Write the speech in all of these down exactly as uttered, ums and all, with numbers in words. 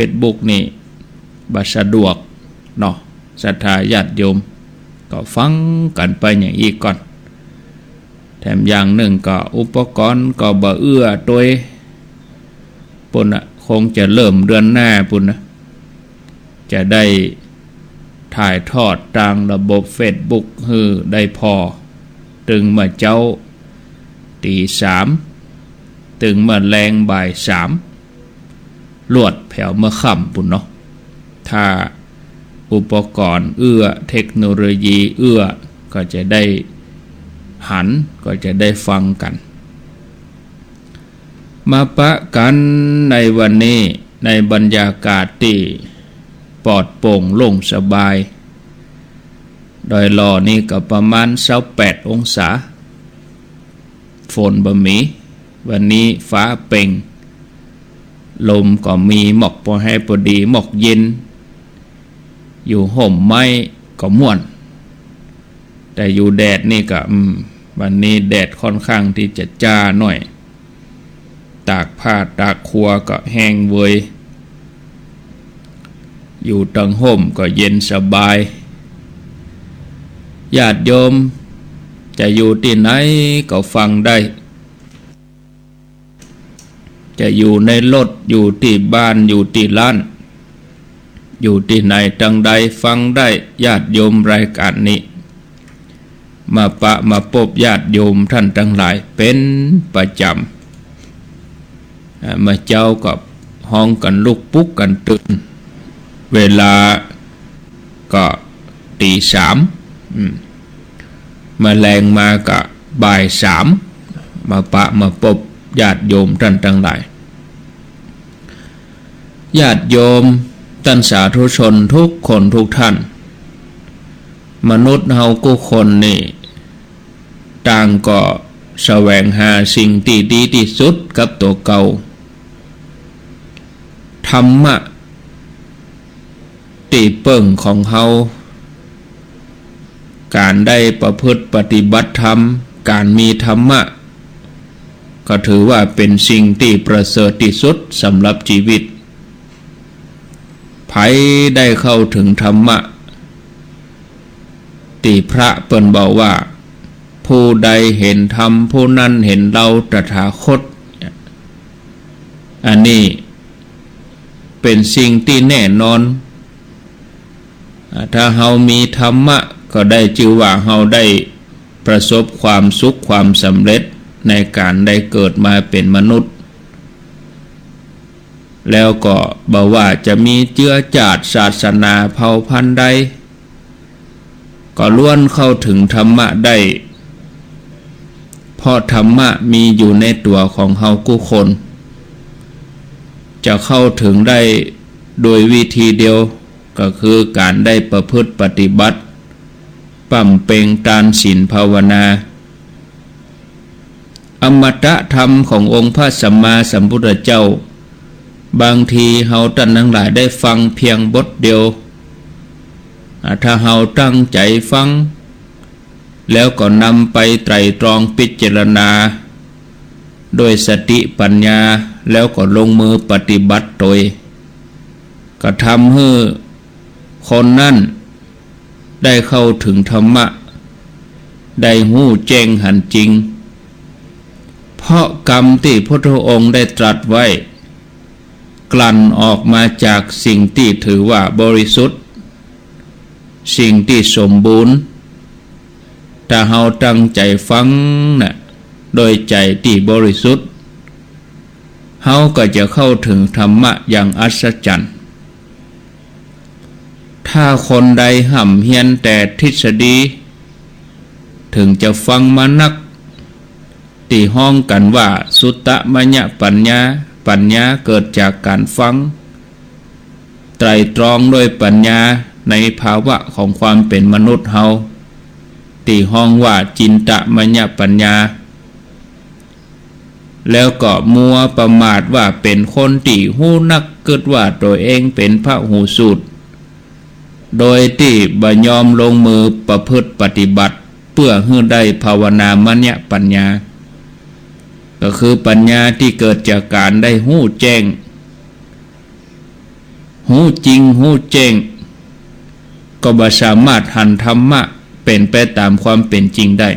เฟซบุ๊กนี่บ่สะดวกเนาะ ศรัทธาญาติโยม ก็ฟังกั๋นไปอย่างอี้ก่อน แถมอย่างนึ่งก็อุปกรณ์ก็บ่เอื้อตวย ปู้นน่ะ คงจะเริ่มเดือนหน้าปู้นนะ จะได้ถ่ายทอดตางระบบเฟซบุ๊กหื้อได้ผ่อ ตึงเมื่อเจ๊าตี๋สาม ตึงเมื่อแลงบ่ายสาม ลวดแผวเมื่อค่ำปู้นเนาะ ถ้าอุปกรณ์เอื้อ เทคโนโลยีเอื้อ ก็จะได้หัน ก็จะได้ฟังกั๋น มาปะกั๋นในวันนี้ ในบรรยากาศตี้ปลอดโปร่งโล่งสบาย ดอยหล่อนี่ก็ประมาณซาวแปดองศา ฝนบ่มี วันนี้ฟ้าเปล่ง ลมก็มี หมอกปอแฮปอดี หมอกเย็น อยู่ฮ่มไม้ก็ม่วน แต่อยู่แดดนี่ก็ อืม วันนี้แดดค่อนข้างตี้จะจ้าหน่อย ตากผ้าตากครัวก็แห้งเวย อยู่ตังฮ่มก็เย็นสบาย ญาติโยมจะอยู่ตี้ไหนก็ฟังได้ จะอยู่ในรถ อยู่ตี้บ้าน อยู่ตี้ร้าน อยู่ตี้ไหนตังใดฟังได้ ญาติโยม รายการนี้ มาปะมาปบญาติโยมต้านตังหลายเป๋นประจ๋ำ อ่า เมื่อเจ๊าก็ฮ้องกั๋นลุกปลุกกั๋นตื่น เวลาก็ตี๋สาม อืม เมื่อแลงมาก็บ่ายสาม มาปะมาปบญาติโยมต้านตังหลาย ญาติโยมต้านสาธุชนกู้คนกู้ต้าน มนุษย์เฮากู้คนนี่ ต่างก็แสวงหาสิ่งตี้ดีตี้สุดกับตั๋วเก่า ธรรมะตี้เปิ้งของเฮา ก๋านได้ประพฤติปฏิบัติธรรม ก๋านมีธรรมะ ก็ถือว่าเป๋นสิ่งตี้ประเสริฐตี้สุดสำหรับจีวิต ใผได้เข้าเถิงธรรมะ ตี้พระเปิ้นบอกว่า ผู้ใดเห็นธรรม ผู้นั้นเห็นเราตถาคต อันนี้เป๋นสิ่งตี้แน่นอน อ่า ถ้าเฮามีธรรมะ ก็ได้จื้อว่าเฮาได้ประสบความสุขความสำเร็จในก๋านได้เกิดมาเป๋นมนุษย์ แล้วก็บ่ว่าจะมีเจื้อจาติศาสนาเผ่าพันธุ์ใด ก็ล้วนเข้าเถิงธรรมะได้ เพราะธรรมะมีอยู่ในตั๋วของเฮากู้คน จะเข้าเถิงได้โดยวิธีเดียว ก็คือก๋านได้ประพฤติปฏิบัติ บำเพ็ญตานศีลภาวนา อมตะธรรมขององค์พระสัมมาสัมพุทธเจ้า บางทีเฮาต้านตังหลายได้ฟังเพียงบทเดียว อ่า ถ้าเฮาตั้งใจ๋ฟัง แล้วก็นำไปไตร่ตรองพิจารณา ด้วยสติปัญญา แล้วก็ลงมือปฏิบัติตวย ก็ทำหื้อคนนั้นได้เข้าเถิงธรรมะ ได้ฮู้แจ้งหันจริง เพราะกำตี้พุทธองค์ได้ตรัสไว้ กลั่นออกมาจากสิ่งตี้ถือว่าบริสุทธิ์ สิ่งตี้สมบูรณ์ ถ้าเฮาตั้งใจ๋ฟังน่ะ โดยใจ๋ตี้บริสุทธิ์ เฮาก็จะเข้าเถิงธรรมะอย่างอัศจรรย์ ถ้าคนใดฮ่ำเฮียนแต่ทฤษฎี เถิงจะฟังมานัก ตี้ฮ้องกั๋นว่าสุตตมยปัญญา ปัญญาเกิดจากก๋านฟัง ไตร่ตรองด้วยปัญญาในภาวะของความเป๋นมนุษย์เฮา ตี้ฮ้องว่าจินตมยปัญญา แล้วก็มัวประมาทว่าเป๋นคนตี้ฮู้นัก กึ๊ดว่าตั๋วเองเป๋นพระหูสูตร โดยตี้บ่ยอมลงมือประพฤติปฏิบัติ เปื้อหื้อได้ภาวนามยปัญญา ก็คือปัญญาตี้เกิดจากก๋านได้ฮู้แจ้ง ฮู้จริงฮู้แจ้ง ก็บ่สามารถหันธรรมะเป๋นไปต๋ามความเป๋นจริงได้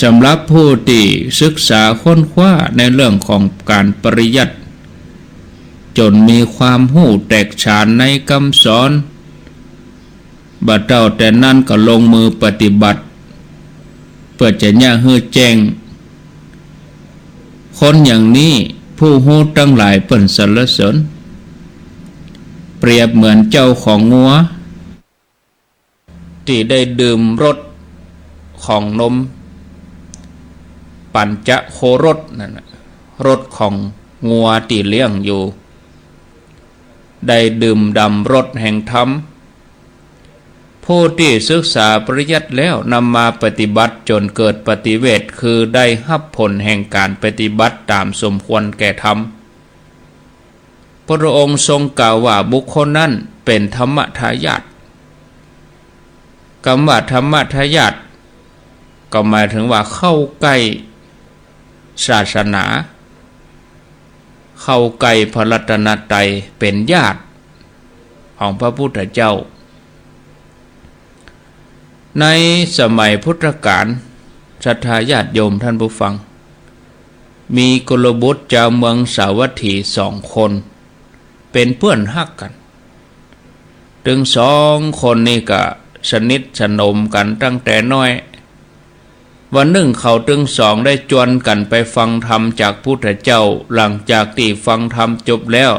สำหรับผู้ตี้ศึกษาค้นคว้าในเรื่องของก๋านปริยัติ จ๋นมีความฮู้แตกฉานในกำสอน บ่าเต้าแต่นั้นก็ลงมือปฏิบัติ เปื้อจะเยียะหื้อแจ้ง คนอย่างนี้ผู้ฮู้ตังหลายเปิ้นสรรเสริญ เปรียบเหมือนเจ้าของงัว ตี้ได้ดื่มรสของนม ปัญจโครสนั่นน่ะ รสของงัวตี้เลี้ยงอยู่ ได้ดื่มด่ำรสแห่งธรรม ผู้ตี้ศึกษาปริยัติแล้วนำมาปฏิบัติจ๋นเกิดปฏิเวทย์ คือได้ฮับผลแห่งก๋านปฏิบัติต๋ามสมควรแก่ธรรม พระองค์ทรงกล่าวว่าบุคคลนั้นเป๋นธรรมทายาท กำว่าธรรมทายาท ก็หมายเถิงว่าเข้าใก้ศาสนา เข้าใก้พระรัตนตรัย เป๋นญาติของพระพุทธเจ้า ในสมัยพุทธกาล ศรัทธาญาติโยมท่านผู้ฟัง มีกุลบุตรจาวเมืองสาวัตถีสองคน เป๋นเปื้อนฮักกั๋น ตึงสองคนนี้ก็สนิทสนมกั๋นตั้งแต่น้อย วันนึ่งเขาตึงสองได้จวนกั๋นไปฟังธรรมจากพุทธเจ้า หลังจากตี้ฟังธรรมจบแล้ว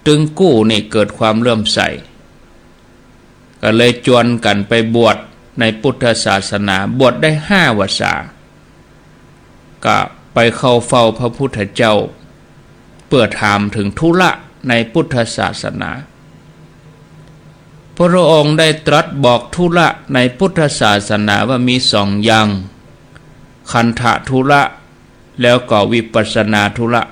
ตึงกู้นี่เกิดความเลื่อมใส ก็เลยจวนกั๋นไปบวชในพุทธศาสนา บวชได้ห้าวรรษา ก็ไปเข้าเฝ้าพระพุทธเจ้า เปื้อถามเถิงธุระในพุทธศาสนา พระองค์ได้ตรัสบอกธุระในพุทธศาสนาว่ามีสองอย่าง คันธธุระ แล้วก็วิปัสสนาธุระ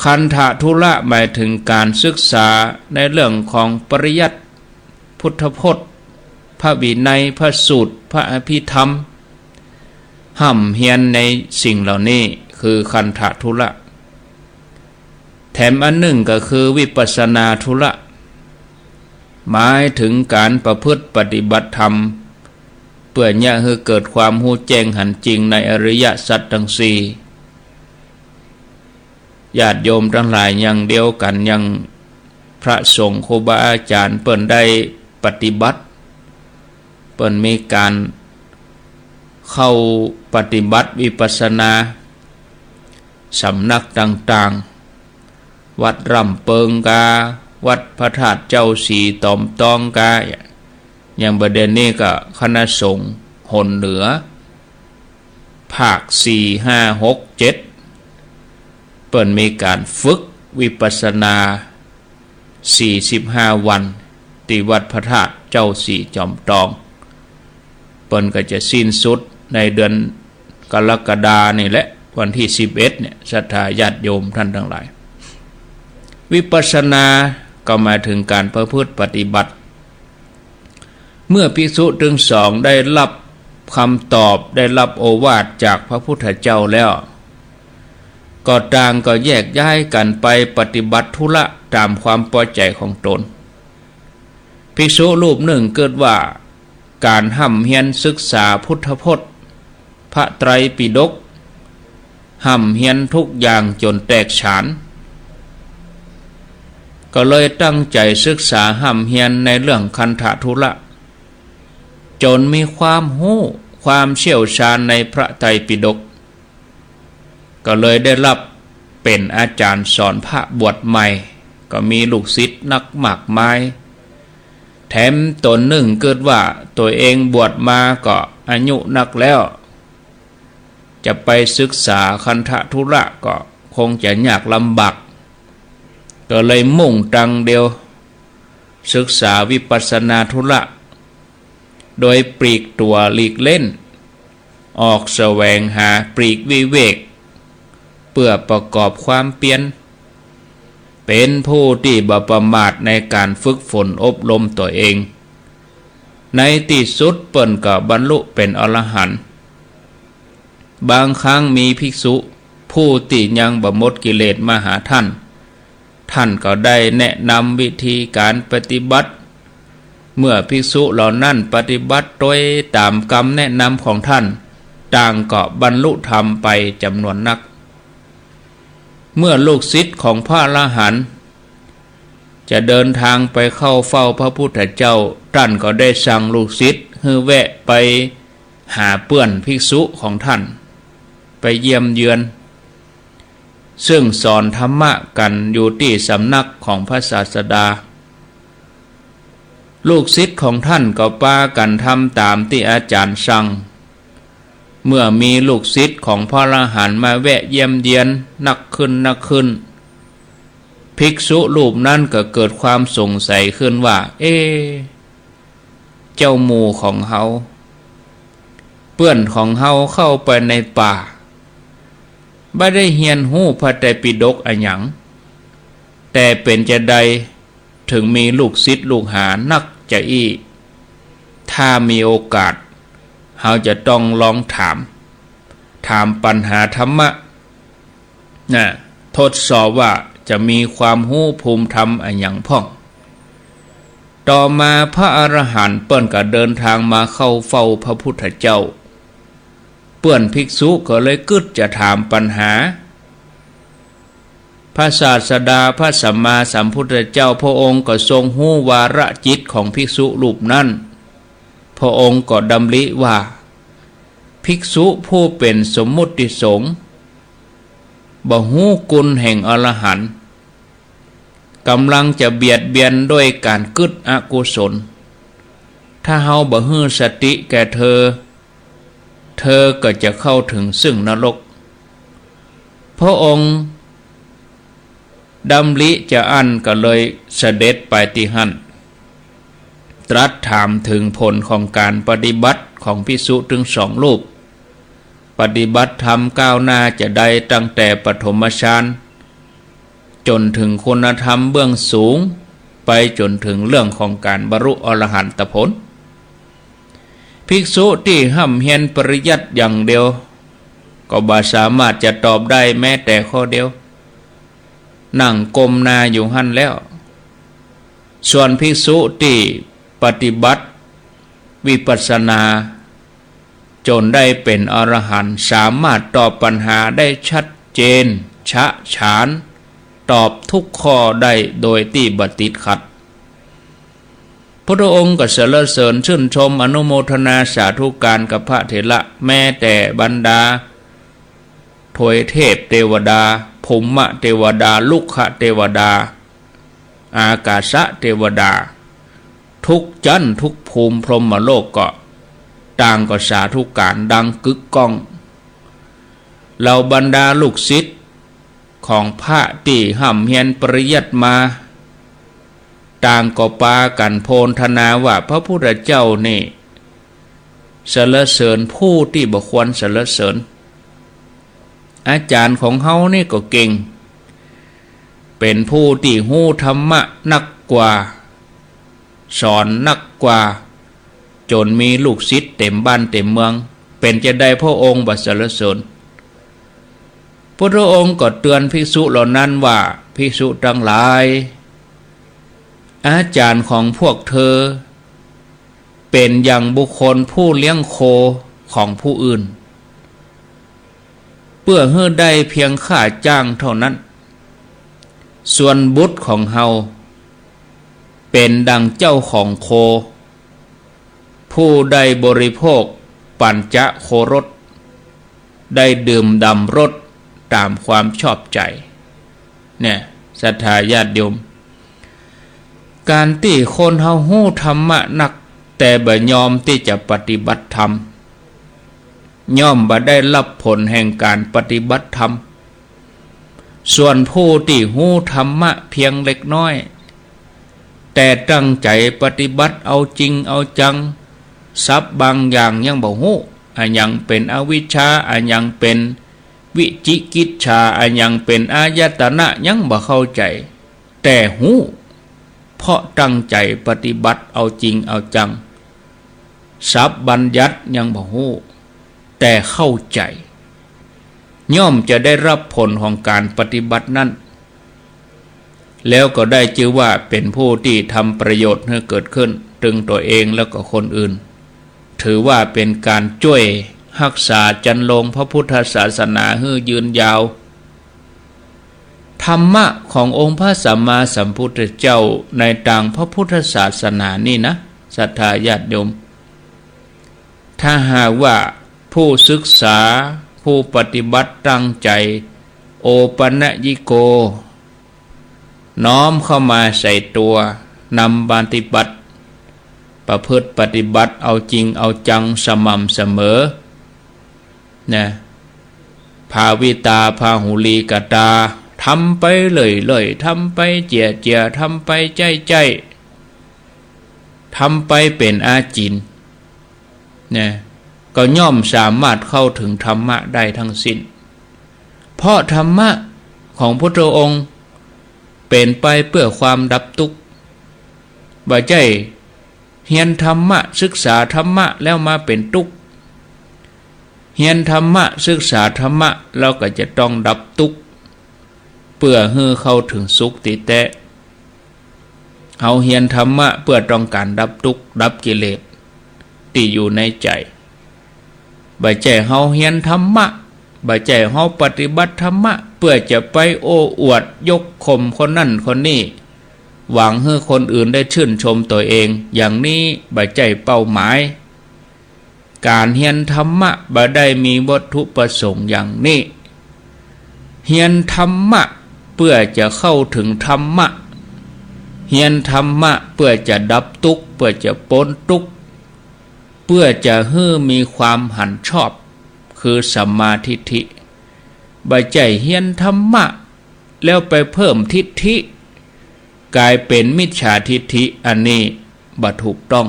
คันธธุระหมายเถิงก๋านศึกษาในเรื่องของปริยัติ พุทธพจน์ พระวินัย พระสูตร พระอภิธรรม ฮ่ำเฮียนในสิ่งเหล่านี้คือคันธธุระ แถมอันนึ่งก็คือวิปัสสนาธุระ หมายเถิงก๋านประพฤติปฏิบัติธรรม เปื้อเยียะหื้อเกิดความฮู้แจ้งหันจริงในอริยสัจตังสี่ ญาติโยมตังหลาย อย่างเดียวกั๋น อย่างพระสงฆ์ครูบาอาจ๋ารย์เปิ้นได้ปฏิบัติ เปิ้นมีก๋านเข้าปฏิบัติวิปัสสนา สำนักต่างๆ วัดร่ำเปิงกา วัดพระธาตุเจ้าสีต๋อมตองกา อย่างบ่าเดี่ยวนี้ก็คณะสงฆ์หนเหนือ ภาคสี่ ห้า หก เจ็ด เปิ้นมีก๋านฝึกวิปัสสนา สี่สิบห้าวัน ตี้วัดพระธาตุเจ้าสีจอมตอง เปิ้นก็จะสิ้นสุดในเดือนกรกฎานี่แหละ วันตี้สิบเอ็ดเนี่ย ศรัทธาญาติโยมท่านตังหลาย วิปัสสนาก็หมายเถิงก๋านประพฤติปฏิบัติ เมื่อภิกษุตึงสองได้ฮับคำตอบ ได้ฮับโอวาทจากพระพุทธเจ้าแล้ว ก็ต่างก็แยกย้ายกั๋นไปปฏิบัติธุระต๋ามความปอใจ๋ของต๋น ภิกษุรูปนึ่งกึ๊ดว่าก๋านฮ่ำเฮียนศึกษาพุทธพจน์ พระไตรปิฎก ฮ่ำเฮียนทุกอย่างจ๋นแตกฉาน ก็เลยตั้งใจ๋ศึกษาฮ่ำเฮียนในเรื่องคันธธุระ จ๋นมีความฮู้ความเชี่ยวชาญในพระไตรปิฎก ก็เลยได้ฮับเป๋นอาจ๋ารย์สอนพระบวชใหม่ ก็มีลูกศิษย์นักมากมาย แถมต๋นนึ่งกึ๊ดว่าตั๋วเองบวชมาก็อายุนักแล้ว จะไปศึกษาคันธธุระก็คงจะยากลำบาก ก็เลยมุ่งตรังเดียวศึกษาวิปัสสนาธุระ โดยปลีกตั๋วหลีกเล่น ออกแสวงหาปลีกวิเวก เปื้อประกอบความเปียร เป๋นผู้ตี้บ่ประมาทในก๋านฝึกฝนอบรมตั๋วเอง ในตี้สุดเปิ้นก็บรรลุเป๋นอรหันต์ บางครั้งมีภิกษุผู้ตี้ยังบ่หมดกิเลสมาหาต้าน ท่านก็ได้แนะนำวิธีก๋านปฏิบัติ เมื่อภิกษุเหล่านั้นปฏิบัติตวยต๋ามกำแนะนำของท่าน ต่างก็บรรลุธรรมไปจ๋ำนวนนัก เมื่อลูกศิษย์ของพระอรหันต์จะเดินทางไปเข้าเฝ้าพระพุทธเจ้า ต้านก็ได้สั่งลูกศิษย์หื้อแวะไปหาเปื้อนภิกษุของต้าน ไปเยี่ยมเยือน ซึ่งสอนธรรมะกั๋นอยู่ตี้สำนักของพระศาสดา ลูกศิษย์ของต้านก็ปากั๋นทำต๋ามตี้อาจ๋ารย์สั่ง เมื่อมีลูกศิษย์ของพระอรหันต์มาแวะเยี่ยมเยียนนักขึ้นนักขึ้น ภิกษุรูปนั้นก็เกิดความสงสัยขึ้นว่า เอ๊ะ เจ้าหมู่ของเฮา เปื้อนของเฮาเข้าไปในป่า บ่ได้เฮียนฮู้พระไตรปิฎกอะหยัง แต่เป๋นจาใด เถิงมีลูกศิษย์ลูกหานักจาอี้ ถ้ามีโอกาส เฮาจะต้องลองถาม ถามปัญหาธรรมะ นะ ทดสอบว่าจะมีความฮู้ภูมิธรรมอะหยังพ่อง ต่อมาพระอรหันต์เปิ้นก็เดินทางมาเข้าเฝ้าพระพุทธเจ้า เปื้อนภิกษุก็เลยกึ๊ดจะถามปัญหา พระศาสดาพระสัมมาสัมพุทธเจ้าพระองค์ก็ทรงฮู้วาระจิตของภิกษุรูปนั้น พระองค์ก็ดำริว่า ภิกษุผู้เป๋นสมมุติสงฆ์ บ่ฮู้คุณแห่งอรหันต์ ก๋ำลังจะเบียดเบียนด้วยก๋านกึ๊ดอกุศล ถ้าเฮาบ่หื้อสติแก่เธอ เธอก็จะเข้าเถิงซึ่งนรก พระองค์ดำริจาอั้นก็เลยเสด็จไปตี้หั้น ตรัสถามเถิงผลของก๋านปฏิบัติของภิกษุตึงสองรูป ปฏิบัติธรรมก้าวหน้าจาใดตั้งแต่ปฐมฌาน จ๋นเถิงคุณธรรมเบื้องสูง ไปจ๋นเถิงเรื่องของก๋านบรรลุอรหันตผล ภิกษุตี้ฮ่ำเฮียนปริยัติอย่างเดียว ก็บ่สามารถจะตอบได้แม้แต่ข้อเดียว นั่งก้มหน้าอยู่หั้นแล้ว ส่วนภิกษุตี้ปฏิบัติวิปัสสนา จ๋นได้เป๋นอรหันต์ สามารถตอบปัญหาได้ชัดเจน ฉะฉาน ตอบทุกข้อได้โดยตี้บ่ติดขัด พุทธองค์ก็สรรเสริญชื่นชมอนุโมทนาสาธุการกับพระเถระ แม้แต่บรรดาทวยเทพเทวดา ภูมะเทวดา ลุกขะเทวดา อากาสะเทวดา ทุกจั๊นทุกภูมิพรหมโลกก็ต่างก็สาธุการดังกึกก้อง เหล่าบรรดาลูกศิษย์ของพระตี้ฮ่ำเฮียนปริยัติมา ต่างก็ปากั๋นโพลธนาว่าพระพุทธเจ้านี่สรรเสริญผู้ตี้บ่ควรสรรเสริญ อาจ๋ารย์ของเฮานี่ก็เก่ง เป๋นผู้ตี้ฮู้ธรรมะนักกว่า สอนนักกว่า จ๋นมีลูกศิษย์เต๋มบ้านเต๋มเมือง เป๋นจาใดพระองค์บ่สรรเสริญ พุทธองค์ก็เตือนภิกษุเหล่านั้นว่า ภิกษุตังหลาย อาจ๋ารย์ของพวกเธอ เป๋นอย่างบุคคลผู้เลี้ยงโคของผู้อื่น เปื้อหื้อได้เพียงค่าจ้างเท่านั้น ส่วนบุตรของเฮา เป๋นดังเจ้าของโค ผู้ได้บริโภคปัญจโครส ได้ดื่มด่ำรสต๋ามความชอบใจ๋ เนี่ย ศรัทธาญาติโยม ก๋านตี้คนเฮาฮู้ธรรมะนัก แต่บ่ยอมตี้จะปฏิบัติธรรม ย่อมบ่ได้ฮับผลแห่งก๋านปฏิบัติธรรม ส่วนผู้ตี้ฮู้ธรรมะเพียงเล็กน้อย แต่ตั้งใจ๋ปฏิบัติเอาจริงเอาจัง ศัพท์บางอย่างยังบ่ฮู้ อะหยังเป๋นอวิชชา อะหยังเป๋นวิจิกิจฉา อะหยังเป๋นอายตนะ ยังบ่เข้าใจ๋ แต่ฮู้ เพราะตั้งใจ๋ปฏิบัติเอาจริงเอาจัง ศัพท์บัญญัติยังบ่ฮู้ แต่เข้าใจ๋ ย่อมจะได้ฮับผลของก๋านปฏิบัตินั้น แล้วก็ได้จื้อว่าเป๋นผู้ตี้ทำประโยชน์หื้อเกิดขึ้นตึงตั๋วเองแล้วก็คนอื่น ถือว่าเป๋นก๋านจ้วยฮักษาจันลงพระพุทธศาสนาหื้อยืนยาว ธรรมะขององค์พระสัมมาสัมพุทธเจ้าในตางพระพุทธศาสนานี่นะ ศรัทธาญาติโยม ถ้าหากว่าผู้ศึกษา ผู้ปฏิบัติตั้งใจ๋ โอปัญญิโก น้อมเข้ามาใส่ตั๋ว นำปฏิบัติ ประพฤติปฏิบัติเอาจริงเอาจังสม่ำเสมอ นะ ภาวิตา พาหุลีกตา ทำไปเรื่อยๆ ทำไปเจียๆ ทำไปใจ๊ๆ ทำไปเป๋นอาจิณ นะ ก็ย่อมสามารถเข้าถึงธรรมะได้ทั้งสิ้น เพราะธรรมะของพุทธองค์เป๋นไปเพื่อความดับตุ๊กข์ บ่ใจ้เฮียนธรรมะ ศึกษาธรรมะแล้วมาเป๋นตุ๊กข์ เฮียนธรรมะ ศึกษาธรรมะ แล้วก็จะต้องดับตุ๊กข์ เพื่อหื้อเข้าถึงสุขตี้แต๊ เฮาเฮียนธรรมะเพื่อต้องก๋านดับตุ๊กข์ ดับกิเลสตี้อยู่ในใจ๋ บ่ใจ้เฮาเฮียนธรรมะ บ่ใจ้เฮาปฏิบัติธรรมะ เพื่อจะไปโอ้อวดยกข่มคนนั้นคนนี้ หวังหื้อคนอื่นได้ชื่นชมตั๋วเอง อย่างนี้บ่ใจ้เป้าหมาย ก๋านเฮียนธรรมะบ่ได้มีวัตถุประสงค์อย่างนี้ เฮียนธรรมะเพื่อจะเข้าถึงธรรมะ เฮียนธรรมะเพื่อจะดับตุ๊กข์ เพื่อจะป๊นตุ๊กข์ เพื่อจะหื้อมีความหันชอบ คือสัมมาทิฏฐิ บ่ใจ้เฮียนธรรมะ แล้วไปเพิ่มทิฏฐิ ก๋ายเป๋นมิจฉาทิฏฐิ อันนี้บ่ถูกต้อง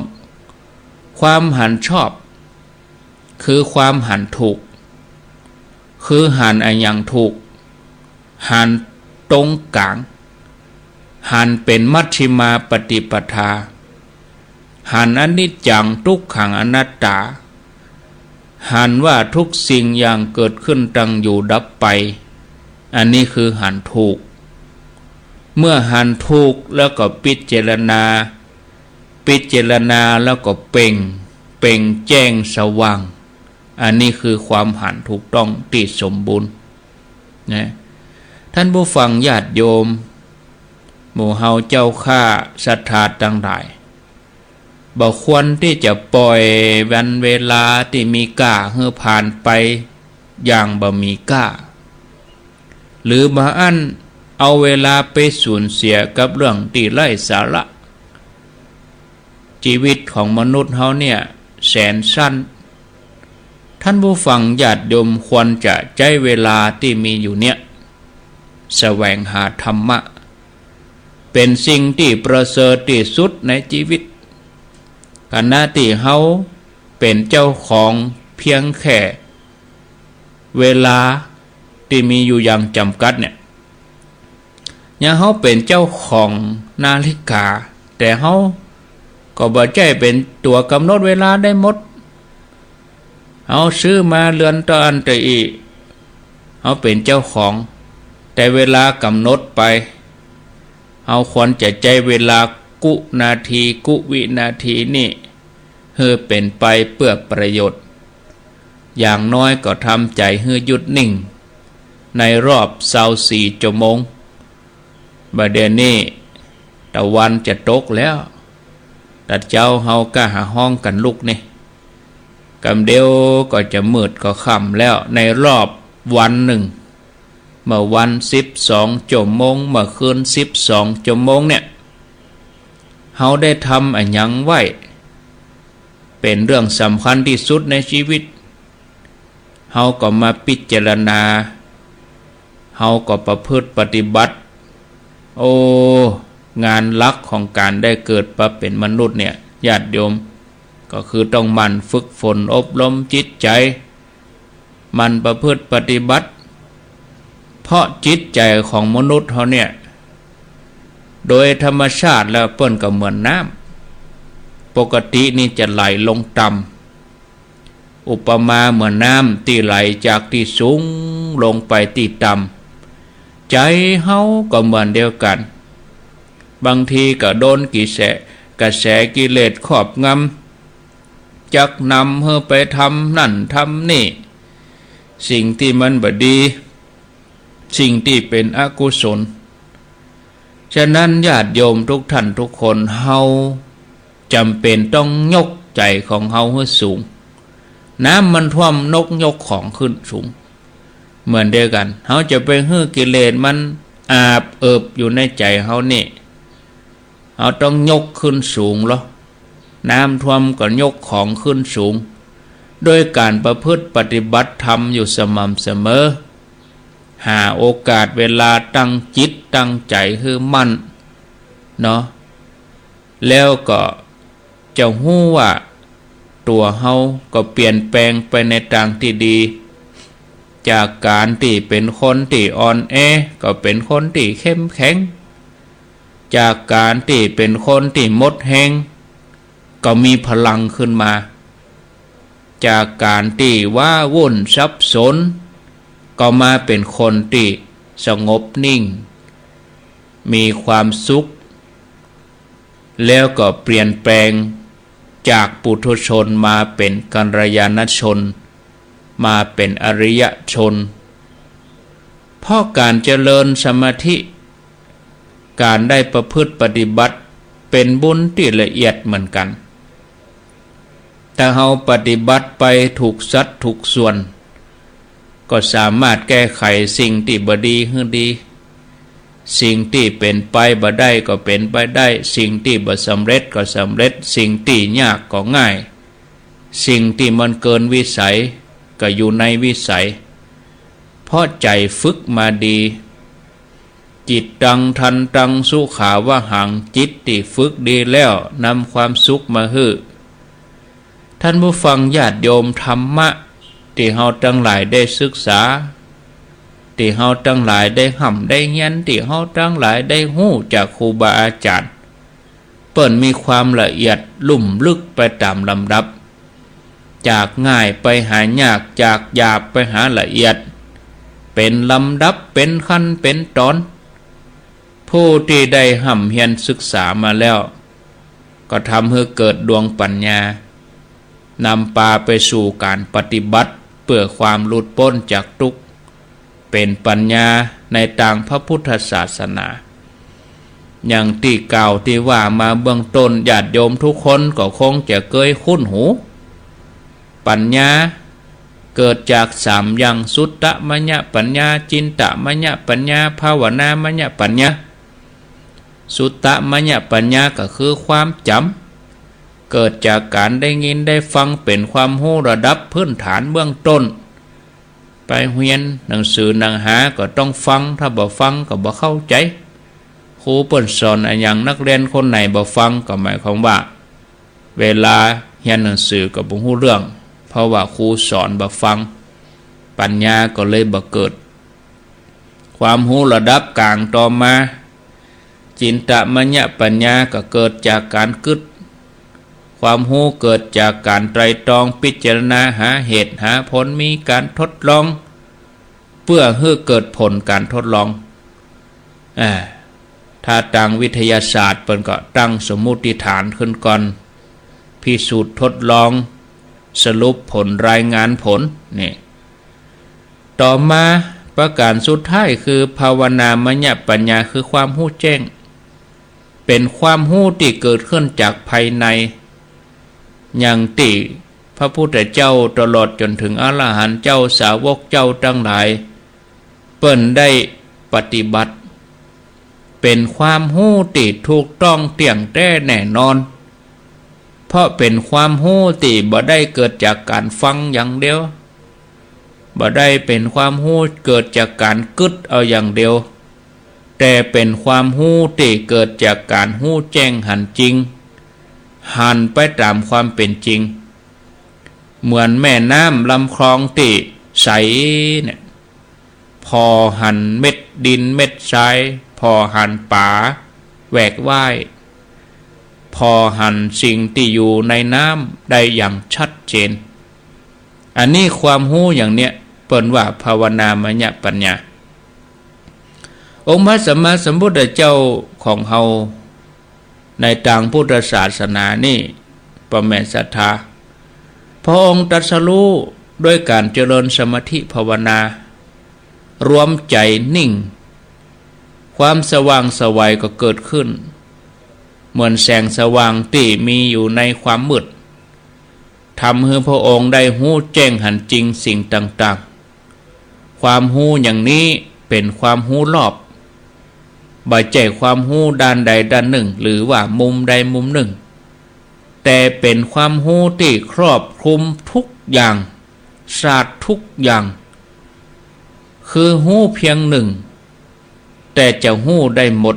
ความหันชอบ คือความหันถูก คือหันอะหยังถูก หันตรงก๋าง หันเป๋นมัชฌิมาปฏิปทา หันอนิจจัง ทุกขัง อนัตตา หันว่าทุกสิ่งอย่างเกิดขึ้นตั้งอยู่ดับไป อันนี้คือหันถูก เมื่อหันถูกแล้วก็พิจารณา พิจารณาแล้วก็เปล่ง เปล่งแจ้งสว่าง อันนี้คือความหันถูกต้องตี้สมบูรณ์ นะ ท่านผู้ฟังญาติโยม หมู่เฮาเจ้าข้าศรัทธาตังหลาย บ่ควรตี้จะป่อยวันเวลาตี้มีก้าหื้อผ่านไปอย่างบ่มีก้า หรือบ่อั้นเอาเวลาไปสูญเสียกับเรื่องตี้ไร้สาระ จีวิตของมนุษย์เฮาเนี่ยแสนสั้น ท่านผู้ฟังญาติโยมควรจะใจ๊เวลาตี้มีอยู่เนี่ย แสวงหาธรรมะ เป๋นสิ่งตี้ประเสริฐตี้สุดในจีวิต ขณะตี้เฮาเป๋นเจ้าของเพียงแค่เวลาตี้มีอยู่อย่างจ๋ำกัดเนี่ย อย่างเฮาเป๋นเจ้าของนาฬิกา แต่เฮาก็บ่ใจ้เป๋นตั๋วกำหนดเวลาได้หมด เฮาซื้อมาเรือนเต้าอั้นเต้าอี้ เฮาเป๋นเจ้าของ แต่เวลากำหนดไป เฮาควรจะใจ๊เวลากู้นาทีกู้วินาทีนี้ หื้อเป๋นไปเปื้อประโยชน์ อย่างน้อยก็ทำใจ๋หื้อหยุดนิ่ง ในรอบซาวสี่ชั่วโมง บ่าเดี่ยวนี้ตะวันจะตกแล้ว ตะเจ๊าเฮาก้าหาฮ้องกั๋นลุกนี่ กำเดียวก็จะมืดก็ค่ำแล้ว ในรอบวันนึ่ง เมื่อวันสิบสองชั่วโมง เมื่อคืนสิบสองชั่วโมงเนี่ย เฮาได้ทำอะหยังไว้ เป๋นเรื่องสำคัญตี้สุดในจีวิต เฮาก็มาพิจารณา เฮาก็ประพฤติปฏิบัติ โอ้ งานหลักของก๋านได้เกิดมาเป๋นมนุษย์เนี่ย ญาติโยม ก็คือต้องหมั่นฝึกฝนอบรมจิตใจ๋ หมั่นประพฤติปฏิบัติ เพราะจิตใจ๋ของมนุษย์เฮาเนี่ย โดยธรรมชาติแล้วเปิ้นก็เหมือนน้ำ ปกตินี่จะไหลลงต่ำ อุปมาเหมือนน้ำตี้ไหลจากตี้สูงลงไปตี้ต่ำ ใจ๋เฮาก็เหมือนเดียวกั๋น บางทีก็โดนกิเลส กระแสกิเลสครอบงำ จักนำหื้อไปทำนั่นทำนี่ สิ่งตี้มันบ่ดี สิ่งตี้เป๋นอกุศล ฉะนั้นญาติโยมทุกท่านทุกคน เฮาจ๋ำเป๋นต้องยกใจ๋ของเฮาหื้อสูง น้ำมันท่วมนกยกของขึ้นสูง เหมือนเดียวกั๋น เฮาจะไปหื้อกิเลสมันอาบเอิบอยู่ในใจ๋เฮานี่ เฮาต้องยกขึ้นสูงลอ น้ำท่วมก็ยกของขึ้นสูง โดยก๋านประพฤติปฏิบัติธรรมอยู่สม่ำเสมอ หาโอกาสเวลาตั้งจิตตั้งใจ๋หื้อมั่นเนาะ แล้วก็จะฮู้ว่าตั๋วเฮาก็เปลี่ยนแปลงไปในตางตี้ดี จากก๋านตี้เป๋นคนตี้อ่อนแอ ก็เป๋นคนตี้เข้มแข็ง จากก๋านตี้เป๋นคนตี้หมดแฮง ก็มีพลังขึ้นมา จากก๋านตี้ว้าวุ่นสับสน ก็มาเป๋นคนตี้สงบนิ่ง มีความสุข แล้วก็เปลี่ยนแปลงจากปุถุชนมาเป๋นกัลยาณชน มาเป๋นอริยชน เพราะก๋านเจริญสมาธิ ก๋านได้ประพฤติปฏิบัติเป๋นบุญตี้ละเอียดเหมือนกั๋น ถ้าเฮาปฏิบัติไปถูกสัดถูกส่วน ก็สามารถแก้ไขสิ่งตี้บ่ดีหื้อดี สิ่งตี้เป๋นไปบ่ได้ก็เป๋นไปได้ สิ่งตี้บ่สำเร็จก็สำเร็จ สิ่งตี้ยากก็ง่าย สิ่งตี้มันเกินวิสัยก็อยู่ในวิสัย เพราะใจ๋ฝึกมาดี จิตตัง ทันตัง สุขาวหัง จิตตี้ฝึกดีแล้วนำความสุขมาหื้อ ท่านผู้ฟังญาติโยม ธรรมะตี้เฮาตังหลายได้ศึกษา ตี้เฮาตังหลายได้ฮ่ำได้เฮียน ตี้เฮาตังหลายได้ฮู้จากครูบาอาจ๋ารย์ เปิ้นมีความละเอียดลุ่มลึกไปต๋ามลำดับ จากง่ายไปหายาก จากหยาบไปหาละเอียด เป๋นลำดับ เป๋นขั้น เป๋นต๋อน ผู้ตี้ได้ฮ่ำเฮียนศึกษามาแล้ว ก็ทำหื้อเกิดดวงปัญญา นำปาไปสู่ก๋านปฏิบัติเปื้อความหลุดป๊นจากตุ๊กข์ เป๋นปัญญาในตางพระพุทธศาสนา อย่างตี้กล่าวตี้ว่ามาเบื้องต้น ญาติโยมทุกคนก็คงจะเกยคุ้นหู ปัญญาเกิดจากสามอย่าง สุตตมยปัญญา จินตมยปัญญา ภาวนามยปัญญา สุตตมยปัญญาก็คือความจ๋ำ เกิดจากก๋านได้ยินได้ฟัง เป๋นความฮู้ระดับพื้นฐานเบื้องต้น ไปเฮียนหนังสือหนังหาก็ต้องฟัง ถ้าบ่ฟังก็บ่เข้าใจ๋ ครูเปิ้นสอนอะหยัง นักเรียนคนไหนบ่ฟังก็หมายความว่า เวลาเฮียนหนังสือก็บ่ฮู้เรื่อง เพราะว่าครูสอนบ่ฟัง ปัญญาก็เลยบ่เกิด ความฮู้ระดับกลางต่อมา จินตมยปัญญาก็เกิดจากก๋านกึ๊ด ความฮู้เกิดจากก๋านไตร่ตรองพิจารณาหาเหตุหาผล มีก๋านทดลอง เปื้อหื้อเกิดผลก๋านทดลอง อ่า ถ้าตางวิทยาศาสตร์เปิ้นก็ตั้งสมมุติฐานขึ้นก่อน พิสูจน์ทดลอง สรุปผล รายงานผล นี่ ต่อมาประก๋านสุดท้ายคือภาวนามยปัญญา คือความฮู้แจ้ง เป๋นความฮู้ตี้เกิดขึ้นจากภายใน อย่างตี้พระพุทธเจ้าตลอดจ๋นเถิงอรหันต์เจ้า สาวกเจ้าตังหลาย เปิ้นได้ปฏิบัติ เป๋นความฮู้ตี้ถูกต้องเตี้ยงแต๊แน่นอน เพราะเป๋นความฮู้ตี้บ่ได้เกิดจากก๋านฟังอย่างเดียว บ่ได้เป๋นความฮู้เกิดจากก๋านกึ๊ดเอาอย่างเดียว แต่เป๋นความฮู้ตี้เกิดจากก๋านฮู้แจ้งหันจริง หันไปต๋ามความเป๋นจริง เหมือนแม่น้ำลำคลองตี้ใสเนี่ย ผ่อหันเม็ดดินเม็ดทราย ผ่อหันป๋าแหวกว่าย ผ่อหันสิ่งตี้อยู่ในน้ำได้อย่างชัดเจน อันนี้ความฮู้อย่างเนี้ยเปิ้นว่าภาวนามยปัญญา องค์พระสัมมาสัมพุทธเจ้าของเฮา ในตางพุทธศาสนานี่ ป้อแม่ศรัทธา พระองค์ตรัสรู้ด้วยก๋านเจริญสมาธิภาวนา รวมใจ๋นิ่ง ความสว่างไสวก็เกิดขึ้น เหมือนแสงสว่างตี้มีอยู่ในความมืด ทำหื้อพระองค์ได้ฮู้แจ้งหันจริงสิ่งต่างๆ ความฮู้อย่างนี้เป๋นความฮู้รอบ บ่ใจ้ความฮู้ด้านใดด้านนึ่ง หรือว่ามุมใดมุมนึ่ง แต่เป๋นความฮู้ตี้ครอบคลุมทุกอย่าง ศาสตร์ทุกอย่าง คือฮู้เพียงนึ่ง แต่จะฮู้ได้หมด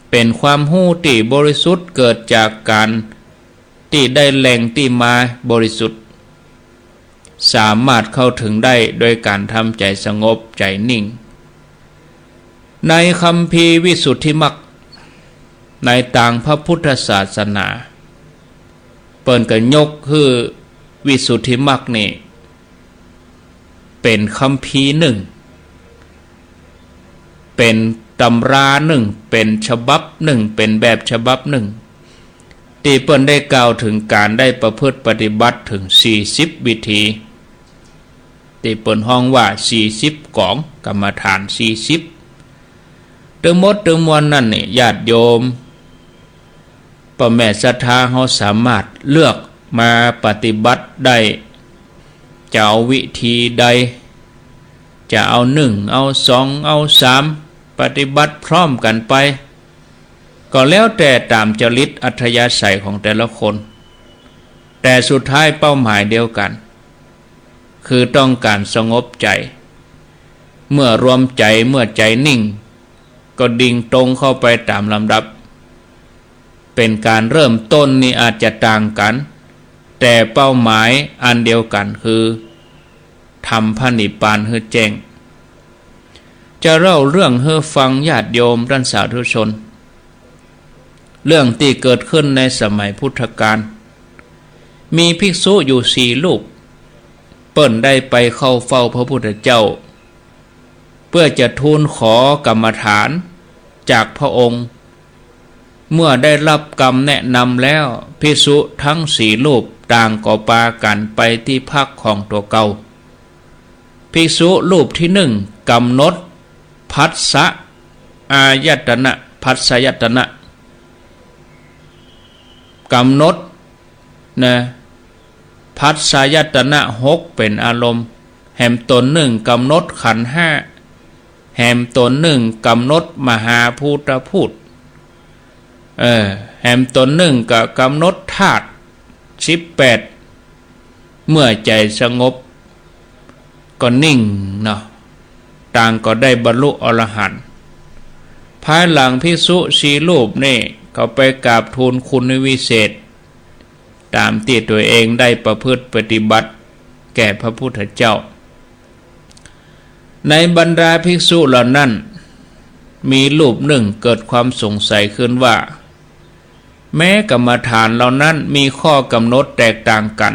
เป๋นความฮู้ตี้บริสุทธิ์ เกิดจากก๋านตี้ได้แหล่งตี้มาบริสุทธิ์ สามารถเข้าถึงได้โดยก๋านทำใจ๋สงบใจ๋นิ่ง ในคัมภีร์วิสุทธิมรรค ในตางพระพุทธศาสนา เปิ้นก็ยกหื้อวิสุทธิมรรคนี่ เป๋นคัมภีร์นึ่ง เป๋นตำรานึ่ง เป๋นฉบับนึ่ง เป๋นแบบฉบับนึ่ง ตี้เปิ้นได้กล่าวเถิงก๋านได้ประพฤติปฏิบัติเถิงสี่สิบวิธี ตี้เปิ้นฮ้องว่าสี่สิบก๋อง กรรมฐานสี่สิบ ตึงหมดตึงมวลนั่นนี่ ญาติโยม ป้อแม่ศรัทธาเฮาสามารถเลือกมาปฏิบัติได้ จะเอาวิธีใด จะเอานึ่ง เอาสอง เอาสาม ปฏิบัติพร้อมกั๋นไป ก็แล้วแต่ต๋ามจริตอัธยาศัยของแต่ละคน แต่สุดท้ายเป้าหมายเดียวกั๋น คือต้องก๋านสงบใจ๋ เมื่อรวมใจ๋ เมื่อใจ๋นิ่ง ก็ดิ่งตรงเข้าไปต๋ามลำดับ เป๋นก๋านเริ่มต้นนี่อาจจะต่างกั๋น แต่เป้าหมายอันเดียวกั๋นคือทำพระนิพพานหื้อแจ้ง จะเล่าเรื่องหื้อฟังญาติโยมต้านสาธุชน เรื่องตี้เกิดขึ้นในสมัยพุทธกาล มีภิกษุอยู่สี่รูป เปิ้นได้ไปเข้าเฝ้าพระพุทธเจ้า เพื่อจะทูลขอกรรมฐานจากพระองค์ เมื่อได้รับกำแนะนำแล้ว ภิกษุทั้งสี่รูปต่างก็ปากั๋นไปตี้พักของตั๋วเก่า ภิกษุรูปที่นึ่งกำหนดผัสสะอายตนะ ผัสสะอายตนะ กำหนดนะ ผัสสะอายตนะหกเป๋นอารมณ์ แหมต๋นนึ่งกำหนดขันธ์ห้า แหมต๋นนึ่งกำหนดมหาภูตพูด เออ แหมต๋นนึ่งก็กำหนดธาตุสิบแปด เมื่อใจ๋สงบก็นิ่งเนาะ ต่างก็ได้บรรลุอรหันต์ ภายหลังภิกษุสี่รูปนี่ก็ไปกราบทูลคุณวิเศษ ต๋ามตี้ตั๋วเองได้ประพฤติปฏิบัติแก่พระพุทธเจ้า ในบรรดาภิกษุเหล่านั้น มีรูปนึ่งเกิดความสงสัยขึ้นว่า แม้กรรมฐานเหล่านั้นมีข้อกำหนดแตกต่างกั๋น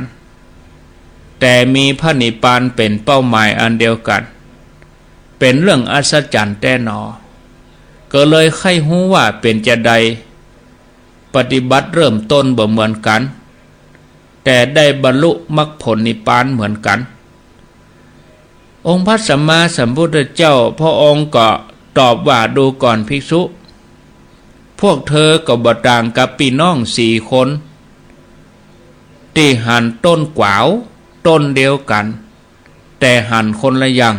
แต่มีพระนิพพานเป๋นเป้าหมายอันเดียวกั๋น เป๋นเรื่องอัศจรรย์แต๊หนอ ก็เลยใค่ฮู้ว่าเป๋นจาใด ปฏิบัติเริ่มต้นบ่เหมือนกั๋น แต่ได้บรรลุมรรคผลนิพพานเหมือนกั๋น องค์พระสัมมาสัมพุทธเจ้าพระองค์ก็ตอบว่า ดูก่อนภิกษุ พวกเธอก็บ่ต่างกับปี้น้องสี่คน ตี้หันต้นก๋วาวต้นเดียวกั๋น แต่หันคนละอย่าง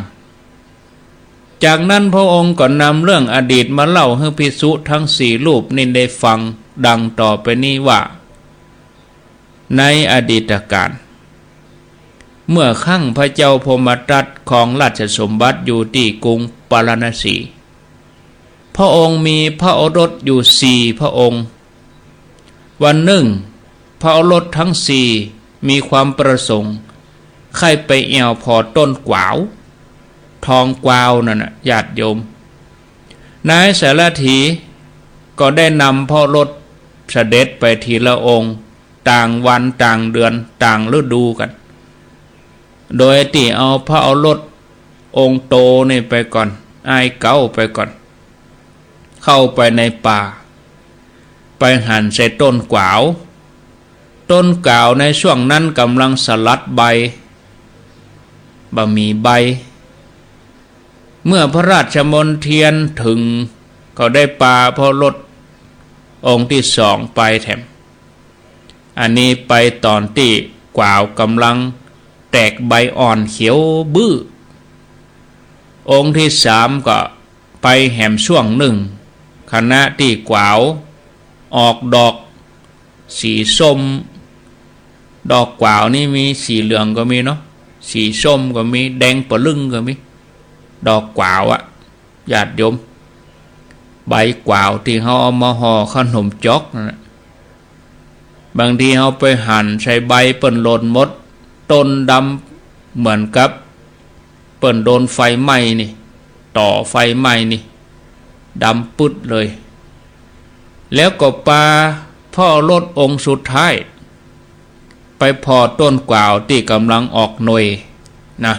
จากนั้นพระองค์ก็นำเรื่องอดีตมาเล่าหื้อภิกษุทั้งสี่รูปนี้ได้ฟังดังต่อไปนี้ว่า ในอดีตกาล เมื่อครั้งพระเจ้าพรหมทัตครองราชสมบัติอยู่ตี้กรุงปาราณสี พระองค์มีพระโอรสอยู่สี่พระองค์ วันนึ่ง พระโอรสทั้งสี่มีความประสงค์ใค่ไปแอ่วผ่อต้นก๋วาว ทองกวาวนั่นน่ะ ญาติโยม นายสารถีก็ได้นำพระโอรสเสด็จไปทีละองค์ ต่างวันต่างเดือนต่างฤดูกั๋น โดยตี้เอาพระโอรสองค์โตนี่ไปก่อน อ้ายเก๊าไปก่อน เข้าไปในป่า ไปหันใส่ต้นก๋วาว ต้นก๋วาวในช่วงนั้นก่ำลังสลัดใบ บ่มีใบ เมื่อพระราชมนเทียนเถิง ก็ได้ปาพ่อรถองค์ตี้สองไปแถม อันนี้ไปต๋อนตี้ก๋วาวก่ำลังแตกใบอ่อนเขียวบื้อ องค์ตี้สามก็ไปแหมช่วงนึ่ง ขณะตี้ก๋วาวออกดอกสีส้ม ดอกก๋วาวนี่มีสีเหลืองก็มีเนาะ สีส้มก็มี แดงปะลึ่งก็มี ดอกก๋วาวอะ ญาติโยม ใบก๋วาวตี้เฮาเอามาห่อขนมจ๊อกนั่นน่ะ บางทีเฮาไปหันใส่ใบเปิ้นหล่นหมด ต้นดำเหมือนกับเปิ้นโดนไฟไหม้นี่ ต่อไฟไหม้นี่ ดำปึ๊ดเลย แล้วก็ปาพ่อรถองค์สุดท้าย ไปผ่อต้นก๋วาวตี้ก่ำลังออกหน่วยนะ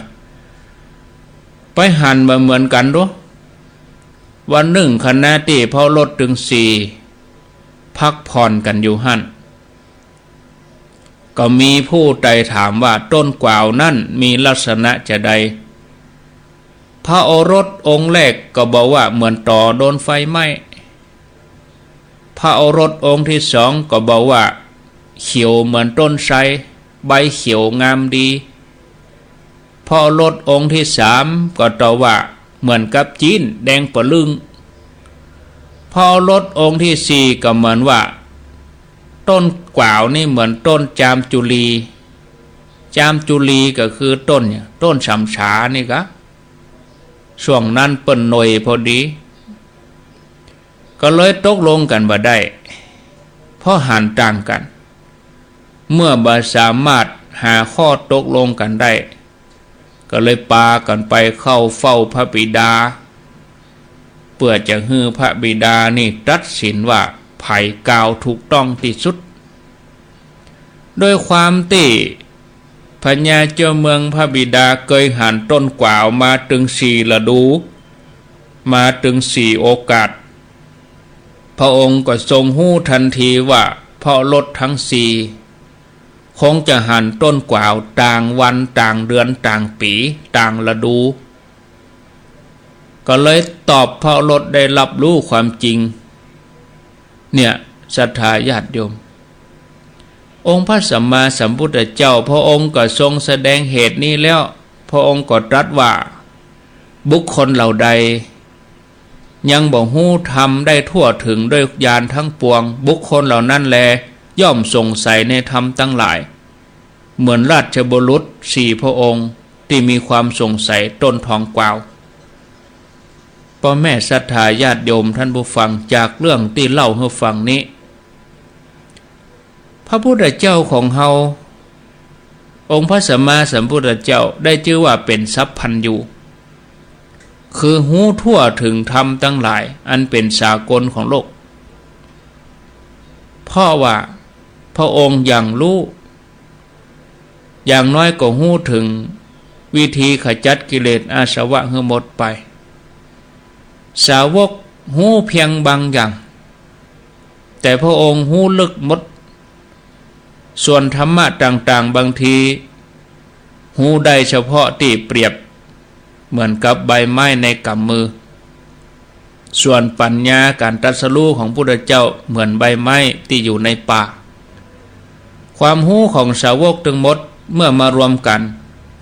ไปหันมาเหมือนกั๋นดู วันนึ่งขณะตี้พ่อรถตึงสี่พักผ่อนกั๋นอยู่หั้น ก็มีผู้ไต่ถามว่าต้นก๋วาวนั้นมีลักษณะจาใด พระโอรสองค์แรกก็บอกว่าเหมือนต่อโดนไฟไหม้ พระโอรสองค์ตี้สองก็บอกว่าเขียวเหมือนต้นไทร ใบเขียวงามดี พระโอรสองค์ตี้สามก็ตอบว่าเหมือนกับจีน แดงปะลึ่ง พระโอรสองค์ตี้สี่ก็เหมือนว่าต้นก๋วาวนี่เหมือนต้นจามจุลี จามจุลีก็คือต้นเนี่ย ต้นสามสานี่กะ ช่วงนั้นเปิ้นหน่วยพอดี ก็เลยตกลงกั๋นบ่ได้ เพราะหันต่างกั๋น เมื่อบ่สามารถหาข้อตกลงกั๋นได้ ก็เลยปากั๋นไปเข้าเฝ้าพระบิดา เปื้อจะหื้อพระบิดานี่ตัดสินว่าใผกล่าวถูกต้องตี้สุด ด้วยความตี้พญาเจ้าเมืองพระบิดาเกยหันต้นก๋วาวมาตึงสี่ฤดู มาตึงสี่โอกาส พระองค์ก็ทรงฮู้ตันทีว่าพระโอรสตึงสี่คงจะหันต้นก๋วาวต่างวันต่างเดือนต่างปี๋ต่างฤดู ก็เลยตอบพระโอรสได้ฮับฮู้ความจริง เนี่ย ศรัทธาญาติโยม องค์พระสัมมาสัมพุทธเจ้า พระองค์ก็ทรงแสดงเหตุนี้แล้ว พระองค์ก็ตรัสว่า บุคคลเหล่าใดยังบ่ฮู้ธรรมได้ทั่วถึงด้วยญาณทั้งปวง บุคคลเหล่านั้นแล ย่อมสงสัยในธรรมตังหลาย เหมือนราชบุรุษสี่พระองค์ตี้มีความสงสัยต้นทองกวาว ป้อแม่ศรัทธาญาติโยมท่านผู้ฟัง จากเรื่องตี้เล่าหื้อฟังนี้ พระพุทธเจ้าของเฮา องค์พระสัมมาสัมพุทธเจ้าได้จื้อว่าเป๋นสัพพัญญู คือฮู้ทั่วถึงธรรมตังหลายอันเป๋นสากลของโลก เพราะว่าพระองค์อย่างฮู้ อย่างน้อยก็ฮู้ถึงวิธีขจัดกิเลสอาสวะหื้อหมดไป สาวกฮู้เพียงบางอย่าง แต่พระองค์ฮู้ลึกหมด ส่วนธรรมะต่างๆ บางทีฮู้ได้เฉพาะตี้เปรียบเหมือนกับใบไม้ในก๋ำมือ ส่วนปัญญาก๋านตรัสฮู้ของพุทธเจ้าเหมือนใบไม้ตี้อยู่ในป่า ความฮู้ของสาวกตึงหมดเมื่อมารวมกั๋น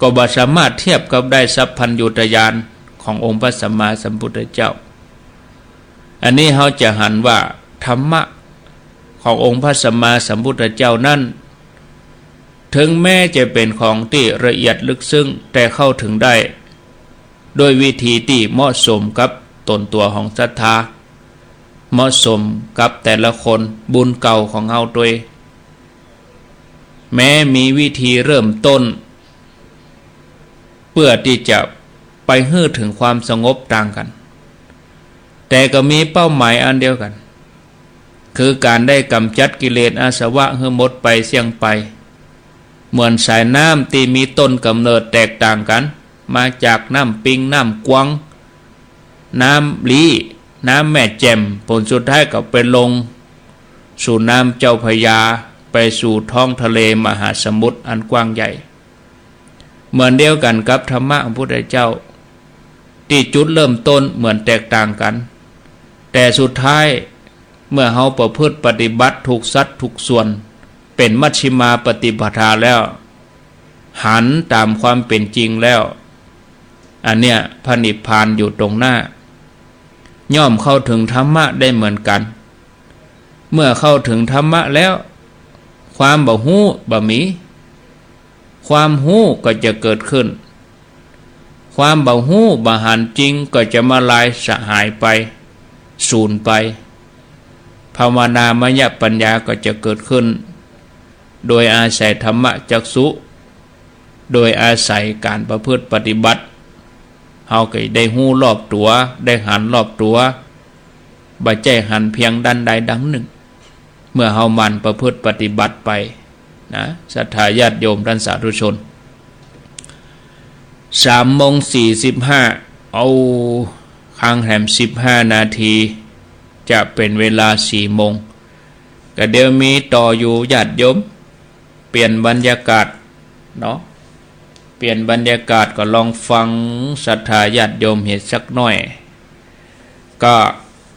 ก็บ่สามารถเทียบกับได้สัพพัญญูตญาณขององค์พระสัมมาสัมพุทธเจ้า อันนี้เฮาจะหันว่าธรรมะขององค์พระสัมมาสัมพุทธเจ้านั้น ถึงแม้จะเป๋นของตี้ละเอียดลึกซึ้ง แต่เข้าถึงได้ด้วยวิธีตี้เหมาะสมกับต๋นตั๋วของศรัทธา เหมาะสมกับแต่ละคน บุญเก่าของเฮาตวย แม้มีวิธีเริ่มต้น เปื้อตี้จะไปหื้อถึงความสงบต่างกั๋น แต่ก็มีเป้าหมายอันเดียวกั๋น คือก๋านได้ก๋ำจัดกิเลสอาสวะหื้อหมดไปเสี้ยงไป เหมือนสายน้ำตี้มีต้นก๋ำเนิดแตกต่างกั๋น มาจากน้ำปิง น้ำกวาง น้ำลี้ น้ำแม่แจ่ม ผลสุดท้ายก็ไปลง สู่น้ำเจ้าพระยา ไปสู่ท้องทะเลมหาสมุทรอันกว้างใหญ่ เหมือนเดียวกั๋นกับธรรมะของพระพุทธเจ้า ตี้จุดเริ่มต้นเหมือนแตกต่างกั๋น แต่สุดท้ายเมื่อเฮาประพฤติปฏิบัติถูกสัดถูกส่วน เป๋นมัชฌิมาปฏิปทาแล้ว หันต๋ามความเป๋นจริงแล้ว อันเนี้ยพระนิพพานอยู่ตรงหน้า ย่อมเข้าถึงธรรมะได้เหมือนกั๋น เมื่อเข้าถึงธรรมะแล้ว ความบ่ฮู้บ่มี ความฮู้ก็จะเกิดขึ้น ความบ่ฮู้บ่หันจริงก็จะมาลายสะหายไป สูญไป ภาวนามยปัญญาก็จะเกิดขึ้น โดยอาศัยธรรมจักษุ โดยอาศัยก๋านประพฤติปฏิบัติ เฮาก็ได้ฮู้รอบตั๋ว ได้หันรอบตั๋ว บ่ใจ้หันเพียงด้านใดด้านนึ่ง เมื่อเฮาหมั่นประพฤติปฏิบัติไปนะ ศรัทธาญาติโยมต้านสาธุชน สามโมงสี่สิบห้า เอา ค้างแหมสิบห้านาที จะเป๋นเวลาสี่โมง ก็เดี๋ยวมีต่ออยู่ญาติโยม เปลี่ยนบรรยากาศเนาะ เปลี่ยนบรรยากาศก็ลองฟังศรัทธาญาติโยมเหียสักหน้อย ก็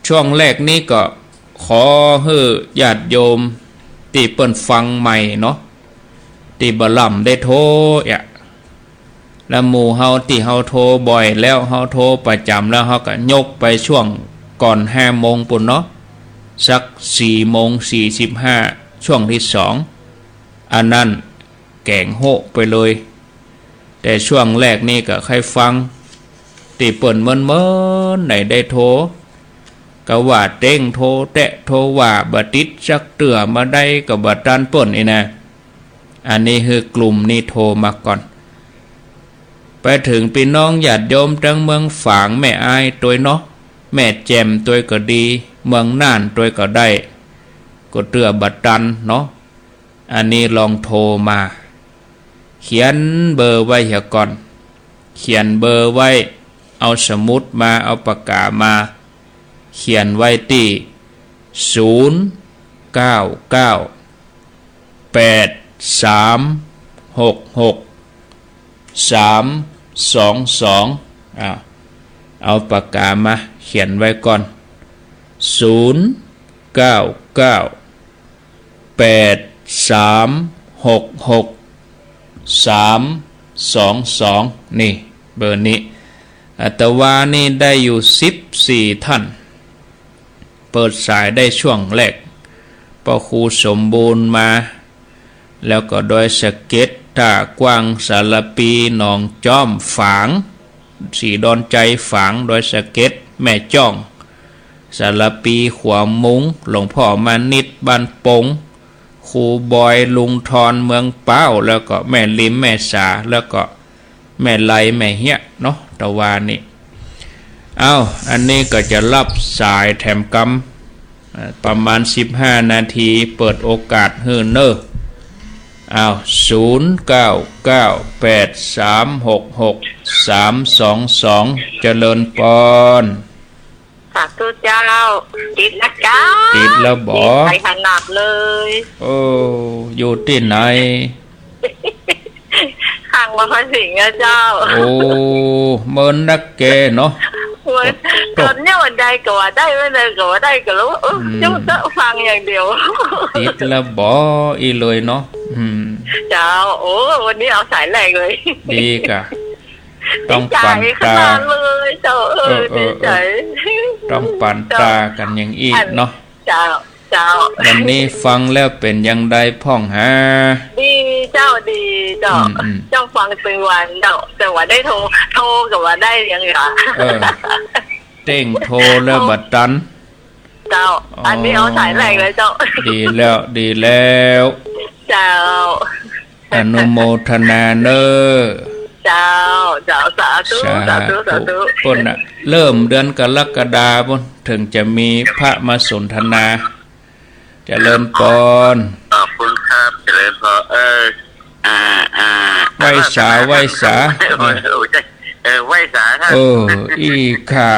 ช่วงแรกนี้ก็ขอหื้อญาติโยมตี้เปิ้นฟังใหม่เนาะ ตี้บ่ล่ำได้โทรอะ แล้วหมู่เฮาตี้เฮาโทรบ่อยแล้ว เฮาโทรประจ๋ำแล้ว เฮาก็ยกไปช่วงก่อนห้าโมงปู้นเนาะ สักสี่โมงสี่สิบห้า ช่วงตี้สอง อันนั้นแก๋งโฮะไปเลย แต่ช่วงแรกนี้ก็ใค่ฟัง ตี้เปิ้นเมินๆ ไหนได้โทร ก็ว่าเต๊ง โทรแต๊ะโทรว่าบ่ติดสักเตื้อ มาได้ก็บ่ตันเปิ้นอี้นะ อันนี้หื้อกลุ่มนี้โทรมาก่อน ไปเถิงปี้น้องญาติโยมตังเมืองฝาง แม่อายตวยเนาะ แม่แจ่มตวยก็ดี เมืองน่านตวยก็ได้ ก็เตื้อบ่ตันเนาะ อันนี้ลองโทรมา เขียนเบอร์ไว้เหียก่อน เขียนเบอร์ไว้ เอาสมุดมา เอาปากกามา เขียนไว้ตี้ ศูนย์ เก้า เก้า แปด สาม หก หก สาม สอง สอง อ่า เอาปากกามา เขียนไว้ก่อน ศูนย์ เก้า เก้า แปด สาม หก หก สาม สอง สอง นี่ เบอร์นี้ อาตวานี่ได้อยู่สิบสี่ท่าน เปิดสายได้ช่วงแรก ป้อครูสมบูรณ์มา แล้วก็ดอยสะเก็ด ต้ากว้าง สารภี หนองจ๊อม ฝาง ศรีดอนชัย ฝาง ดอยสะเก็ด แม่จ้อง สารภี ขัวมุง หลวงพ่อมานิต บ้านปง ครูบอย ลุงทอน เมืองป๊าว แล้วก็แม่ลิม แม่สา แล้วก็แม่ไล แม่เฮียเนาะ ตะวานี่ เอ้า อันนี้ก็จะฮับสายแถมกำ อ่า ประมาณสิบห้านาที เปิดโอกาสหื้อเน่อ เอ้า ศูนย์ เก้า เก้า แปด สาม หก หก สาม สอง สอง เจริญปอน สาธุเจ้า ติดนะเจ้า ติดแล้วบ่ ติดไปขนาดเลย โอ้ อยู่ตี้ไหน ข้างวัดพระสิงห์นะเจ้า โอ้ เมินนักแกเนาะ เมิน ตก ตอนเนี้ยวันใดก็ว่าได้ วันใดก็ว่าได้ ก็แล้ว เออ อืม เจ้าจะฟังอย่างเดียว ติดแล้วบ่ อี้เลยเนาะ อืม เจ้า โอ้ วันนี้เอาสายแรกเลย ดีก่ะ ต้องปั่นตา ดีใจขนาดเลยเจ้า เออ เออ ดีใจ เออ ต้องปั่นตากั๋นอย่างอี้เนาะ เจ้า เจ้า วันนี้ฟังแล้วเป๋นอย่างใดพ่องหา ดีเจ้า ดีเจ้า อืม อืม เจ้าฟังตึงวันเจ้า แต่ว่าได้โทร โทรก็ว่าได้ยังไง เออ เต๊งโทรแล้วบ่ตัน เจ้า อ๋อ อันนี้เอาสายแรกเลยเจ้า ดีแล้ว ดีแล้ว เจ้า อนุโมทนาเน่อ เจ้า เจ้า สาธุ สาธุ สาธุ สาธุ เปิ้นน่ะ เริ่มเดือนกรกฎาคมปู้น เถิงจะมีพระมาสนทนา เจริญปอน ขอบคุณครับ เจริญพร เออ อ่า อ่า ไหว้สา ไหว้สา เออ ไหว้สาครับ เออ อี้ค่ะ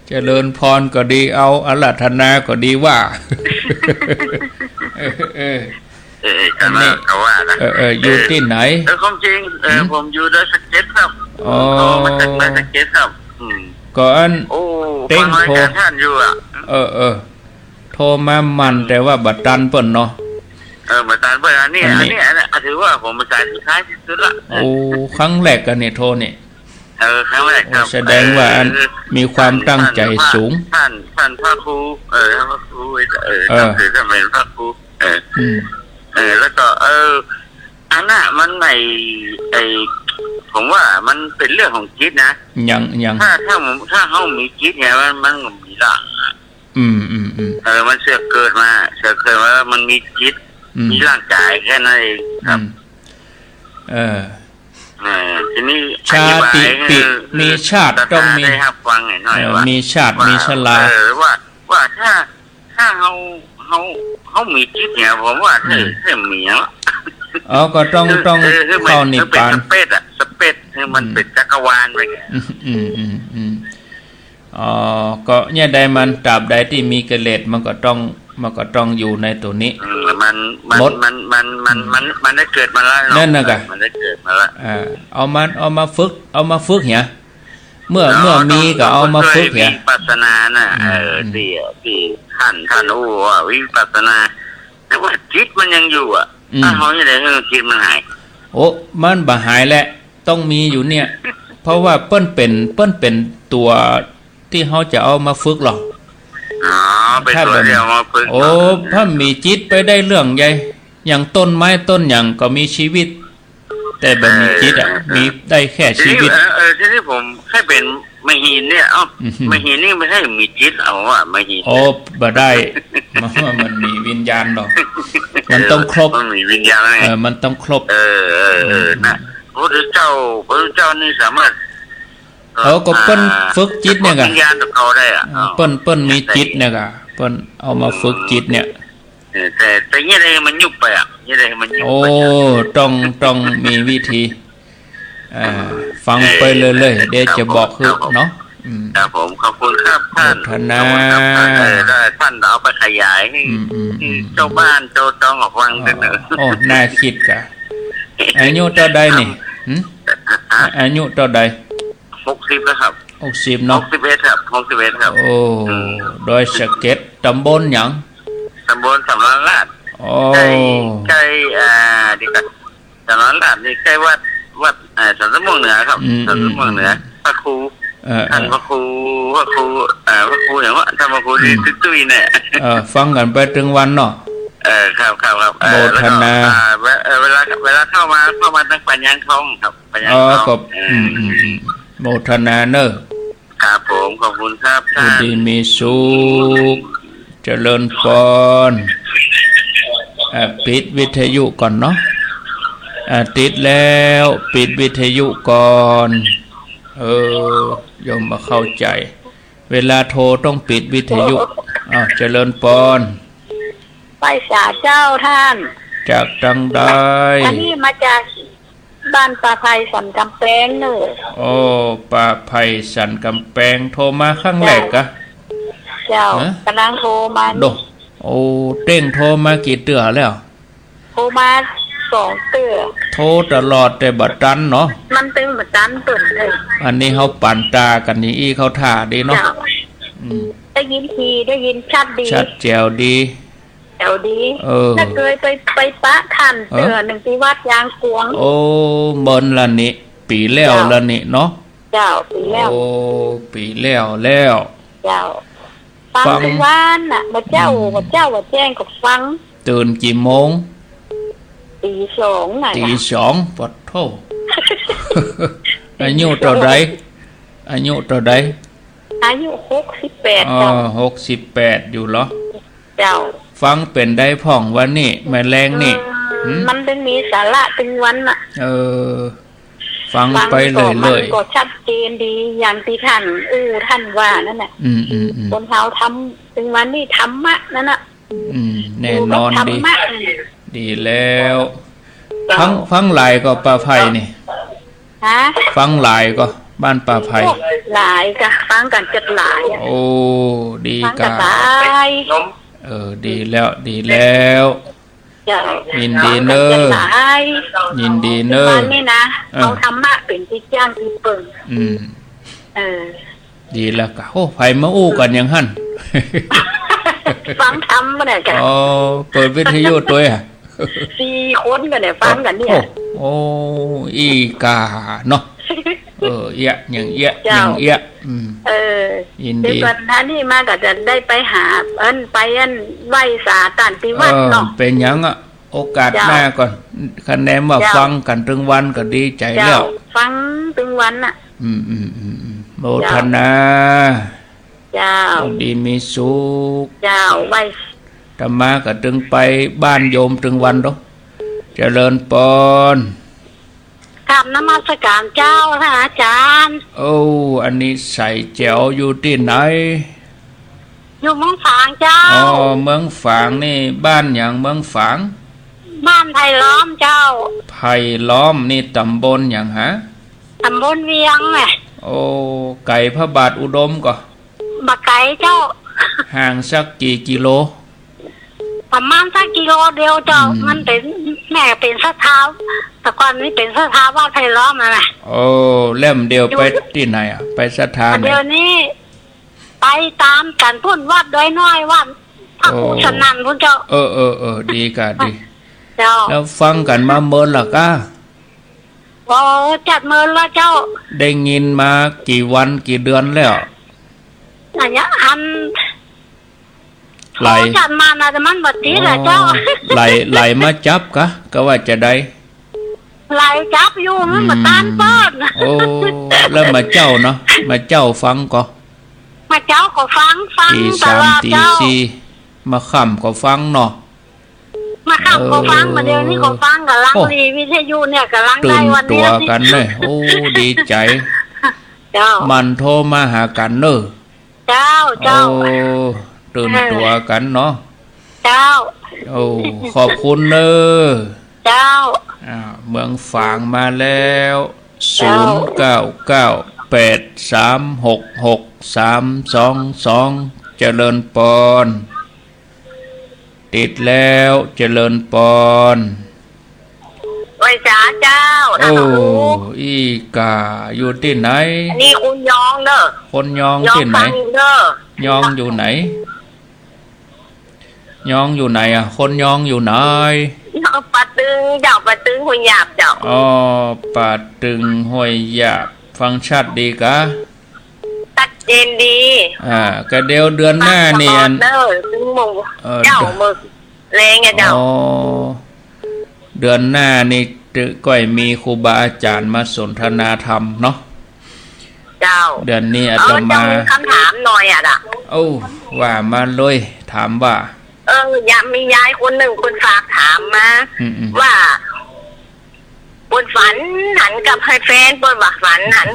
เจริญพรก็ดี เอาอาราธนาก็ดีว่า เออ เออ เออ ก็ว่า อันนี้ ก็ว่านะ เออ เออ อยู่ตี้ไหน เออ ความจริง เออ หืม ผมอยู่ดอยสะเก็ดครับ อ๋อ ผมมาจากดอยสะเก็ดครับ อืม ก็อัน โอ้ เต้ง ฟังรายการ โทร ท่านอยู่อะ เออ เออ โทรมาหมั่น อืม แต่ว่าบ่ตันเปิ้นเนาะ เออ บ่ตันเปิ้น อันนี้ อันนี้ อันนี้ อันนี้ ถือว่าผมเป็นสายสุดท้ายที่สุดละ โอ้ ครั้งแรกกั๋นนี่โทรนี่ เออ ครั้งแรกครับ โอ้ แสดงว่าอัน เออ มีความตั้งใจสูง ท่าน ท่าน ท่านพระครู เออ ท่านพระครู เออ เออ นับถือท่านเป็นพระครู เออ อืม เออ แล้วก็ เออ อันน่ะ มันไม่ ไอ้ ผมว่ามันเป็นเรื่องของจิตนะ ยัง ยัง ถ้า ถ้ามัน ถ้าเฮามีจิตเนี่ย มัน มันก็มีร่างอะ อืม อืม อืม เออ มันเสือกเกิดมา เสือกเกิดมาแล้วมันมีจิต อืม มีร่างกายแค่นั้นเองครับ อืม เออ เออ ทีนี้ ชาติ อธิบายให้ ปิ มีชาติ ศรัทธา ต้องมี ได้รับฟังหน่อย เออ ว่า มีชาติ ว่า มีชรา เออ ว่า ว่าถ้า ถ้าเฮา เฮา เฮามีจิตเนี่ย ผมว่า อืม เออ เออ มีแล้ว อ๋อ ก็ต้อง คือ ต้อง คือ คือมัน เข้านิพพาน คือเป็นสเปซอะ สเปซ คือมัน อืม เป็นจักรวาลไปไง อืม อืม อืม อืม อ๋อ ก็เนี่ยใดมัน ตราบใดตี้มีกิเลส มันก็ต้อง มันก็ต้องอยู่ในตัวนี้ อืม มัน มัน หมด มัน มัน มัน อืม มัน มันได้เกิดมาแล้วเนาะ นั่นน่ะกะ มันได้เกิดมาแล้ว อ่า เอามา เอามาฝึก เอามาฝึกเหีย เมื่อ เนาะ เมื่อมีก็เอามาฝึกเหีย ต้อง ต้องฝึกด้วยวิปัสสนาน่ะ อืม เออ อืม ตี้ ตี้ท่าน ท่านอู้ว่าวิปัสสนา แต่ว่าจิตมันยังอยู่อะ อืม ถ้าเฮาจะได้ให้จิตมันหาย โอ้ มันบ่หายแหละ ต้องมีอยู่เนี่ย เพราะว่าเปิ้นเป็น เปิ้นเป็นตั๋วตี้เฮาจะเอามาฝึกหรอก อ๋อ เป็นตั๋วตี้เอามาฝึก ถ้าบ่มี โอ้ ถ้ามีจิตไปได้เรื่องใหญ่ อย่างต้นไม้ต้นหยังก็มีชีวิต แต่บ่มีจิตอะ เออ มีได้แค่ชีวิต ทีนี้ เออ เออ ทีนี้ผมแค่เป็นมหินเนี่ย เอ้า อืม มหินนี่ไม่ใช่มีจิต เอาว่า มหิน โอ้ บ่ได้ มัน มันมีวิญญาณดอก มันต้องครบ มันมีวิญญาณไง เออ มันต้องครบ เออ เออ เออ อืม นะ พระพุทธเจ้า พระพุทธเจ้านี่สามารถ เออ ก็เปิ้น อ่า ฝึกจิตเนี่ยกะ วิญญาณของเขาได้อะ เออ เปิ้น เปิ้นมีจิตเนี่ยกะ เปิ้นเอามาฝึกจิตเนี่ย เออ แต่ แต่เนี่ยได้มันยุบไปอะ เนี่ยได้มันยุบไปอะ โอ้ ต้อง ต้องมีวิธี อ่า ฟังไปเรื่อยๆ เดี๋ยวจะบอกหื้อเนาะ อืม ครับผม ขอบคุณครับท่าน โมทนา ขอบคุณครับท่าน เออ ได้ ท่านเอาไปขยายให้ อืม อืม อืม ชาวบ้านชาวจองเขาฟังกันเนอะ อ๋อ น่าคิดกะ อายุเต้าใดนี่ หึ อายุเต้าใด หกสิบแล้วครับ หกสิบเนาะ หกสิบเอ็ดครับ หกสิบเอ็ดครับ โอ้ อืม ดอยสะเก็ด ตำบลหยัง ตำบลสำราญราษฎร์ อ๋อ ใกล้ ใกล้ อ่า เดี๋ยวก่อน สำราญราษฎร์นี่ใกล้วัด วัด เอ่อ สันสำโมงเหนือครับ อืม สันสำโมงเหนือ อืม พระครู เออ ท่าน เออ พระครู พระครู เอ่อ พระครูอย่างว่า ท่านพระครู อืม ตุ้ยๆ เนี่ย เออ ฟังกั๋นไปตึงวันเนาะ เออ ครับ ครับ ครับ เออ โมทนา แล้วก็ อ่า เว- เอ่อ เวลา เวลาเข้ามา เข้ามาทางป่ายางทองครับ ป่ายางทอง อ๋อ ก็ เออ อืม อืม อืม โมทนาเนอะ ครับผม ขอบคุณครับท่าน อยู่ดีมีสุข เจริญพร อ่ะ ปิดวิทยุก่อนเนาะ อ่ะ ติดแล้ว ปิดวิทยุก่อน เออ โยมบ่เข้าใจ๋ เวลาโทรต้องปิดวิทยุ อ้าว เจริญพร ไหว้สาเจ้าท่าน จากตางใด อันนี้มาจากบ้านป่าไผ่สันกำแปงเน่อ โอ้ ป่าไผ่สันกำแปง โทรมาครั้งแรกกะ เจ้า ฮะ ก๋ำลังโทรมา โด โอ้ เต้งโทรมากี่เตื้อแล้ว โทรมาสองเตื้อ โทรตลอดแต่บ่ตันเนาะ มันตึงบ่ตันเปิ้นเลย อันนี้เฮาปานต๋ากั๋นอย่างอี้เข้าท่าดีเนาะ เจ้า อืม ได้ยินที ได้ยินชัดดี ชัดแจ๋วดี แจ๋วดี เออ น่ะเกยไป ไปปะท่าน เออ เตื้อนึ่งตี้วัดยางกวง โอ้ เมินละนี่ ปี๋แล้ว เจ้า ละนี่เนาะ เจ้า ปี๋แล้ว โอ้ ปี๋แล้วแล้ว เจ้า ฟัง ฟัง ตึงวันน่ะ บ่าเจ๊า อืม บ่าเจ๊าบ่าแจ้งก็ฟัง ตื่นกี่โมง ตี๋สองน่ะ ตี๋สอง ปะโธ่ อายุเต้าใด อายุเต้าใด อายุหกสิบแปด อ๋อ เจ้า หกสิบแปดอยู่เหรอ เจ้า ฟังเป๋นใดพ่องวันนี้ แม่แลงนี่ อืม หืม มันตึงมีสาระตึงวันน่ะ เออ ฟังไปเรื่อยๆ ฟังก็มันก็ชัดเจนดี อย่างตี้ท่านอู้ท่านว่านั่นน่ะ อืม อืม อืม คนเฮาทำ ตึงวันนี้ธรรมะนั่นน่ะ อืม แน่นอนดี อยู่กับธรรมะ ดีแล้ว เจ้า ฟัง ฟังหลายก่อป่าไผ่นี่ ฮะ ฟังหลายก่อ บ้านป่าไผ่ โอ้ หลายกะ ฟังกั๋นจัดหลายอะ โอ้ ดี ฟังกั๋น กะ หลาย เออ ดีแล้ว ดีแล้ว เจ้า ยินดีเน่อ เจ้า หลาย ยินดีเน่อ วันนี้นะ เออ เอาธรรมะเป๋นตี้ตั้งตี้เปิ่ง อืม เออ ดีแล้วกะ โอ้ ใผมาอู้กั๋นอย่างหั้น ฟังธรรมบ่เนี่ยกะ อ๋อ เปิดวิทยุตวยอะ สี่คนกั๋นเนี่ย ฟังกั๋นเนี่ย โอ้ โอ้ อี้ก่าเนาะ เออ เอี้ยะ อย่างเอี้ยะ เจ้า อย่างเอี้ยะ อืม เออ ยินดี เดี๋ยวก่อนนะ นี่มาก็จะได้ไปหา อัน ไปอัน ไหว้สาต้านตี้วัดเนาะ เออ เป๋นหยังอะ โอกาสหน้าก่อน เจ้า คะแนนว่า เจ้า ฟังกั๋นตึงวันก็ดีใจ๋แล้ว เจ้า ฟังตึงวันน่ะ อืม อืม อืม อืม โมทนา เจ้า เจ้า โชคดีมีสุข เจ้า ไหว้ อาตมาก็ตึงไปบ้านโยมตึงวันเนาะ เจริญปอน กราบนมัสการเจ้า ท่านอาจ๋ารย์ โอ้ อันนี้ใสแจ๋ว อยู่ตี้ไหน อยู่เมืองฝางเจ้า อ๋อ เมืองฝางนี่ บ้านหยังเมืองฝาง บ้านไผ่ล้อมเจ้า ไผ่ล้อมนี่ต๋ำบลหยังฮะ ต๋ำบลเวียงแหละ โอ้ ไก๋พระบาทอุดมก่อ บ่ไก๋เจ้า ห่างสักกี่กิโล ประมาณสักกิโลเดียวเจ้า อืม มันเป๋น แม่เป๋นศรัทธา แต่ก่อนนี้เป๋นศรัทธาวัดไผ่ล้อมอะนะ โอ้ แล้วเดี๋ยวไปตี้ไหนอะ ไปศรัทธาไหน เดี๋ยวนี้ ไปต๋ามกั๋นปุ้น วัดดอยน้อย วัดพระครู โอ้ สนั่นปุ้นเจ้า เออ เออ เออ ดีกะดี เจ้า แล้วฟังกั๋นมาเมินละก้า โอ้ จัดเมินละเจ้า ได้ยินมากี่วันกี่เดือนแล้ว อันเนี้ย อัน ไหล โอ้ จัดมาน่ะ แต่มันบ่ติดละเจ้า อ๋อ ไหล ไหลมาจับกะ กะว่าจะได้ ไหลจับอยู่ มันบ่ตันเปิ้น อืม โอ้ แล้วมาเจ๊าเนาะ มาเจ๊าฟังก่อ มาเจ๊าก็ฟัง ฟัง ตี๋สาม ตลอด ตี๋ เจ้า สี่ มาค่ำก็ฟังเนาะ มาค่ำก็ฟัง เออ มาเดี๋ยวนี้ก็ฟัง ก่ำลัง โอ้ ดี วิทยุเนี่ย ก่ำลังได้วันเนี้ย ตื่นตั๋วกั๋นเน่อ โอ้ ดีใจ๋ เจ้า หมั่นโทรมาหากั๋นเน่อ เจ้า เจ้า โอ้ ตื่นตั๋วกั๋นเนาะ เจ้า โอ้ ขอบคุณเน่อ เจ้า อ่า เมืองฝางมาแล้ว เจ้า ศูนย์เก้าเก้าแปดสามหกหกสามสองสอง เจริญปอน ติดแล้ว เจริญปอน ไหว้สาเจ้า โอ้ ท่านพระครู อี้ก่า อยู่ตี้ไหน นี่คนยองเน่อ คนยองตี้ไหน ยองฟังเน่อ ยองอยู่ไหน ยองอยู่ไหนอะ คนยองอยู่ไหน ยองป่าตึงเจ้า ป่าตึงห้วยหยาบเจ้า อ๋อ ป่าตึงห้วยหยาบ ฟังชัดดีกะ ชัดเจนดี อ่า กะเดี๋ยวเดือนหน้านี่ ฟังตลอดเน่อ ตึงโมง เออ เจ้า เดือน มื้อแลงอะเจ้า อ๋อ เดือนหน้านี่จะก้อยมีครูบาอาจ๋ารย์มาสนทนาธรรมเนาะ เจ้า เดือนนี้อาตมา เออ เจ้า มีกำถามหน่อยอะน่ะ โอ้ ว่ามาเลย ถามว่า เออ ยามมียายคนนึ่งเปิ้นฝากถามมา อืม อืม ว่า เปิ้นฝันหันกับแฟน เปิ้นว่าฝันหัน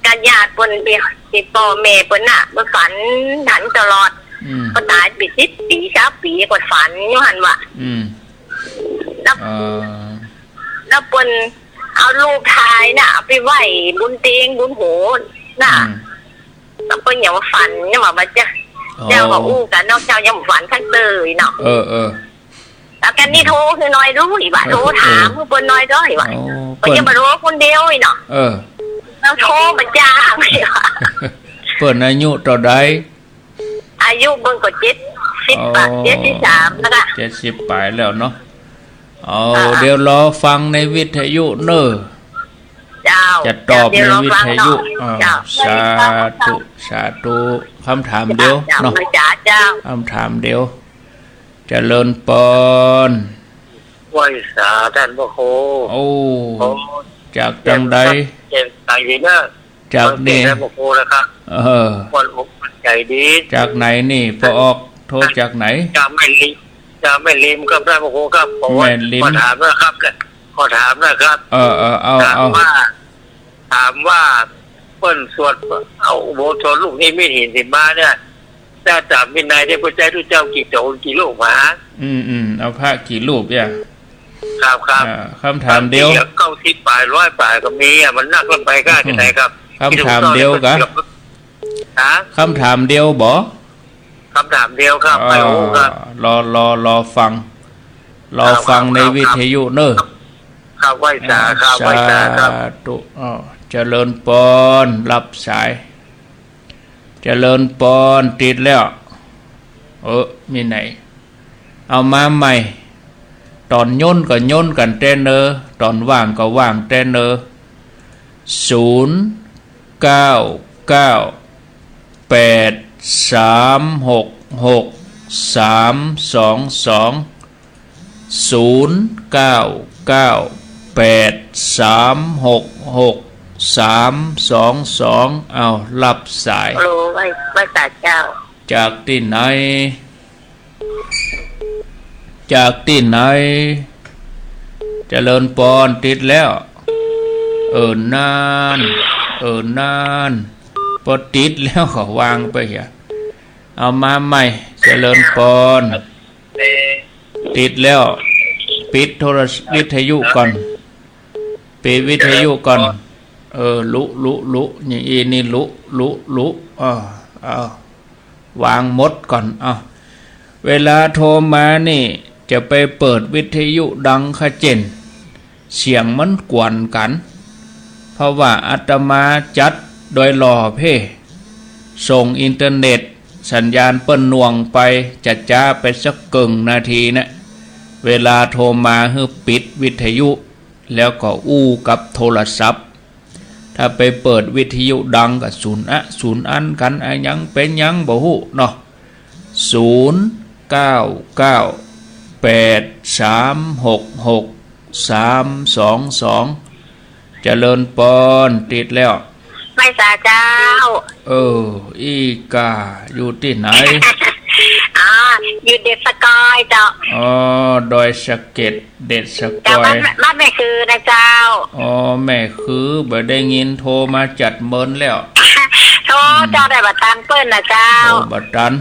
กับญาติเปิ้น ตี้ ตี้ป้อแม่เปิ้นน่ะ เปิ้นฝันหันตลอด อืม เปิ้นต๋ายไปสิบปี๋ ซาวปี๋ เปิ้นฝันอยู่หันว่า อืม แล้ว เอ่อ แล้วเปิ้นเอารูปถ่ายน่ะ เอาไปไหว้บนเตียงบนโหน่ะ อืม แล้วเปิ้นยังว่าฝัน ยังว่าบ่าเจ้า อ๋อ เจ้าก็อู้กั๋นเนาะ เจ้ายังบ่ฝันสักเตื้อเนาะ เออ เออ แล้วกะนี่โทรหื้อหน่อยดูอีกว่า เออ โทรถาม เออ หื้อเปิ้นหน่อยด้วยว่า อ๋อ เปิ้นยังบ่โทรคนเดียวอีกเนาะ เออ แล้วโทรมาจ้างอีกว่า เปิ้นอายุเต้าใด อายุเปิ้นก็เจ็ดสิบ อ๋อ เจ็ดสิบสามแล้วกะ เจ็ดสิบป๋ายแล้วเนาะ เอา อ่า เดี๋ยวรอฟังในวิทยุเน่อ เจ้า จะตอบในวิทยุ เดี๋ยวรอฟังเนาะ อ่า เจ้า สาธุ สาธุ กำถามเดียว เจ้า เนาะ เจ้า เจ้า กำถามเดียว เจริญปอน ไหว้สาต้านพระครู โอ้ โอ้ จากตางใด เจ๋งใจ๋ดีเน่อ จากนี่ ต้านพระครูนะครับ เออ วันอกวันใจ๋ดี จากไหนนี่ ป้อออกโทรจากไหน จากแม่ริม จากแม่ริมครับต้านพระครูครับ ผมว่า แม่ริม ขอถามนะครับ ขอถามนะครับ เออ เออ เอา ถาม เอา ว่า ถามว่าเปิ้นสวด เอาอุโบสถลูกนิมิตหินสิมาเนี่ย ถ้าต๋ามวินัยเนี่ยเปิ้นใจ๊ตุ๊เจ้ากี่โตนกี่ลูกหวา อืม อืม เอาพระกี่รูปเนี่ย ครับ ครับ อ่า กำถามเดียว เก้าสิบป๋าย ร้อยป๋ายก็มีอะ มันนักเกินไปก้าจะไหนครับ กำถามเดียวกะ ฮะ กำถามเดียวบ่ คำถามเดียวครับ อ่า ฮัลโหลครับ รอ รอ รอฟัง รอฟัง ครับ ใน ครับ วิทยุเนอะ ครับ ไหว้สาครับ อ่า ไหว้สาครับ สาธุ อ้าว เจริญปอน รับสาย เจริญปอน ติดแล้ว เออ มีไหน เอามาใหม่ ต๋อนย้นก็ย้นกั๋นแต๊เนอะ ต๋อนว่างก็ว่างแต๊เนอะ ศูนย์ เก้า เก้า แปด สาม หก หก สาม สอง สอง ศูนย์ เก้า เก้า แปด สาม หก หก สาม สอง สอง อ้าว รับสาย ฮัลโหล ไหว้ ไหว้สาเจ้า จากตี้ไหน จากตี้ไหน เจริญปอน ติดแล้ว เออ นาน เออ นาน ปอติดแล้วก็วางไปเหีย เอามาใหม่ เจริญปอน ติดแล้ว ปิดโทรศ- วิทยุก่อน ปิดวิทยุก่อน เออ ลุ ลุ ลุ อย่างอี้นี่ ลุ ลุ ลุ อ้าว อ้าว วางหมดก่อน อ้าว เวลาโทรมานี่ จะไปเปิดวิทยุดังขะเจ่น เสียงมันกวนกั๋น เพราะว่าอาตมาจัดโดยหล่อเพ่ ส่งอินเทอร์เน็ต สัญญาณเปิ้นหน่วงไป จะจ๊าไปสักเกิ่งนาทีนะ เวลาโทรมาหื้อปิดวิทยุ แล้วก็อู้กับโทรศัพท์ ถ้าไปเปิดวิทยุดังก็สูญอะ สูญอันกั๋น อะหยังเป๋นหยังบ่ฮู้เนาะ ศูนย์ เก้า เก้า แปด สาม หก หก สาม สอง สอง เจริญปอน ติดแล้ว ไหว้สาเจ้า เออ อี้ก่า อยู่ตี้ไหน อ๋อ อยู่เด็ดสะกอยเจ้า อ๋อ ดอยสะเก็ด เด็ดสะกอย เจ้า บ้าน บ้านแม่คือนะเจ้า อ๋อ แม่คือ บ่ได้ยินโทรมาจัดเมินแล้ว โทร อืม เจ้า แต่บ่ตันเปิ้นนะเจ้า โอ้ บ่ตัน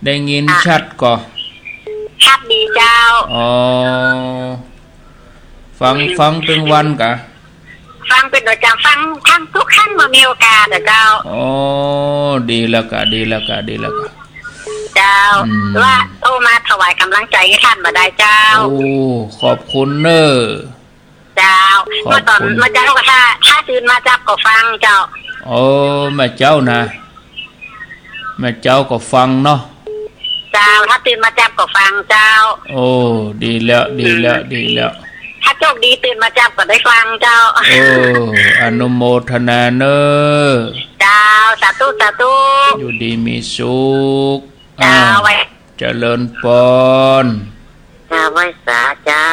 ได้ยิน อ่ะ ชัดก่อ ชัดดีเจ้า อ๋อ ฟัง ฟังตึงวันกะ ฟังเป๋นประจ๋ำ ฟังทั้งทุกครั้งเมื่อมีโอกาสนะเจ้า อ๋อ ดีแล้วกะ ดีแล้วกะ ดีแล้วกะ เจ้า อืม ว่าโทรมาถวายก๋ำลังใจ๋หื้อต้านบ่ได้เจ้า โอ้ ขอบคุณเน่อ เจ้า ขอบคุณ เมื่อต๋อน เมื่อเจ๊าก็ ถ้า ถ้าตื่นมาจั๊บก็ฟังเจ้า โอ้ แม่เจ๊านะ แม่เจ๊าก็ฟังเนาะ เจ้า ถ้าตื่นมาจั๊บก็ฟังเจ้า โอ้ ดีแล้ว ดีแล้ว อืม ดีแล้ว ถ้าโชคดีตื่นมาจั๊บก็ได้ฟังเจ้า โอ้ อนุโมทนาเน่อ เจ้า สาธุ สาธุ อยู่ดีมีสุข เจ้า อ้าว ไหว้ เจริญปอน เจ้า ไหว้สาเจ้า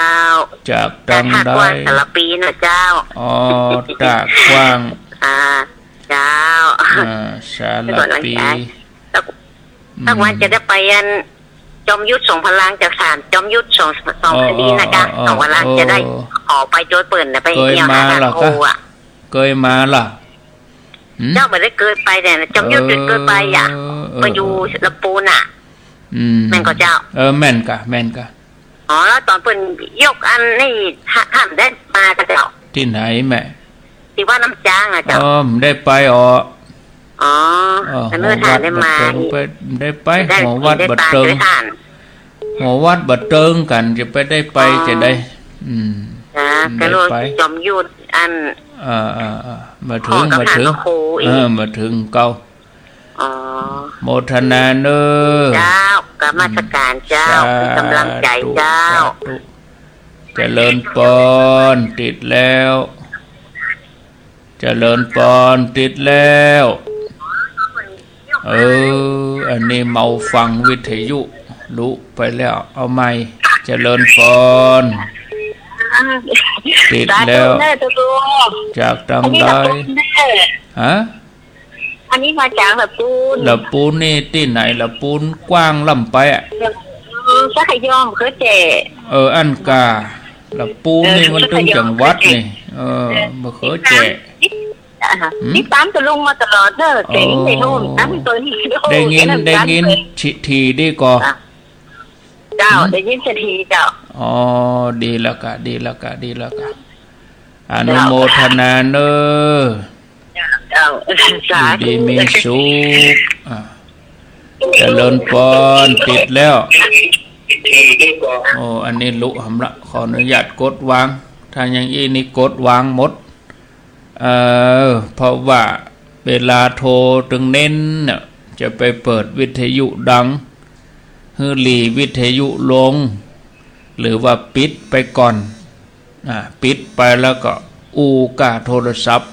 จากตางใด ตากว้างสารปีนะเจ้า อ๋อ ตากว้าง อ่า เจ้า อ่า สารปี ตาก อืม ตากวันจะได้ไปอัน จอมยุทธสองพลัง จากศาลจอมยุทธสอง สอง อ๋อ คดีนะเจ้า อ๋อ อ๋อ สองพลัง อ๋อ จะได้ขอไปจ้วยเปิ้นนะ ไป เกยมาเหรอ เยี่ยมหา คะ โคอะ เกยมาเหรอ หืม เจ้าบ่ได้เกยไปเนี่ย จอมยุทธ เออ เกยไปอะ เออ ไปอยู่ เออ ลำปูนอะ อืม แม่นก่อเจ้า เออ แม่นกะ แม่นกะ อ๋อ แล้วต๋อนเปิ้นยกอันนี้ ท่าน ท่านได้มาก่อเจ้า ตี้ไหนแม่ ตี้วัดน้ำจ๊างอะเจ้า อ๋อ บ่ได้ไปอ๋อ อ๋อ เออ อันนี้ หอวัด ท่านได้มา บ่เติง ไป บ่ได้ไป ได้ หอวัด ได้ บ่เติง ได้ตามด้วยท่าน หอวัดบ่เติงกั๋น จะไปได้ไป อ๋อ จะได้ อืม อ่า บ่ได้ไป ก็เลยจอมยุทธอัน อ่า อ่า อ่า บ่เถิง พ่อกับ บ่เถิง พระครูอีก เออ บ่เถิงเก่า อ๋อ โมทนาเน่อ เจ้า กะนมัสก๋านเจ้า อืม เป็นก๋ำลังใจ๋เจ้า สาธุ สาธุ เจริญปอน ติดแล้ว เจริญปอน ติดแล้ว เออ อันนี้เมาฟังวิทยุ ลุไปแล้ว เอาใหม่ เจริญปอน ติดแล้ว สาธุเน่อ จากตางใด อันนี้ละปูนเน่อ ฮะ อันนี้มาจากละปูน ละปูนนี่ตี้ไหน ละปูนกว้างล้ำไปอะ เออ สักขะยอง เขือแจ้ เออ อันกา ละปูนนี่ เออ มันตึงจังหวัดนี่ เออ เออ บ่เขือแจ้ อ่า หืม ติดต๋ามตะลุงมาตลอดเน่อ เสียงในโฮม อ๋อ ต๋ามตัวนี้ ได้ยิน ได้ยิน แค่นั้น ถี่ ถี่ดีก่อ อ่ะ เจ้า อืม ได้ยินเสียงทีเจ้า อ๋อ ดีแล้วกะ ดีแล้วกะ ดีแล้วกะ อนุโมทนาเน่อ เจ้า อยู่ดีมีสุข อ่า เจริญปอน ปิดแล้ว โอ้ อันนี้ลุหำละ ขออนุญาตกดวาง ถ้าอย่างอี้นี่กดวางหมด เออ เพราะว่าเวลาโทรตึงเน้นเนี่ย จะไปเปิดวิทยุดัง หื้อหรี่วิทยุลง หรือว่าปิดไปก่อน อ่า ปิดไปแล้วก็อู้ก้าโทรศัพท์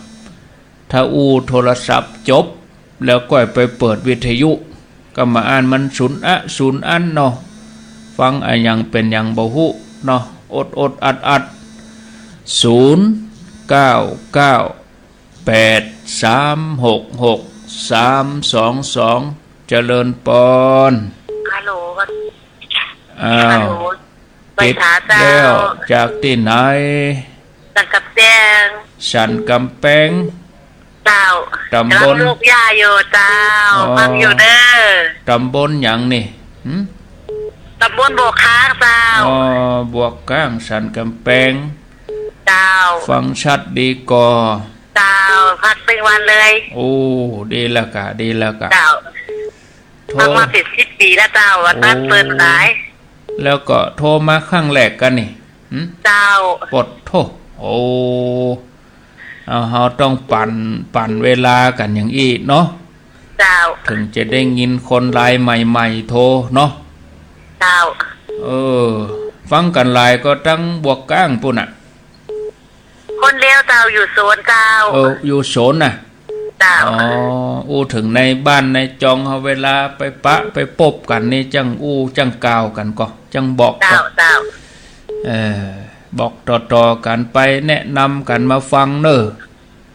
ถ้าอู้โทรศัพท์จบ แล้วก้อยไปเปิดวิทยุ ก็มาอ่านมันสูญอะสูญอั้นเนาะ ฟังอะหยังเป๋นหยังบ่ฮู้เนาะ อดอดอัดอัด ศูนย์ เก้า เก้า แปด สาม หก หก สาม สอง สอง เจริญปอน ฮัลโหล อ้าว ฮัลโหล ปิดแล้ว เจ้า จากตี้ไหน สันกำแปง สันกำแปง เจ้า ตำบล กำลังลูกหญ้าอยู่เจ้า อ๋อ ฟังอยู่เน้อ ตำบลหยังนี่ หืม ตำบลบวกค้างเจ้า อ๋อ บวกค้าง สันกำแปง เจ้า ฟังชัดดีก่อ เจ้า พักเป๋นวันเลย โอ้ ดีแล้วกะ ดีแล้วกะ เจ้า โทร ฟังมาเป๋นสิบปี๋แล้วเจ้า ว่าตั๊ดเปิ้นหลาย โอ้ แล้วก็โทรมาครั้งแรกกั๋นนี่ หืม เจ้า ปดโธ่ โอ้ เอา เฮาต้องปั่น ปั่นเวลากั๋นอย่างอี้เนาะ เจ้า เถิงจะได้ยินคนรายใหม่ๆ โทรเนาะ เจ้า เออ ฟังกั๋นหลายก็ตังบวกค้างปู้นน่ะ คนเดียวเจ้า อยู่โสนเจ้า เออ อยู่โสนน่ะ เจ้า อ๋อ อู้เถิงในบ้านในจองเฮา เวลาไปปะไปปบกั๋นนี่ จั้งอู้จั้งกล่าวกั๋นก่อ จั้งบอกก่อ เจ้า เจ้า เออ บอกต่อๆ กั๋นไป แนะนำกั๋นมาฟังเน้อ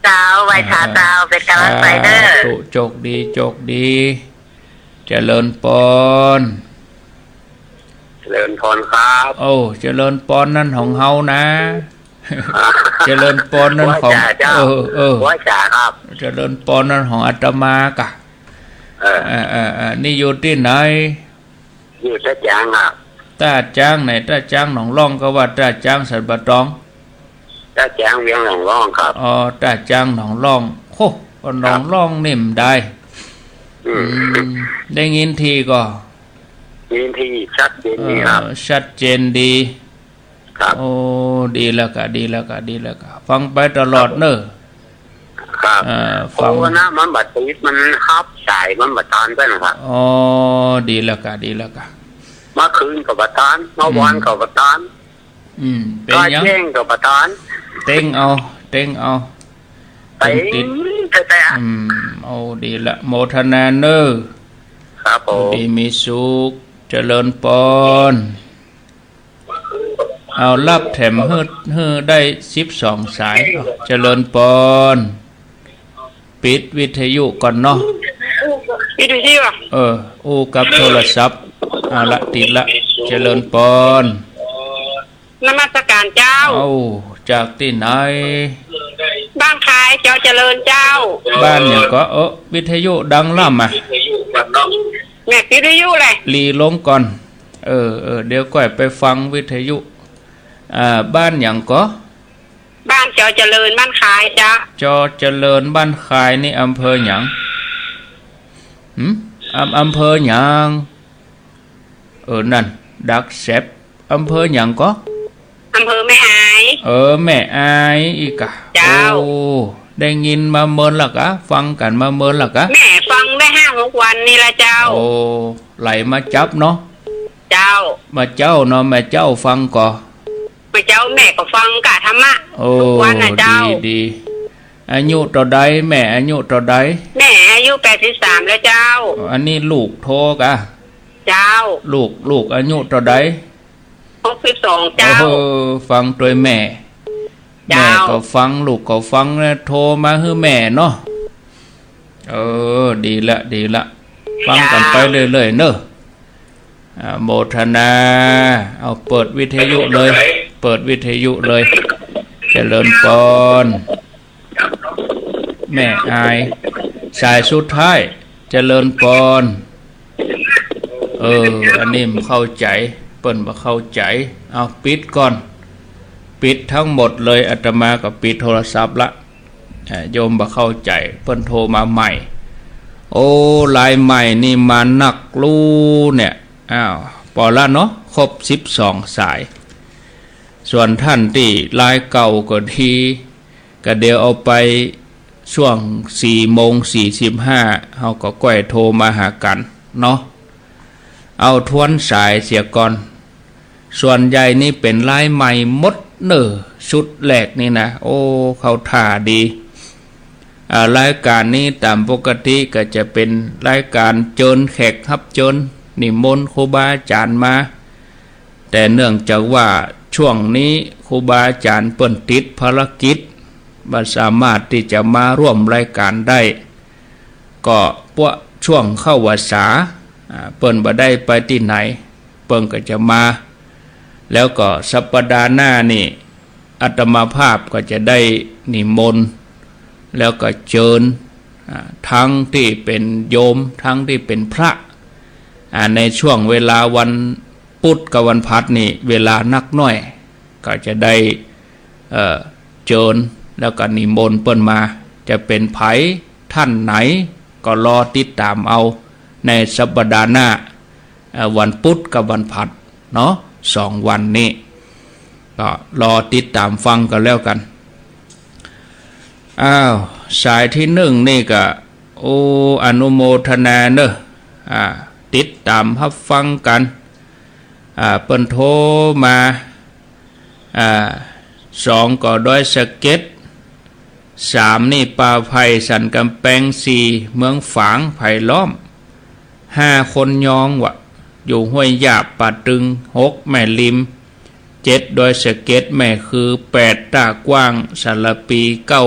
เจ้า ไหว้สาเจ้า เป๋นก๋ำลังใจ๋เน้อ สาธุ โจคดี โจคดี เจริญปอน เจริญปอนครับ โอ้ เจริญปอนนั่นของเฮานะ เจริญปอนนั่นของ ไหว้สาเจ้า เออ เออ ไหว้สาครับ เจริญปอนนั่นของอาตมากะ เออ เออ เออ เออ นี่อยู่ตี้ไหน อยู่ต้าจ๊างครับ ต้าจ๊างไหน ต้าจ๊างหนองล่อง ก็ว่าต้าจ๊างสันป่าตอง ต้าจ๊างเวียงหนองล่องครับ อ๋อ ต้าจ๊างหนองล่อง โห ก็หนองล่องนี่มันได้ อืม อืม ได้ยินทีก่อ ได้ยินทีชัดเจนดีครับ เออ ชัดเจนดี ครับ โอ้ ดีแล้วกะ ดีแล้วกะ ดีแล้วกะ ฟังไปตลอดเน้อ ครับ เออ ฟัง โอ้ นะ มันบ่ติด มันฮับสาย มันบ่ตานไปนะครับ อ๋อ ดีแล้วกะ ดีแล้วกะ เมื่อคืนก็บ่ตาน เมื่อวานก็บ่ตาน อืม เป๋นหยัง ก็แจ้งก็บ่ตาน เต็งเอา เต็งเอา เต็งติด เต็งแต่ อืม เอา ดีละ โมทนาเน้อ ครับผม อยู่ดีมีสุข เจริญปอน เอา ฮับแถมหื้อ หื้อได้สิบสองสาย เอา เจริญปอน ปิดวิทยุก่อนเนาะ วิทยุอะ เออ อู้กับโทรศัพท์ เอาละ ติดละ เจริญปอน นมัสการเจ้า เอ้า จากตี้ไหน บ้านคาย จอเจริญเจ้า บ้านหยังก่อ เออ วิทยุดังล้ำอะ แม่ปิดวิทยุเลย หลีลงก่อน เออ เออ เดี๋ยวก้อยไปฟังวิทยุ อ่า บ้านหยังก่อ บ้านจอเจริญ บ้านคายเจ้า จอเจริญ บ้านคายนี่อำเภอหยัง หืม อำ อำเภอหยัง เออ นั่น ดักแซบ อำเภอหยังก่อ อำเภอแม่อาย เออ แม่อายอีกอะ เจ้า โอ้ ได้ยินมาเมินละกะ ฟังกั๋นมาเมินละกะ แม่ฟังได้ห้าหกวันนี่ละเจ้า โอ้ ไหลมาจั๊บเนาะ เจ้า มาเจ้าเนาะ มาเจ้าฟังก่อ มาเจ้า แม่ก็ฟังกะธรรมะ โอ้ ทุกวันนะเจ้า ดี ดี อายุเต้าใด แม่อายุเต้าใด แม่อายุแปดสิบสามแล้วเจ้า อันนี้ลูกโทรกะ เจ้า ลูก ลูกอายุเต้าใด หกสิบสองเจ้า เออ ฟังตวยแม่ เจ้า แม่ก็ฟัง ลูกก็ฟังนะ โทรมาหื้อแม่เนาะ เออ ดีละ ดีละ ฟังกั๋นไปเรื่อยๆ เน้อ อ่า โมทนา เอา เปิดวิทยุเลย เปิดวิทยุเลย เจริญปอน แม่อาย สายสุดท้าย เจริญปอน เออ อันนี้บ่เข้าใจ๋ เปิ้นบ่เข้าใจ๋ เอา ปิดก่อน ปิดทั้งหมดเลย อาตมาก็ปิดโทรศัพท์ละ อ่า โยมบ่เข้าใจ๋ เปิ้นโทรมาใหม่ โอ้ ลายใหม่นี่มานักลูเนี่ย อ้าว ปอละเนาะ ครบสิบสองสาย ส่วนต้านตี้ลายเก่าก็ดี ก็เดี๋ยวเอาไปช่วงสี่โมงสี่สิบห้า เฮาก็ก้อยโทรมาหากั๋นเนาะ เอาทวนสายเสียก่อน ส่วนใหญ่นี่เป๋นลายใหม่หมดเน่อ ชุดแรกนี่นะ โอ้ เข้าท่าดี อ่า รายก๋านนี้ต๋ามปกติก็จะเป๋นรายก๋านเจิญแขกฮับเจิญ นิมนต์ครูบาอาจ๋ารย์มา แต่เนื่องจากว่าช่วงนี้ครูบาอาจ๋ารย์เปิ้นติดภารกิจ บ่สามารถตี้จะมาร่วมรายก๋านได้ ก็พวกช่วงเข้าพรรษา อ่า เปิ้นบ่ได้ไปตี้ไหน เปิ้นก็จะมา แล้วก็สัปดาห์หน้านี่ อาตมาภาพก็จะได้นิมนต์ แล้วก็เจิญ อ่า ตึงตี้เป๋นโยม ตึงตี้เป๋นพระ อ่า ในช่วงเวลาวัน พุธกับวันพฤหัสนี่เวลานักน้อย ก็จะได้ เอ่อ เจิญ แล้วก็นิมนต์เปิ้นมา จะเป๋นใผต้านไหน ก็รอติดต๋ามเอาในสัปดาห์หน้า เอ่อ วันพุธกับวันพฤหัสเนาะ สองวันนี้ ก็รอติดต๋ามฟังกั๋นแล้วกั๋น อ้าว สายตี้นึ่งนี่ก็ โอ้ อนุโมทนาเน่อ อ่า ติดต๋ามฮับฟังกั๋น อ่า เปิ้นโทรมา อ่า สองก็ดอยสะเก็ด สามนี่ป่าไผ่สันก๋ำแปง สี่เมืองฝางไผ่ล้อม ห้าคนยองวะ อยู่ห้วยหยาบป่าตึง หกแม่ริม เจ็ดดอยสะเก็ดแม่คือ แปดต้ากว้างสารภี เก้า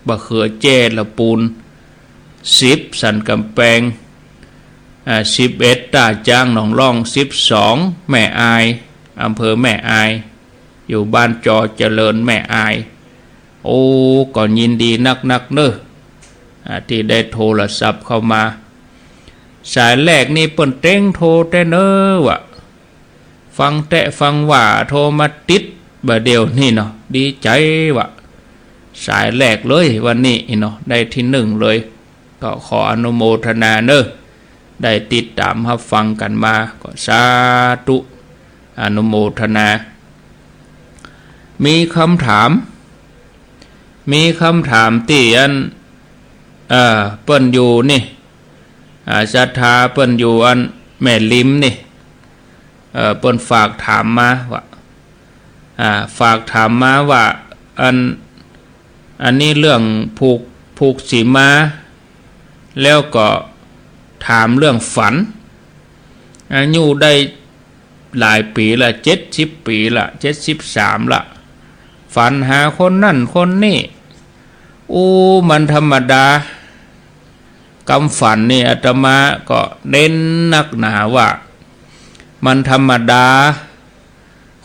บ่าเขือแจ้ละปูน สิบสันก๋ำแปง อ่า สิบเอ็ดต้าจ๊างหนองล่อง สิบสองแม่อาย อำเภอแม่อาย อยู่บ้านจอเจริญแม่อาย โอ้ ก็ยินดีนักๆ เน่อ อ่า ตี้ได้โทรศัพท์เข้ามา สายแรกนี่เปิ้นเต๊งโทรแต๊เน่อวะ ฟังแต๊ฟังว่าโทรมาติดบ่าเดี่ยวนี่เนาะ ดีใจ๋วะ สายแรกเลยวันนี้เนาะ ได้ตี้นึ่งเลย ก็ขออนุโมทนาเน่อ ได้ติดต๋ามฮับฟังกั๋นมา ก็สาธุ อนุโมทนา มีกำถาม มีกำถามตี้อัน เอ่อ เปิ้นอยู่นี่ อ่า ศรัทธาเปิ้นอยู่อันแม่ริมนี่ เอ่อ เปิ้นฝากถามมาว่า อ่า ฝากถามมาว่า อัน อันนี้เรื่องผูก ผูกสีมา แล้วก็ถามเรื่องฝัน อายุได้หลายปี๋ละ เจ็ดสิบปี๋ละ เจ็ดสิบสามละ ฝันหาคนนั้นคนนี้ อู้ มันธรรมดา กำฝันนี่อาตมาก็เน้นนักหนาว่า มันธรรมดา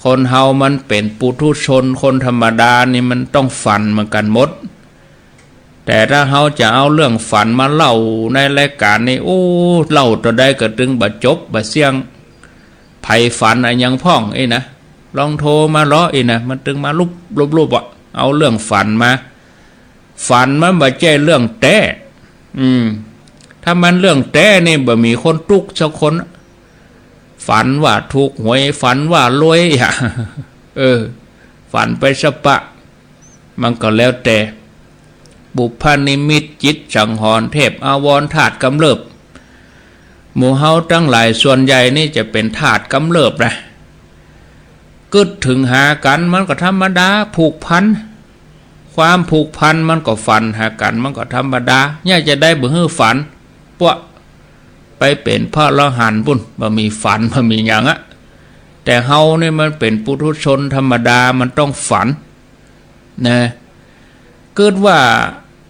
คนเฮามันเป๋นปุถุชน คนธรรมดานี่มันต้องฝันเหมือนกั๋นหมด แต่ถ้าเฮาจะเอาเรื่องฝันมาเล่าในรายก๋านนี่ อู้ เล่าเต้าใดก็ตึงบ่จบบ่เสี้ยง ใผฝันอะหยังพ่องอี้นะ ลองโทรมาเลาะอี้นะ มันตึงมาลุบลุบลุบอะ เอาเรื่องฝันมา ฝันมันบ่ใจ้เรื่องแต๊ อืม ถ้ามันเรื่องแต๊นี่บ่มีคนตุ๊กสักคน ฝันว่าถูกหวย ฝันว่ารวยอะ เออ ฝันไปสะปะ มันก็แล้วแต่ ปุพพนิมิต จิตสังหรณ์ เทพอาวรณ์ ธาตุกำเริบ หมู่เฮาตังหลายส่วนใหญ่นี่จะเป๋นธาตุกำเริบนะ กึ๊ดเถิงหากั๋นมันก็ธรรมดา ผูกพัน ความผูกพันมันก็ฝันหากั๋นมันก็ธรรมดา เยียะจาใดบ่หื้อฝัน ปะ ไปเป๋นพระอรหันต์ปู้น บ่มีฝัน บ่มีหยังอะ แต่เฮานี่มันเป๋นปุถุชนธรรมดา มันต้องฝัน นะ กึ๊ดว่า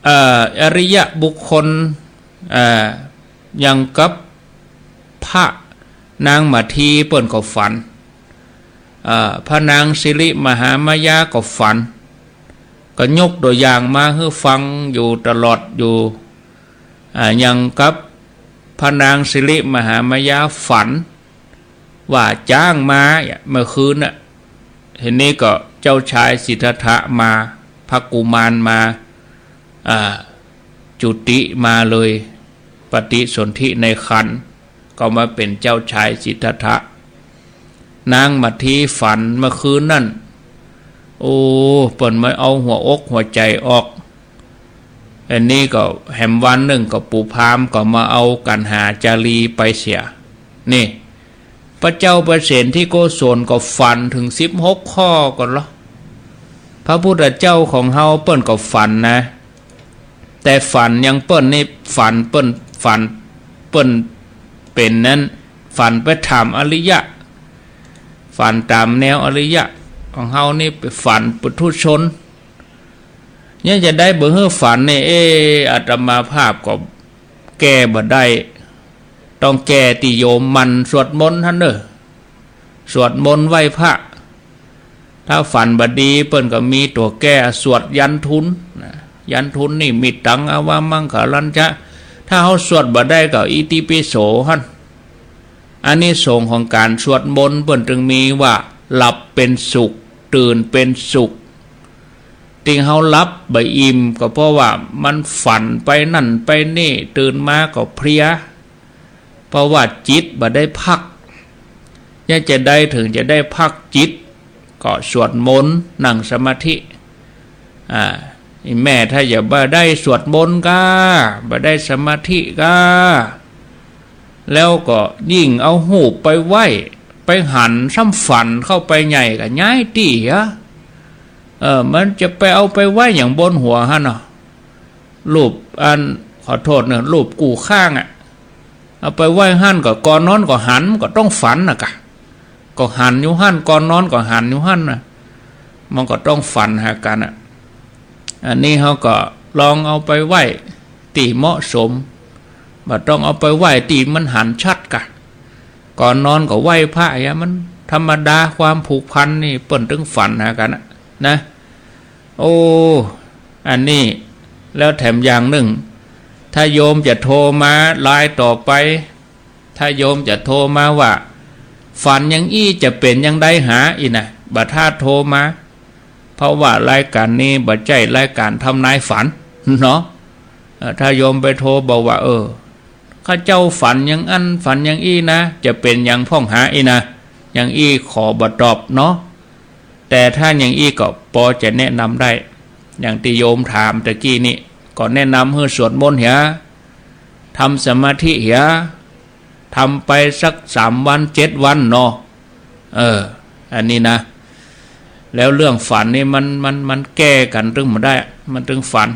เอ่อ อริยะบุคคล เอ่อ อย่างกับพระนางมัททีเปิ้นก็ฝัน เอ่อ พระนางสิริมหามายาก็ฝัน ก็ยกตั๋วอย่างมาหื้อฟังอยู่ตลอดอยู่ อ่า อย่างกับพระนางสิริมหามายาฝัน ว่าจ๊างมาเมื่อคืนน่ะ ทีนี้ก็เจ้าชายสิทธัตถะมา พระกุมารมา อ่า จุติมาเลย ปฏิสนธิในครรภ์ ก็มาเป๋นเจ้าชายสิทธัตถะ นางมัทธีฝันเมื่อคืนนั้น โอ้ เปิ้นมาเอาหัวอกหัวใจ๋ออก อันนี้ก็แหมวันนึ่งก็ปู่พราหมณ์ก็มาเอากัณหาจารีไปเสีย นี่ พระเจ้าประเสนทิโกศลก็ฝันเถิงสิบหกข้อก่อนเหรอ พระพุทธเจ้าของเฮาเปิ้นก็ฝันนะ แต่ฝันอย่างเปิ้นนี่ฝันเปิ้น ฝันเปิ้นเป๋นนั้น ฝันไปต๋ามอริยะ ฝันต๋ามแนวอริยะ ของเฮานี่ไปฝันปุถุชน เนี่ยจะใดบ่หื้อฝันนี่ เอ๊ะ อาตมาภาพก็แก้บ่ได้ ต้องแก้ตี้โยมหมั่นสวดมนต์หั้นเน่อ สวดมนต์ไหว้พระ ถ้าฝันบ่ดีเปิ้นก็มีตั๋วแก้ สวดยันทุนนะ ยันทุนนิมิตตัง อาวามังคลัญจะ ถ้าเฮาสวดบ่ได้ก็อิติปิโสหั้น อานิสงส์ของก๋านสวดมนต์เปิ้นจึงมีว่า หลับเป๋นสุข ตื่นเป๋นสุข ตี้เฮาหลับบ่อิ่มก็เพราะว่ามันฝันไปนั่นไปนี่ ตื่นมาก็เพลีย เพราะว่าจิตบ่ได้พัก เนี่ยจะใดเถิงจะได้พักจิต ก็สวดมนต์ นั่งสมาธิ อ่า อีแม่ถ้าจะบ่ได้สวดมนต์ก้า บ่ได้สมาธิก้า แล้วก็ยิ่งเอาฮูปไปไหว้ ไปหันซ้ำฝันเข้าไปใหญ่ก็ย้ายตี้อะ เออ มันจะไปเอาไปไหว้อย่างบนหัวหั้นเนาะ รูปอัน ขอโทษเน่อ รูปกู้ข้างอะ เอาไปไหว้หั้นก็ก่อนนอนก็หัน ก็ต้องฝันน่ะกะ ก็หันอยู่หั้น ก่อนนอนก็หันอยู่หั้นน่ะ มันก็ต้องฝันหากั๋นอะ อันนี้เฮาก็ลองเอาไปไหว้ตี้เหมาะสม บ่ต้องเอาไปไหว้ตี้มันหันชัดกะ ก่อนนอนก็ไหว้พระ อย่ามันธรรมดา ความผูกพันนี่เปิ้นตึงฝันหากั๋นน่ะ นะ โอ้ อันนี้ แล้วแถมอย่างนึ่ง ถ้าโยมจะโทรมาไลน์ต่อไป ถ้าโยมจะโทรมาว่า ฝันอย่างอี้จะเป๋นอย่างใดหาอี้นะ บ่ถ้าโทรมา เพราะว่ารายก๋านนี้บ่ใจ้รายก๋านทำนายฝันเนาะ เอ่อ ถ้าโยมไปโทรบอกว่า เออ ข้าเจ้าฝันอย่างอั้นฝันอย่างอี้นะ จะเป๋นอย่างพ่องหาอี้นะ อย่างอี้ขอบ่ตอบเนาะ แต่ถ้าอย่างอี้ก็ปอจะแนะนำได้ อย่างตี้โยมถามตะกี้นี่ ก็แนะนำหื้อสวดมนต์เหีย ทำสมาธิเหีย ทำไปสักสามวันเจ็ดวันเนาะ เออ อันนี้นะ แล้วเรื่องฝันนี่มัน มัน มันแก้กั๋นตึงบ่ได้ มันตึงฝัน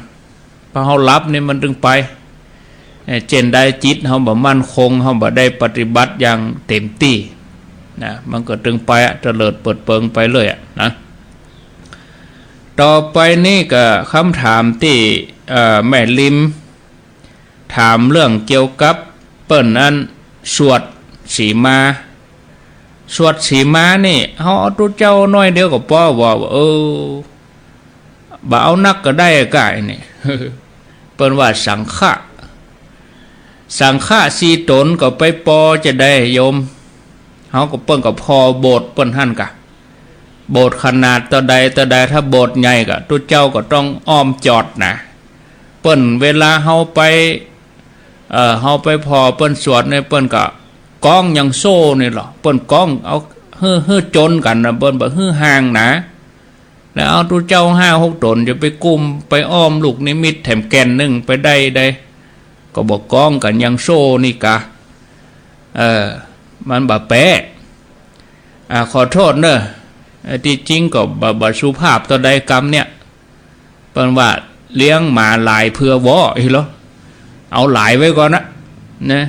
พอเฮาหลับนี่มันตึงไป เอ่อ เจ้นใดจิตเฮาบ่มั่นคง เฮาบ่ได้ปฏิบัติอย่างเต็มตี้นะ มันก็ตึงไปอะ เตลิดเปิดเปิงไปเลยอะนะ ต่อไปนี่ก็กำถามตี้ เอ่อ แม่ริม ถามเรื่องเกี่ยวกับเปิ้นอันสวดสีมา สวดสีมานี่ เฮาเอาตุ๊เจ้าน้อยเดียวก็ปอ ว่า เออ บ่เอานักก็ได้ก้าอี้นี่ เปิ้นว่าสังฆะ สังฆะสี่ต๋นก็ไปปอจะใดโยม เฮาก็เปิ้นก็ผ่อโบสถ์เปิ้นหั้นกะ โบสถ์ขนาดเต้าใดเต้าใด ถ้าโบสถ์ใหญ่ก็ตุ๊เจ้าก็ต้องอ้อมจอดนะ เปิ้นเวลาเฮาไป เอ่อ เฮาไปผ่อเปิ้นสวดนี่ เปิ้นก็ก้องยังโซ่นี่ลอ เปิ้นก้องเอาหื้อ หื้อจนกั๋นนะ เปิ้นบ่หื้อห่างนะ แล้วเอาตุ๊เจ้าห้าหกต๋นจะไปกุมไปอ้อมลูกนิมิตแถมแก่นนึ่งไปได้ใด ก็บ่ก้องกั๋นยังโซ่นี่กา เออ มันบ่แป๊ อ่า ขอโต้ษเน่อ เอ่อ ตี้จริงก็บ่ บ่สุภาพเต้าใดกำเนี่ย เปิ้นว่าเลี้ยงหมาหลายเผื่อวออี้ลอ เอาหลายไว้ก่อนนะ นะ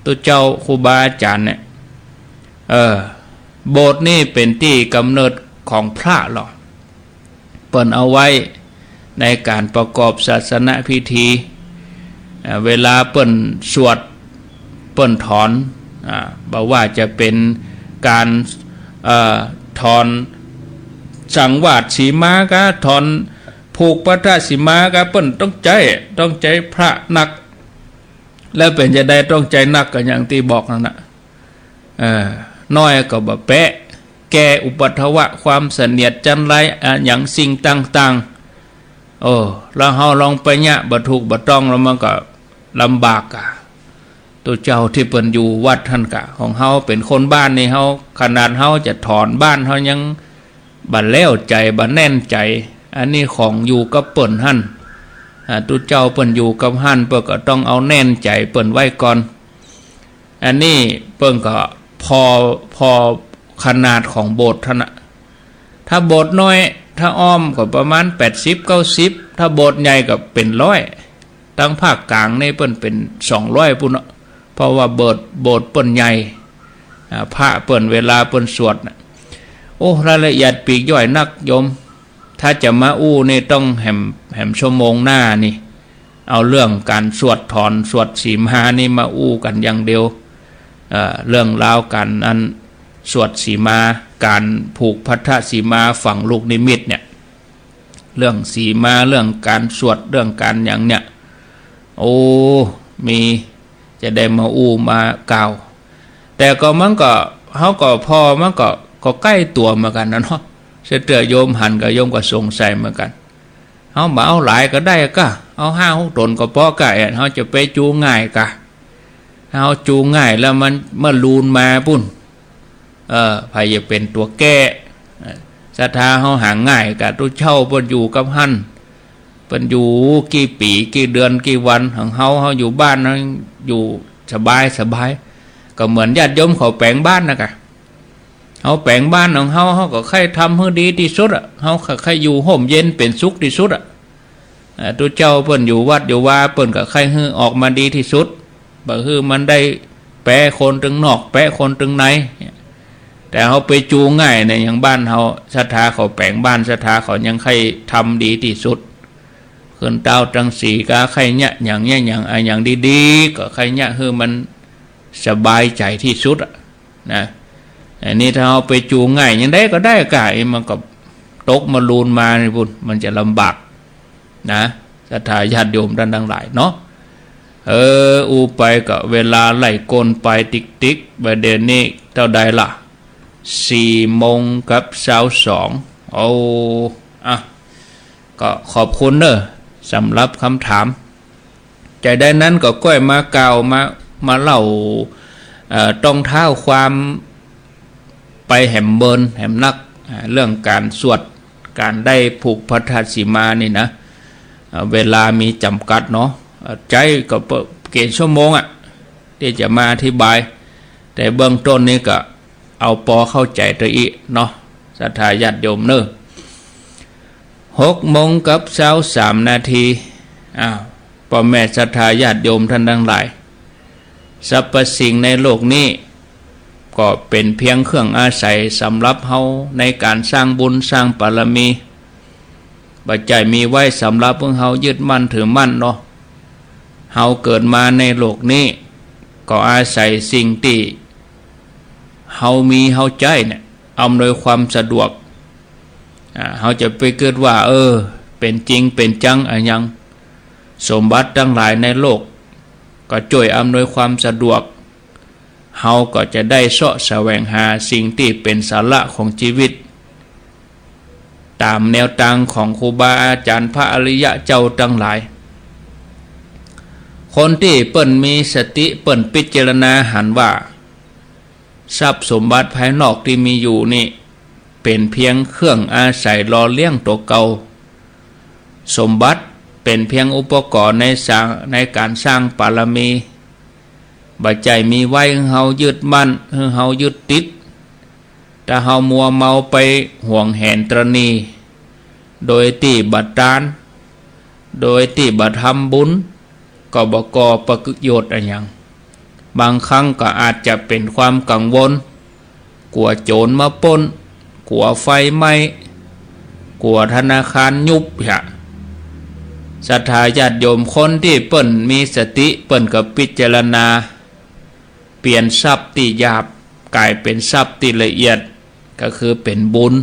ตุ๊เจ้าครูบาอาจ๋ารย์เนี่ย เออ โบสถ์นี่เป๋นตี้ก๋ำเนิดของพระลอ เปิ้นเอาไว้ในก๋านประกอบศาสนพิธี เอ่อ เวลาเปิ้นสวด เปิ้นถอน อ่า บ่ว่าจะเป๋นก๋าน เอ่อ ถอนสังวาสสีมากา ถอนผูกพัทธสีมากา เปิ้นต้องใจ๊ ต้องใจ๊พระนัก แล้วเป๋นจะใดต้องใจ๊นักก็อย่างตี้บอกนั่นน่ะ เออ น้อยก็บ่แป๊ แก้อุปัทวะความเสนียดจัญไร อะหยังสิ่งต่างๆ โอ้ แล้วเฮาลองไปเยียะบ่ถูกบ่ต้องแล้วมันก็ลำบากอะ ตุ๊เจ้าตี้เปิ้นอยู่วัดหั้นก่ะ ของเฮาเป๋นคนบ้านนี่ เฮา ขนาดเฮาจะถอนบ้าน เฮายังบ่แล้วใจ๋ บ่แน่นใจ๋ อันนี้ของอยู่กับเปิ้นหั้น อ่า ตุ๊เจ้าเปิ้นอยู่กับหั้น เปิ้นก็ต้องเอาแน่นใจ๋เปิ้นไว้ก่อน อันนี้เปิ้นก็ผ่อ ผ่อขนาดของโบสถ์หั้นน่ะ ถ้าโบสถ์น้อย ถ้าอ้อมก็ประมาณแปดสิบ เก้าสิบ ถ้าโบสถ์ใหญ่ก็เป๋นร้อย ตังภาคกลางนี่เปิ้นเป๋นสองร้อย ปู้นเนาะ เพราะว่าโบสถ์ โบสถ์เปิ้นใหญ่ อ่า พระเปิ้น เวลาเปิ้นสวดน่ะ โอ้ รายละเอียดปลีกย่อยนักโยม ถ้าจะมาอู้นี่ต้องแหม แหมชั่วโมงหน้านี่ เอาเรื่องก๋านสวดถอน สวดสีมานี่มาอู้กั๋นอย่างเดียว เอ่อ เรื่องราวก๋านอันสวดสีมา ก๋านผูกพัทธสีมาฝังลูกนิมิตเนี่ย เรื่องสีมา เรื่องก๋านสวด เรื่องก๋านหยังเนี่ย โอ้ มี จะได้มาอู้มากล่าว แต่ก็มันก็ เฮาก็ผ่อ มันก็ ก็ใก้ตั๋วเหมือนกั๋นนะเนาะ เสียเตื้อโยมหันก็โยมก็สงสัยเหมือนกั๋น เฮาบ่เอาหลายก็ได้ก่ะ เอาห้าหกต๋นก็ปอก่ะ เฮาจะไปจูงง่ายก่ะ เฮาจูงง่ายแล้วมัน เมื่อลูนมาปู้น เออ ใผจะเป๋นตั๋วแก้ เออ ศรัทธาเฮาหาง่ายก่ะ ตุ๊เจ้าเปิ้นอยู่กับหั้น เปิ้นอยู่กี่ปี๋ กี่เดือน กี่วัน ของเฮา เฮาอยู่บ้าน เฮาอยู่สบายสบาย ก็เหมือนญาติโยมเขาแป๋งบ้านน่ะก่ะ เฮาแป๋งบ้านของเฮา เฮาก็ใค่ทำหื้อดีตี้สุดอะ เฮาก็ใค่อยู่ฮ่มเย็นเป๋นสุขตี้สุดอะ อ่า ตุ๊เจ้าเปิ้นอยู่วัดอยู่วา เปิ้นก็ใค่หื้อออกมาดีตี้สุด บ่หื้อมันได้แปะคนตึงนอก แปะคนตึงใน แต่เฮาไปจูงง่ายเนี่ย อย่างบ้านเฮา ศรัทธาเขาแป๋งบ้าน ศรัทธาเขายังใค่ทำดีตี้สุด ขึ้นเต๊าตังสี่ก็ใค่เยียะหยัง เยียะหยัง อะหยังดีๆ ก็ใค่เยียะหื้อมันสบายใจ๋ตี้สุดอะ นะ อันนี้ถ้าเฮาไปจูงง่าย ยังได้ก็ได้ก่ะ ไอ้มันก็ตกมาลูนมานี่ปู้น มันจะลำบากนะ ศรัทธาญาติโยมต้านตังหลายเนาะ เออ อู้ไปก็เวลาไหลก้นไปติ๊กๆ บ่าเดี่ยวนี้เต้าใดละ สี่โมงกับซาวสอง โอ้ อ่ะ ก็ขอบคุณเน้อ สำหรับกำถาม จะใดนั้นก็ก้อยมากล่าว มา มาเล่า เอ่อ ต้องเท้าความไปแหมเมินแหมนัก อ่า เรื่องก๋านสวด ก๋านได้ผูกพัทธสีมานี่นะ อ่า เวลามีจ๋ำกัดเนาะ อ่า ใจ๊ก็เป๋นเกณฑ์ชั่วโมงอะ ตี้จะมาอธิบาย แต่เบื้องต้นนี้ก็เอาปอเข้าใจ๋เต้าอี้เนาะ ศรัทธาญาติโยมเน้อ หกโมงกับซาวสามนาที อ้าว ป้อแม่ศรัทธาญาติโยมต้านตังหลาย สรรพสิ่งในโลกนี้ ก็เป๋นเพียงเครื่องอาศัยสำหรับเฮาในก๋านสร้างบุญสร้างบารมี บ่ใจ้มีไว้สำหรับหื้อเฮายึดมั่นถือมั่นเนาะ เฮาเกิดมาในโลกนี้ ก็อาศัยสิ่งตี้เฮามีเฮาใจ๊เนี่ย อำนวยความสะดวก อ่า เฮาจะไปกึ๊ดว่า เออ เป๋นจริงเป๋นจังอะหยัง สมบัติตังหลายในโลก ก็จ้วยอำนวยความสะดวก เฮาก็จะได้เซาะแสวงหาสิ่งตี้เป๋นสาระของจีวิต ต๋ามแนวตางของครูบาอาจ๋ารย์พระอริยะเจ้าตังหลาย คนตี้เปิ้นมีสติ เปิ้นพิจารณาหันว่า ทรัพย์สมบัติภายนอกตี้มีอยู่นี่ เป๋นเพียงเครื่องอาศัยหล่อเลี้ยงตั๋วเก่า สมบัติเป๋นเพียงอุปกรณ์ในสร้าง ในก๋านสร้างบารมี บ่ใจ้มีไว้หื้อเฮายึดมั่น หื้อเฮายึดติด ถ้าเฮามัวเมาไปหวงแหนตระหนี่ โดยตี้บ่ตาน โดยตี้บ่ทำบุญ ก็บ่ก่อประโยชน์อะหยัง บางครั้งก็อาจจะเป๋นความกังวล กั๋วโจ๋รมาปล้น กั๋วไฟไหม้ กั๋วธนาคารยุบเหีย ศรัทธาญาติโยม คนตี้เปิ้นมีสติ เปิ้นก็พิจารณา เปลี่ยนทรัพย์ตี้หยาบ ก๋ายเป๋นทรัพย์ตี้ละเอียด ก็คือเป๋นบุญ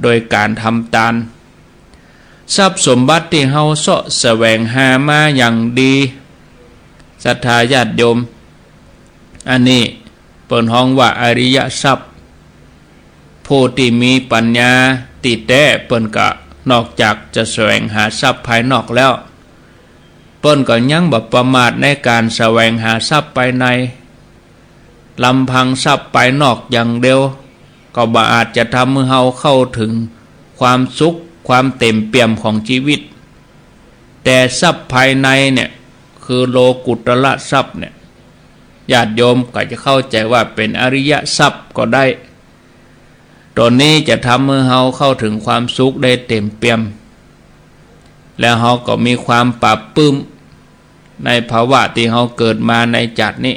โดยก๋านทำตาน ทรัพย์สมบัติตี้เฮาเซาะแสวงหามาอย่างดี ศรัทธาญาติโยม อันนี้เปิ้นฮ้องว่าอริยทรัพย์ ผู้ตี้มีปัญญาตี้แต๊เปิ้นก็นอกจากจะแสวงหาทรัพย์ภายนอกแล้ว เปิ้นก็ยังบ่ประมาทในก๋านแสวงหาทรัพย์ภายใน ลำพังทรัพย์ภายนอกอย่างเดียว ก็บ่อาจจะทำหื้อเฮาเข้าเถิงความสุข ความเต็มเปี่ยมของจีวิต แต่ทรัพย์ภายในเนี่ย คือโลกุตตรทรัพย์เนี่ย ญาติโยมก็จะเข้าใจ๋ว่าเป๋นอริยทรัพย์ก็ได้ ตั๋วนี้จะทำหื้อเฮาเข้าเถิงความสุขได้เต็มเปี่ยม แล้วเฮาก็มีความปลาบปลื้มในภาวะตี้เฮาเกิดมาในจาตินี้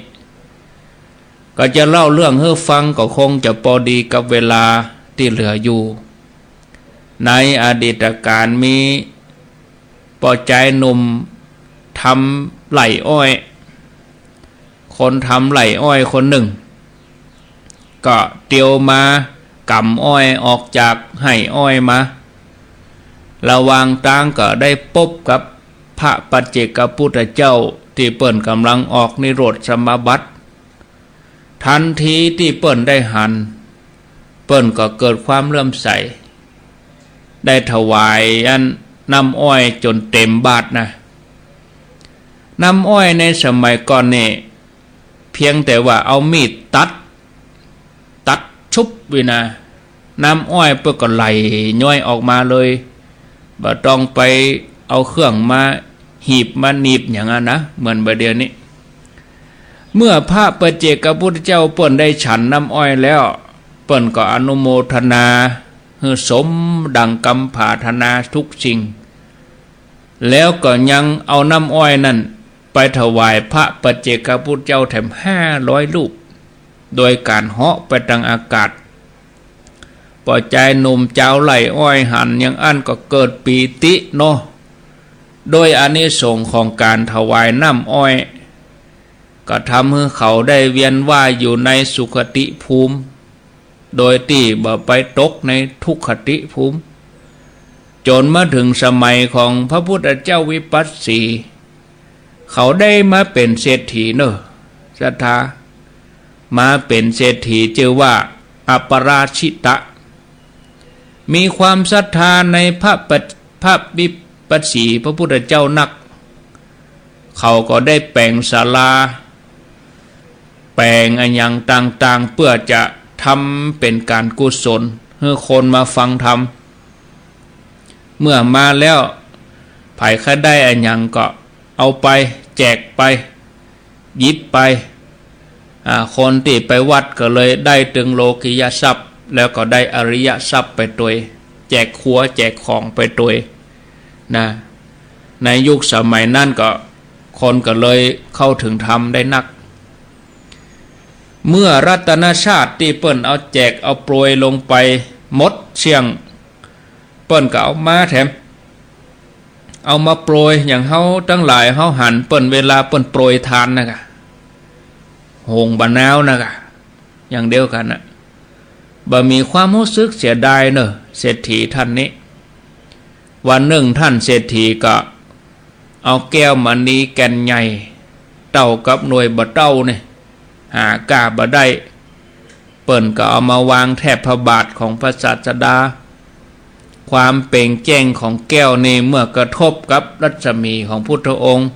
ก็จะเล่าเรื่องหื้อฟัง ก็คงจะปอดีกับเวลาตี้เหลืออยู่ ในอดีตกาลมีป้อจายหนุ่มทำไร่อ้อย คนทำไร่อ้อยคนนึ่ง ก็เตียวมากำอ้อยออกจากไฮ่อ้อยมา ระหว่างตางก็ได้ปบกับพระปัจเจกพุทธเจ้าตี้เปิ้นก่ำลังออกนิโรธสมาบัติ ทันทีตี้เปิ้นได้หัน เปิ้นก็เกิดความเลื่อมใส ได้ถวายอันน้ำอ้อยจ๋นเต๋มบาตรนะ น้ำอ้อยในสมัยก่อนนี่ เพียงแต่ว่าเอามีดตัด ตัดชุบไว้นะ น้ำอ้อยเปิ้นก็ไหลย้อยออกมาเลย บ่ต้องไปเอาเครื่องมาหีบมาหนีบอย่างนั้นนะ เหมือนบ่าเดี่ยวนี้ เมื่อพระปัจเจกพุทธเจ้าเปิ้นได้ฉันน้ำอ้อยแล้ว เปิ้นก็อนุโมทนาหื้อสมดังกำผาถนาทุกสิ่ง แล้วก็ยังเอาน้ำอ้อยนั้นไปถวายพระปัจเจกพุทธเจ้าแถมห้าร้อยลูก โดยก๋านเหาะไปตางอากาศ ป้อจายหนุ่มจาวไร่อ้อยหันอย่างอั้นก็เกิดปีติเนาะ โดยอานิสงส์ของก๋านถวายน้ำอ้อย ก็ทำหื้อเขาได้เวียนว่ายอยู่ในสุคติภูมิ โดยตี้บ่ไปตกในทุกขติภูมิ จ๋นมาเถิงสมัยของพระพุทธเจ้าวิปัสสี เขาได้มาเป๋นเศรษฐีเน่อ ศรัทธา มาเป๋นเศรษฐีจื้อว่าอัปปราชิตะ มีความศรัทธาในพระปัจ- พระวิปัสสีพระพุทธเจ้านัก เขาก็ได้แป๋งศาลา แป๋งอะหยังต่างๆ เปื้อจะทำเป๋นก๋านกุศล หื้อคนมาฟังธรรม เมื่อมาแล้ว ใผใค่ได้อะหยังก็เอาไป แจกไป หยิบไป อ่า คนตี้ไปวัดก็เลยได้ตึงโลกิยทรัพย์ แล้วก็ได้อริยทรัพย์ไปตวย แจกขัวแจกของไปตวยนะ ในยุคสมัยนั้นก็คนก็เลยเข้าเถิงธรรมได้นัก เมื่อรัตนชาติตี้เปิ้นเอาแจกเอาโปรยลงไปหมดเสี้ยง เปิ้นก็เอามาแถม เอามาโปรย อย่างเฮาตังหลายเฮาหันเปิ้นเวลาเปิ้นโปรยทานนะก่ะ โหงบ่าหนาวนะก่ะ อย่างเดียวกั๋นนะ บ่มีความฮู้สึกเสียดายเน่อ เศรษฐีท่านนี้ วันนึ่งท่านเศรษฐีก็เอาแก้วมณีแก่นใหญ่ เต้ากับหน่วยบ่าเต้านี่ หาก้าบ่ได้ เปิ้นก็เอามาวางแทบพระบาทของพระศาสดา ความเป๋งแจ้งของแก้วนี้เมื่อกระทบกับรัศมีของพุทธองค์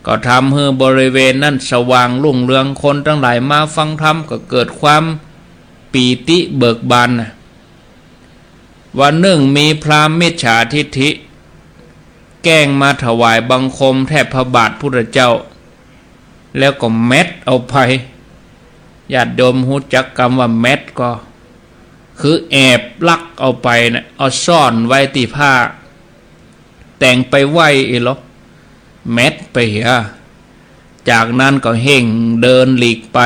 ก็ทำหื้อบริเวณนั้นสว่างรุ่งเรือง คนตังหลายมาฟังธรรมก็เกิดความปีติเบิกบานนะ วันนึ่งมีพราหมณ์มิจฉาทิฏฐิ แกล้งมาถวายบังคมแทบพระบาทพุทธเจ้า แล้วก็แม็ดเอาไป ญาติโยมฮู้จักกำว่าแม็ดก่อ คือแอบลักเอาไปนะ เอาซ่อนไว้ตี้ผ้า แต๋งไปไหว้อี้หรอ แม็ดไปเหีย จากนั้นก็เฮ่งเดินหลีกไป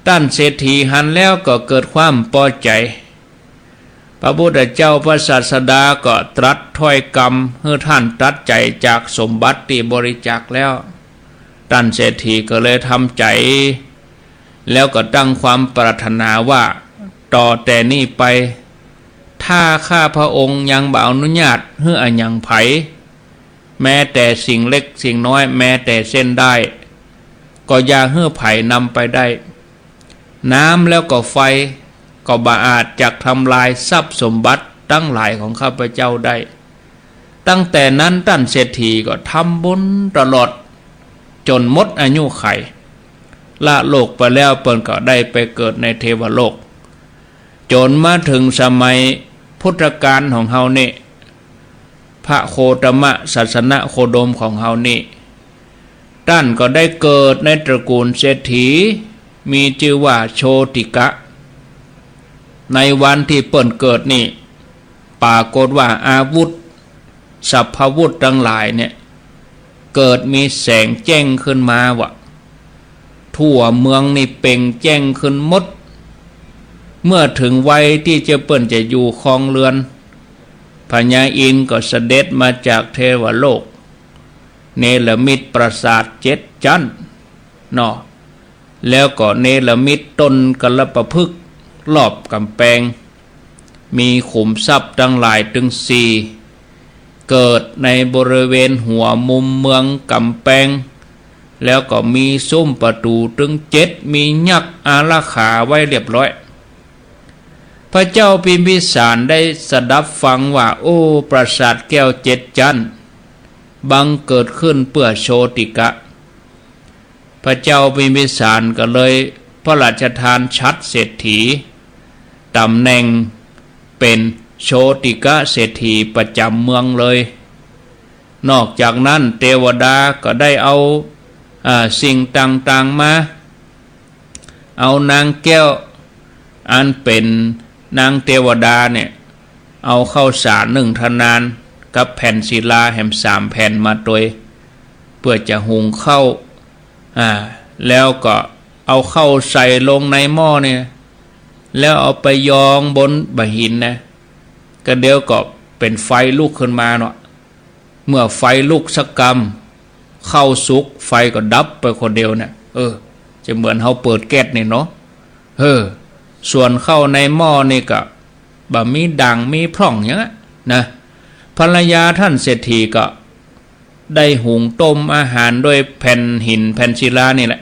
ต้านเศรษฐีหันแล้วก็เกิดความปอใจ๋ พระพุทธเจ้าพระศาสดาก็ตรัสถ้อยกำหื้อต้านตัดใจ๋จากสมบัติตี้บริจาคแล้ว ต้านเศรษฐีก็เลยทำใจ๋ แล้วก็ตั้งความปรารถนาว่า ต่อแต่นี้ไป ถ้าข้าพระองค์ยังบ่อนุญาตหื้ออะหยังใผ แม้แต่สิ่งเล็กสิ่งน้อย แม้แต่เส้นด้าย ก็อย่าหื้อใผนำไปได้ น้ำแล้วก็ไฟก็บ่อาจจักทำลายทรัพย์สมบัติตังหลายของข้าพเจ้าได้ ตั้งแต่นั้นต้านเศรษฐีก็ทำบุญตลอดจ๋นหมดอายุขัย ละโลกไปแล้วเปิ้นก็ได้ไปเกิดในเทวโลก จ๋นมาเถิงสมัยพุทธกาลของเฮานี่ พระโคตมะศาสนโคดมของเฮานี่ ต้านก็ได้เกิดในตระกูลเศรษฐี มีจื้อว่าโชติกะ ในวันตี้เปิ้นเกิดนี่ ปรากฏว่าอาวุธ สรรพาวุธตังหลายเนี่ย เกิดมีแสงแจ้งขึ้นมาว่า ทั่วเมืองนี่เปล่งแจ้งขึ้นหมด เมื่อเถิงวัยตี้จะเปิ้นจะอยู่ครองเรือน พญาอินทร์ก็เสด็จมาจากเทวโลก เนรมิตปราสาทเจ็ดจั๊นเนาะ แล้วก็เนรมิตต้นกัลปะพฤกษ์รอบก๋ำแปง มีขุมทรัพย์ตังหลายตึงสี่ เกิดในบริเวณหัวมุมเมืองก๋ำแปง แล้วก็มีซุ้มประตู๋ตึงเจ็ด มียักษ์อารักขาไว้เรียบร้อย พระเจ้าพิมพิสารได้สดับฟังว่า โอ้ ปราสาทแก้วเจ็ดจั๊น บังเกิดขึ้นเปื้อโชติกะ พระเจ้าพิมพิสารก็เลยพระราชทานฉัตรเศรษฐี ต๋ำแหน่งเป๋นโชติกะเศรษฐีประจ๋ำเมืองเลย นอกจากนั้นเตวดาก็ได้เอา อ่า สิ่งต่างๆ มา เอานางแก้ว อันเป๋นนางเตวดาเนี่ย เอาข้าวสารนึ่งทนานกับแผ่นศิลาแหมสามแผ่นมาตวย เปื้อจะหุงข้าว อ่า แล้วก็เอาข้าวใส่ลงในหม้อเนี่ย แล้วเอาไปยองบนบ่าหินนะ ก็เดี๋ยวก็เป๋นไฟลุกขึ้นมาเนาะ เมื่อไฟลุกสักกำ ข้าวสุก ไฟก็ดับไปคนเดียวเนี่ย เออ จะเหมือนเฮาเปิดแก๊สนี่เนาะ เออ ส่วนข้าวในหม้อนี่ก็บ่มีด่างมีพร่องหยังอะนะ ภรรยาต้านเศรษฐีก็ได้หุงต้มอาหารด้วยแผ่นหินแผ่นศิลานี่แหละ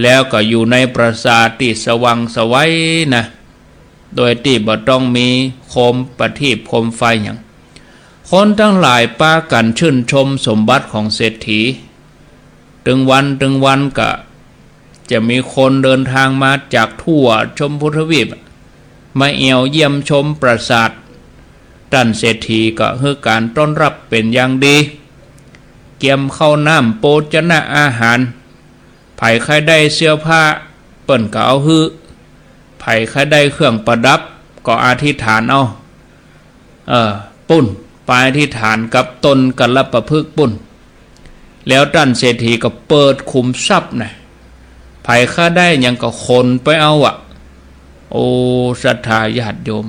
แล้วก็อยู่ในปราสาทตี้สว่างไสวนะ โดยตี้บ่ต้องมีโคมประทีปโคมไฟหยัง คนตังหลายปากั๋นชื่นชมสมบัติของเศรษฐี ตึงวันตึงวันก็จะมีคนเดินทางมาจากทั่วชมพูทวีป มาแอ่วเยี่ยมชมปราสาท ต้านเศรษฐีก็หื้อก๋านต้อนฮับเป๋นอย่างดี เกียมข้าวน้ำโภชนะอาหาร ใผใค่ได้เสื้อผ้า เปิ้นก็เอาหื้อ ใผใค่ได้เครื่องประดับ ก็อธิษฐานเอา เออ ปุ้น ไปอธิษฐานกับต้นกัลปะพฤกษ์ปุ้น แล้วต้านเศรษฐีก็เปิดขุมทรัพย์นะ ใผใค่ได้หยังก็ขนไปเอาอะ โอ้ ศรัทธาญาติโยม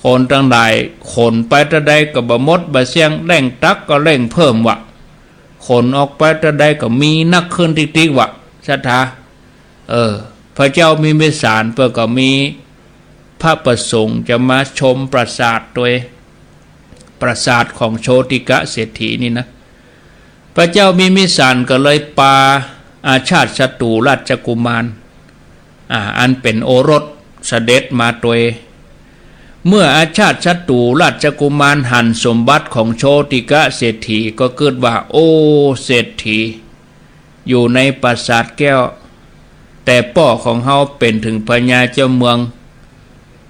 คนตังหลายขนไปเต้าใดก็บ่หมดบ่เสี้ยง เร่งตักก็เร่งเพิ่มวะ ขนออกไปเต้าใดก็มีนักขึ้นติ๊กๆ วะ ศรัทธา เออ พระเจ้าพิมพิสารเปิ้นก็มีพระประสงค์จะมาชมปราสาทตวย ปราสาทของโชติกะเศรษฐีนี่นะ พระเจ้าพิมพิสารก็เลยปาอาชาติศัตรูราชกุมาร อ่า อันเป๋นโอรสเสด็จมาตวย เมื่ออาชาติศัตรูราชกุมารหันสมบัติของโชติกะเศรษฐีก็กึ๊ดว่า โอ้ เศรษฐี อยู่ในปราสาทแก้ว แต่ป้อของเฮาเป๋นเถิงพญาเจ้าเมือง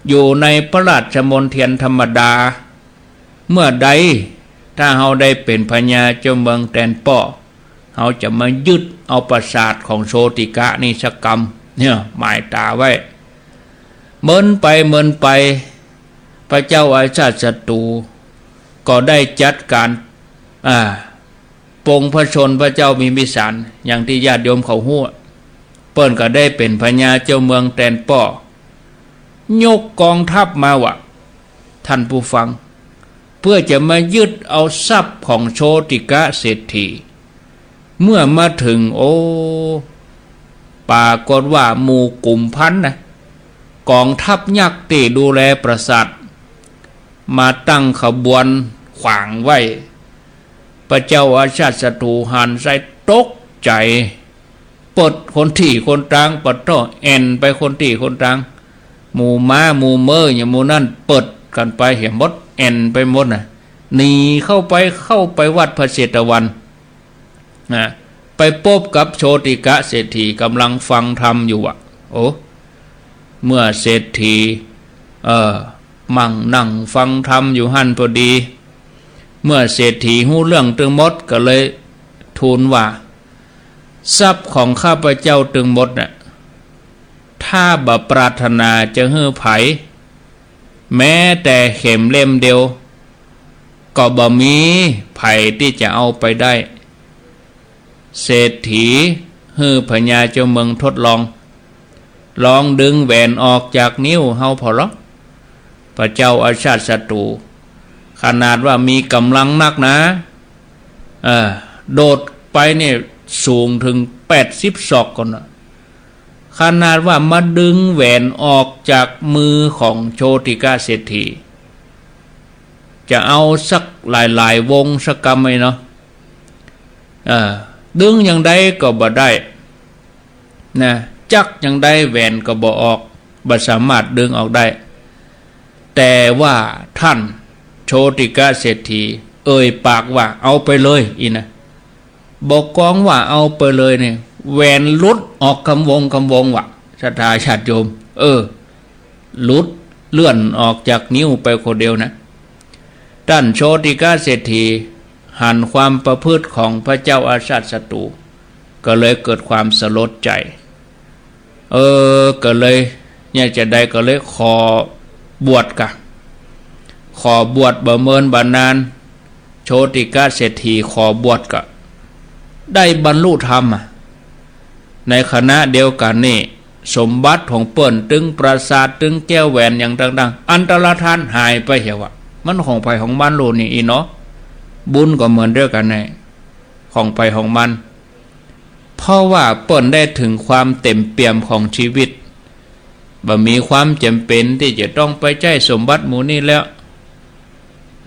อยู่ในพระราชมณฑลธรรมดา เมื่อใดถ้าเฮาได้เป๋นพญาเจ้าเมืองแตนป้อ เฮาจะมายึดเอาปราสาทของโชติกะนี่สักกำ เนี่ย หมายต๋าไว้ เมินไปเมินไป พระเจ้าอาชาติศัตรูก็ได้จัดก๋าน อ่า ปลงพระชนม์พระเจ้าพิมพิสาร อย่างตี้ญาติโยมเขาฮู้ เปิ้นก็ได้เป๋นพญาเจ้าเมืองแตนป้อ ยกกองทัพมาวะ ท่านผู้ฟัง เปื้อจะมายึดเอาทรัพย์ของโชติกะเศรษฐี เมื่อมาเถิง โอ้ ปรากฏว่าหมู่กุมภัณฑ์นะ กองทัพยักษ์ตี้ดูแลปราสาท มาตั้งขบวนขวางไว้ พระเจ้าอาชาติศัตรูหันใส่ตกใจ๋ เปิดคนตี้คนตาง ปะโต้ แอ่นไปคนตี้คนตาง หมู่ม้าหมู่เม้ออย่างหมู่นั้นเปิดกั๋นไปเหียหมด แอ่นไปหมดนะ หนีเข้าไป เข้าไปวัดพระเชตวัน นะ ไปปบกับโชติกะเศรษฐี ก่ำลังฟังธรรมอยู่อะ โอ้ เมื่อเศรษฐี เออ มั่งนั่งฟังธรรมอยู่หั้นพอดี เมื่อเศรษฐีฮู้เรื่องตึงหมดก็เลยทูลว่า ทรัพย์ของข้าพเจ้าตึงหมดน่ะ ถ้าบ่ปรารถนาจะหื้อใผ แม้แต่เข็มเล่มเดียว ก็บ่มีใผตี้จะเอาไปได้ เศรษฐีหื้อพญาเจ้าเมืองทดลอง ลองดึงแหวนออกจากนิ้วเฮาผ่อลอ พระเจ้าอาชาติศัตรู ขนาดว่ามีก๋ำลังนักนะ เออ โดดไปเนี่ยสูงเถิงแปดสิบศอกก่อนนะ ขนาดว่ามาดึงแหวนออกจากมือของโชติกะเศรษฐี จะเอาสักหลายๆ วงสักกำไหมเนาะ เออ ดึงอย่างใดก็บ่ได้ นะ จั๊กอย่างใดแหวนก็บ่ออก บ่สามารถดึงออกได้ แต่ว่าท่านโชติกะเศรษฐี เอ่ยปากว่า เอาไปเลย อี้นะ บ่กองว่าเอาไปเลยเนี่ย แหวนหลุดออกกำวงกำวงว่ะ ศรัทธาญาติโยม เออ หลุดเลื่อนออกจากนิ้วไปคนเดียวนะ ต้านโชติกะเศรษฐีหันความประพฤติของพระเจ้าอาชาติศัตรู ก็เลยเกิดความสลดใจ๋ เออ ก็เลย เนี่ยจะใดก็เลยขอบวชกะ ขอบวชบ่เมินบ่นาน โชติกะเศรษฐีขอบวชกะ ได้บรรลุธรรมอะ ในขณะเดียวกั๋นนี่ สมบัติของเปิ้น ตึงปราสาท ตึงแก้วแหวนอย่างต่างๆ อันตรธานหายไปเหียว่ะ มันของใผของมันลูกนี่ อี้เนาะ บุญก็เหมือนเดียวกั๋นแหละ ของใผของมัน เพราะว่าเปิ้นได้เถิงความเต็มเปี่ยมของชีวิต บ่มีความจ๋ำเป๋นตี้จะต้องไปใจ๊สมบัติหมู่นี้แล้ว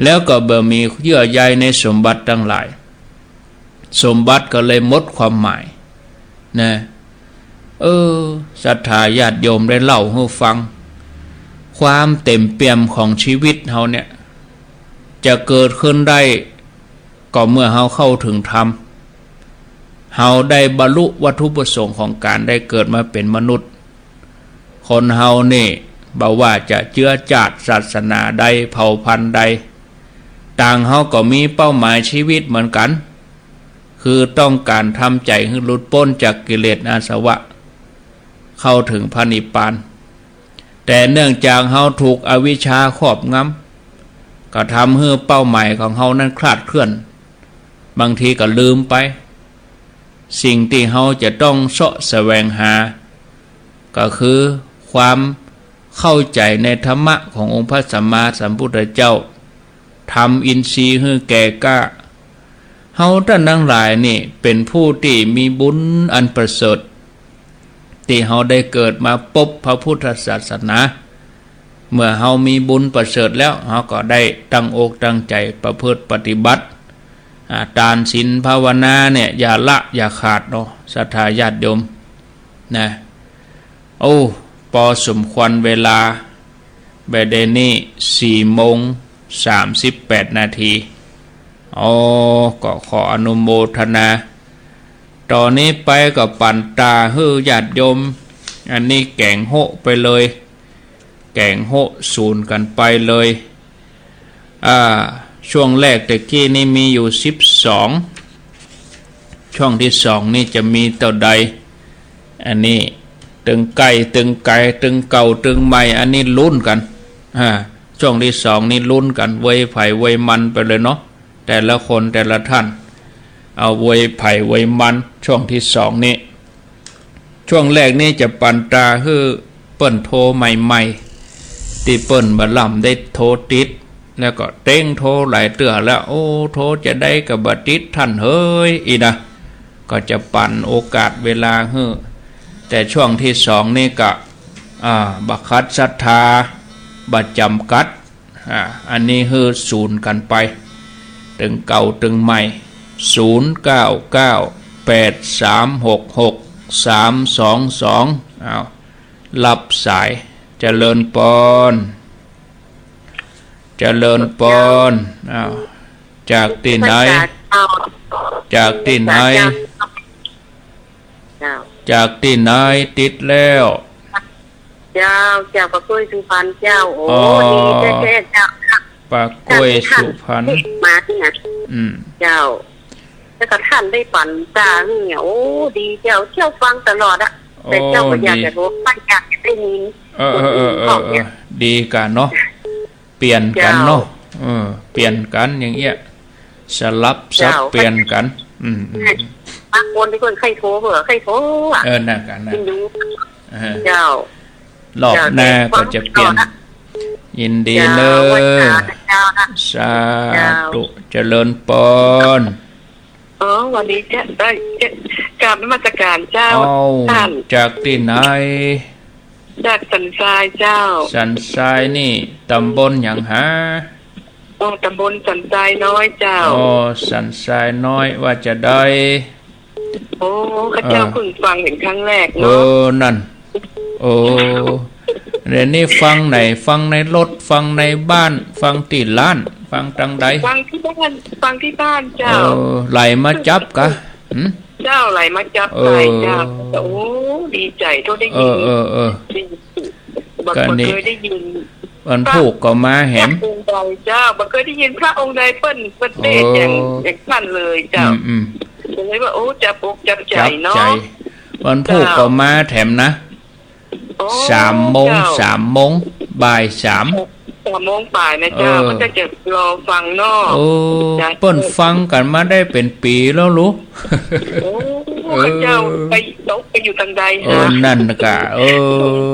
แล้วก็บ่มีเยื่อใยในสมบัติตังหลาย สมบัติก็เลยหมดความหมาย นะ เออ ศรัทธาญาติโยมได้เล่าหื้อฟัง ความเต็มเปี่ยมของชีวิตเฮาเนี่ย จะเกิดขึ้นได้ ก็เมื่อเฮาเข้าเถิงธรรม เฮาได้บรรลุวัตถุประสงค์ของก๋านได้เกิดมาเป๋นมนุษย์ คนเฮานี่ บ่ว่าจะเจื๊อจาติศาสนาใด เผ่าพันธุ์ใด ต่างเฮาก็มีเป้าหมายชีวิตเหมือนกั๋น คือต้องก๋านทำใจ๋หื้อหลุดป๊นจากกิเลสอาสวะ เข้าเถิงพระนิพพาน แต่เนื่องจากเฮาถูกอวิชชาครอบงำ ก็ทำหื้อเป้าหมายของเฮานั้นคลาดเคลื่อน บางทีก็ลืมไป สิ่งตี้เฮาจะต้องเซาะแสวงหา ก็คือความเข้าใจ๋ในธรรมะขององค์พระสัมมาสัมพุทธเจ้า ทำอินทรีย์หื้อแก่กล้า เฮาต้านตังหลายนี่เป๋นผู้ตี้มีบุญอันประเสริฐ ตี้เฮาได้เกิดมาปบพระพุทธศาสนา เมื่อเฮามีบุญประเสริฐแล้ว เฮาก็ได้ตั้งอกตั้งใจ๋ประพฤติปฏิบัติ อ่า ตานศีลภาวนาเนี่ย อย่าละอย่าขาดเนาะ ศรัทธาญาติโยม นะ โอ้ ปอสมควรเวลา บ่ายเดี๋ยวนี้สี่โมงสามสิบแปดนาที อ๋อ ก็ขออนุโมทนา ต๋อนนี้ไปก็ปั๋นต๋าหื้อญาติโยม อันนี้แก๋งโฮะไปเลย แก๋งโฮะสูนกั๋นไปเลย อ่า ช่วงแรกตะกี้นี่มีอยู่สิบสอง ช่วงตี้สองนี่จะมีเต้าใด อันนี้ตึงใก้ตึงไก๋ ตึงเก่าตึงใหม่ อันนี้ลุ้นกั๋น อ่า ช่วงตี้สองนี่ลุ้นกั๋น เวยใผเวยมันไปเลยเนาะ แต่ละคนแต่ละต้าน เอาเวยใผเวยมัน ช่วงตี้สองนี่ ช่วงแรกนี่จะปั๋นต๋าหื้อเปิ้นโทรใหม่ๆ ตี้เปิ้นบ่ล่ำได้โทรติด แล้วก็เต๊งโทรหลายเตื้อแล้ว โอ้ โทรจะใดก็บ่ติดต้านเฮย อี้นะ ก็จะปั๋นโอกาสเวลาหื้อ แต่ช่วงตี้สองนี่ก็ อ่า บ่ขัดศรัทธา บ่จ๋ำกัด อ่า อันนี้หื้อสูนกั๋นไป ตึงเก่าตึงใหม่ ศูนย์เก้าเก้า แปดสามหกหก สามสองสอง อ้าว รับสาย เจริญปอน เจริญปอน อ้าว จากตี้ไหน เจ้า จากตี้ไหน เจ้า จากตี้ไหน ติดแล้ว เจ้า เจ้า ป้าก้วยสุพรรณเจ้า โอ้ อ๋อ ดีแต๊ๆ เจ้า ป้าก้วยสุพรรณ มาเนี่ย อืม เจ้า แล้วก็ต้านได้ปันตาเนี่ย โอ้ ดีเจ้า เจ้าฟังตลอดอะ แต่เจ้าก็อยากจะรู้ โอ้ ดี ป้าอยากจะได้ยิน เออ เออ เออ เออ คนอื่นบอกเนี่ย เออ ดีกั๋นเนาะ เปลี่ยนกั๋นเนาะ เจ้า เออ เปลี่ยนกั๋นอย่างเอี้ย สลับสับ เจ้า เปลี่ยนกั๋น อืม อืม บางคนตี้เปิ้นใค่โทร เปิ้นใค่โทรอะ เออ นั่นกั๋นนะ ยินดี เออ เจ้า รอบหน้าก็จะเปลี่ยน เจ้า ยินดีเน้อ เจ้า ไหว้สาเจ้านะ สาธุ เจ้า เจริญปอน อ๋อ วันนี้จะได้ จะกราบนมัสการเจ้า เอ้า ต้าน จากตี้ไหน จากสันทรายเจ้า สันทรายนี่ตำบลหยังหา อ๋อ ตำบลสันทรายน้อยเจ้า อ๋อ สันทรายน้อย ว่าจะใด โอ้ ข้าเจ้า เออ เพิ่งฟังเป๋นครั้งแรกเนาะ เออ นั่น โอ้ เดี๋ยวนี้ฟังไหน ฟังในรถ ฟังในบ้าน ฟังตี้ร้าน ฟังตางใด ฟังตี้บ้าน ฟังตี้บ้านเจ้า เออ ไหลมาจั๊บกะ หืม เจ้า ไหลมาจั๊บ เออ ไหลเจ้า โอ้ ดีใจ๋ตี้ได้ยิน เออ เออ เออ ดี บ่ ก็นี่ บ่เกยได้ยิน วันพูกก็มาแหม พระองค์ใดเจ้า บ่เกยได้ยินพระองค์ใดเปิ้น เปิ้นเตศน์อย่าง โอ้ อย่างต้านเลยเจ้า อืม อืม ก็เลยว่า โอ้ จับอกจับใจ๋เนาะ จับใจ๋ วันพูกก็มาแถมนะ โอ้ สามโมง เจ้า สามโมง บ่ายสาม สามโมงป๋ายนะเจ้า เออ ก็จะรอฟังเนาะ โอ้ เจ้า เปิ้นฟังกั๋นมาได้เป๋นปี๋แล้วลูก โอ้ เออ ข้าเจ้าไปตกไปอยู่ตางใด เออ หา นั่นกะ เออ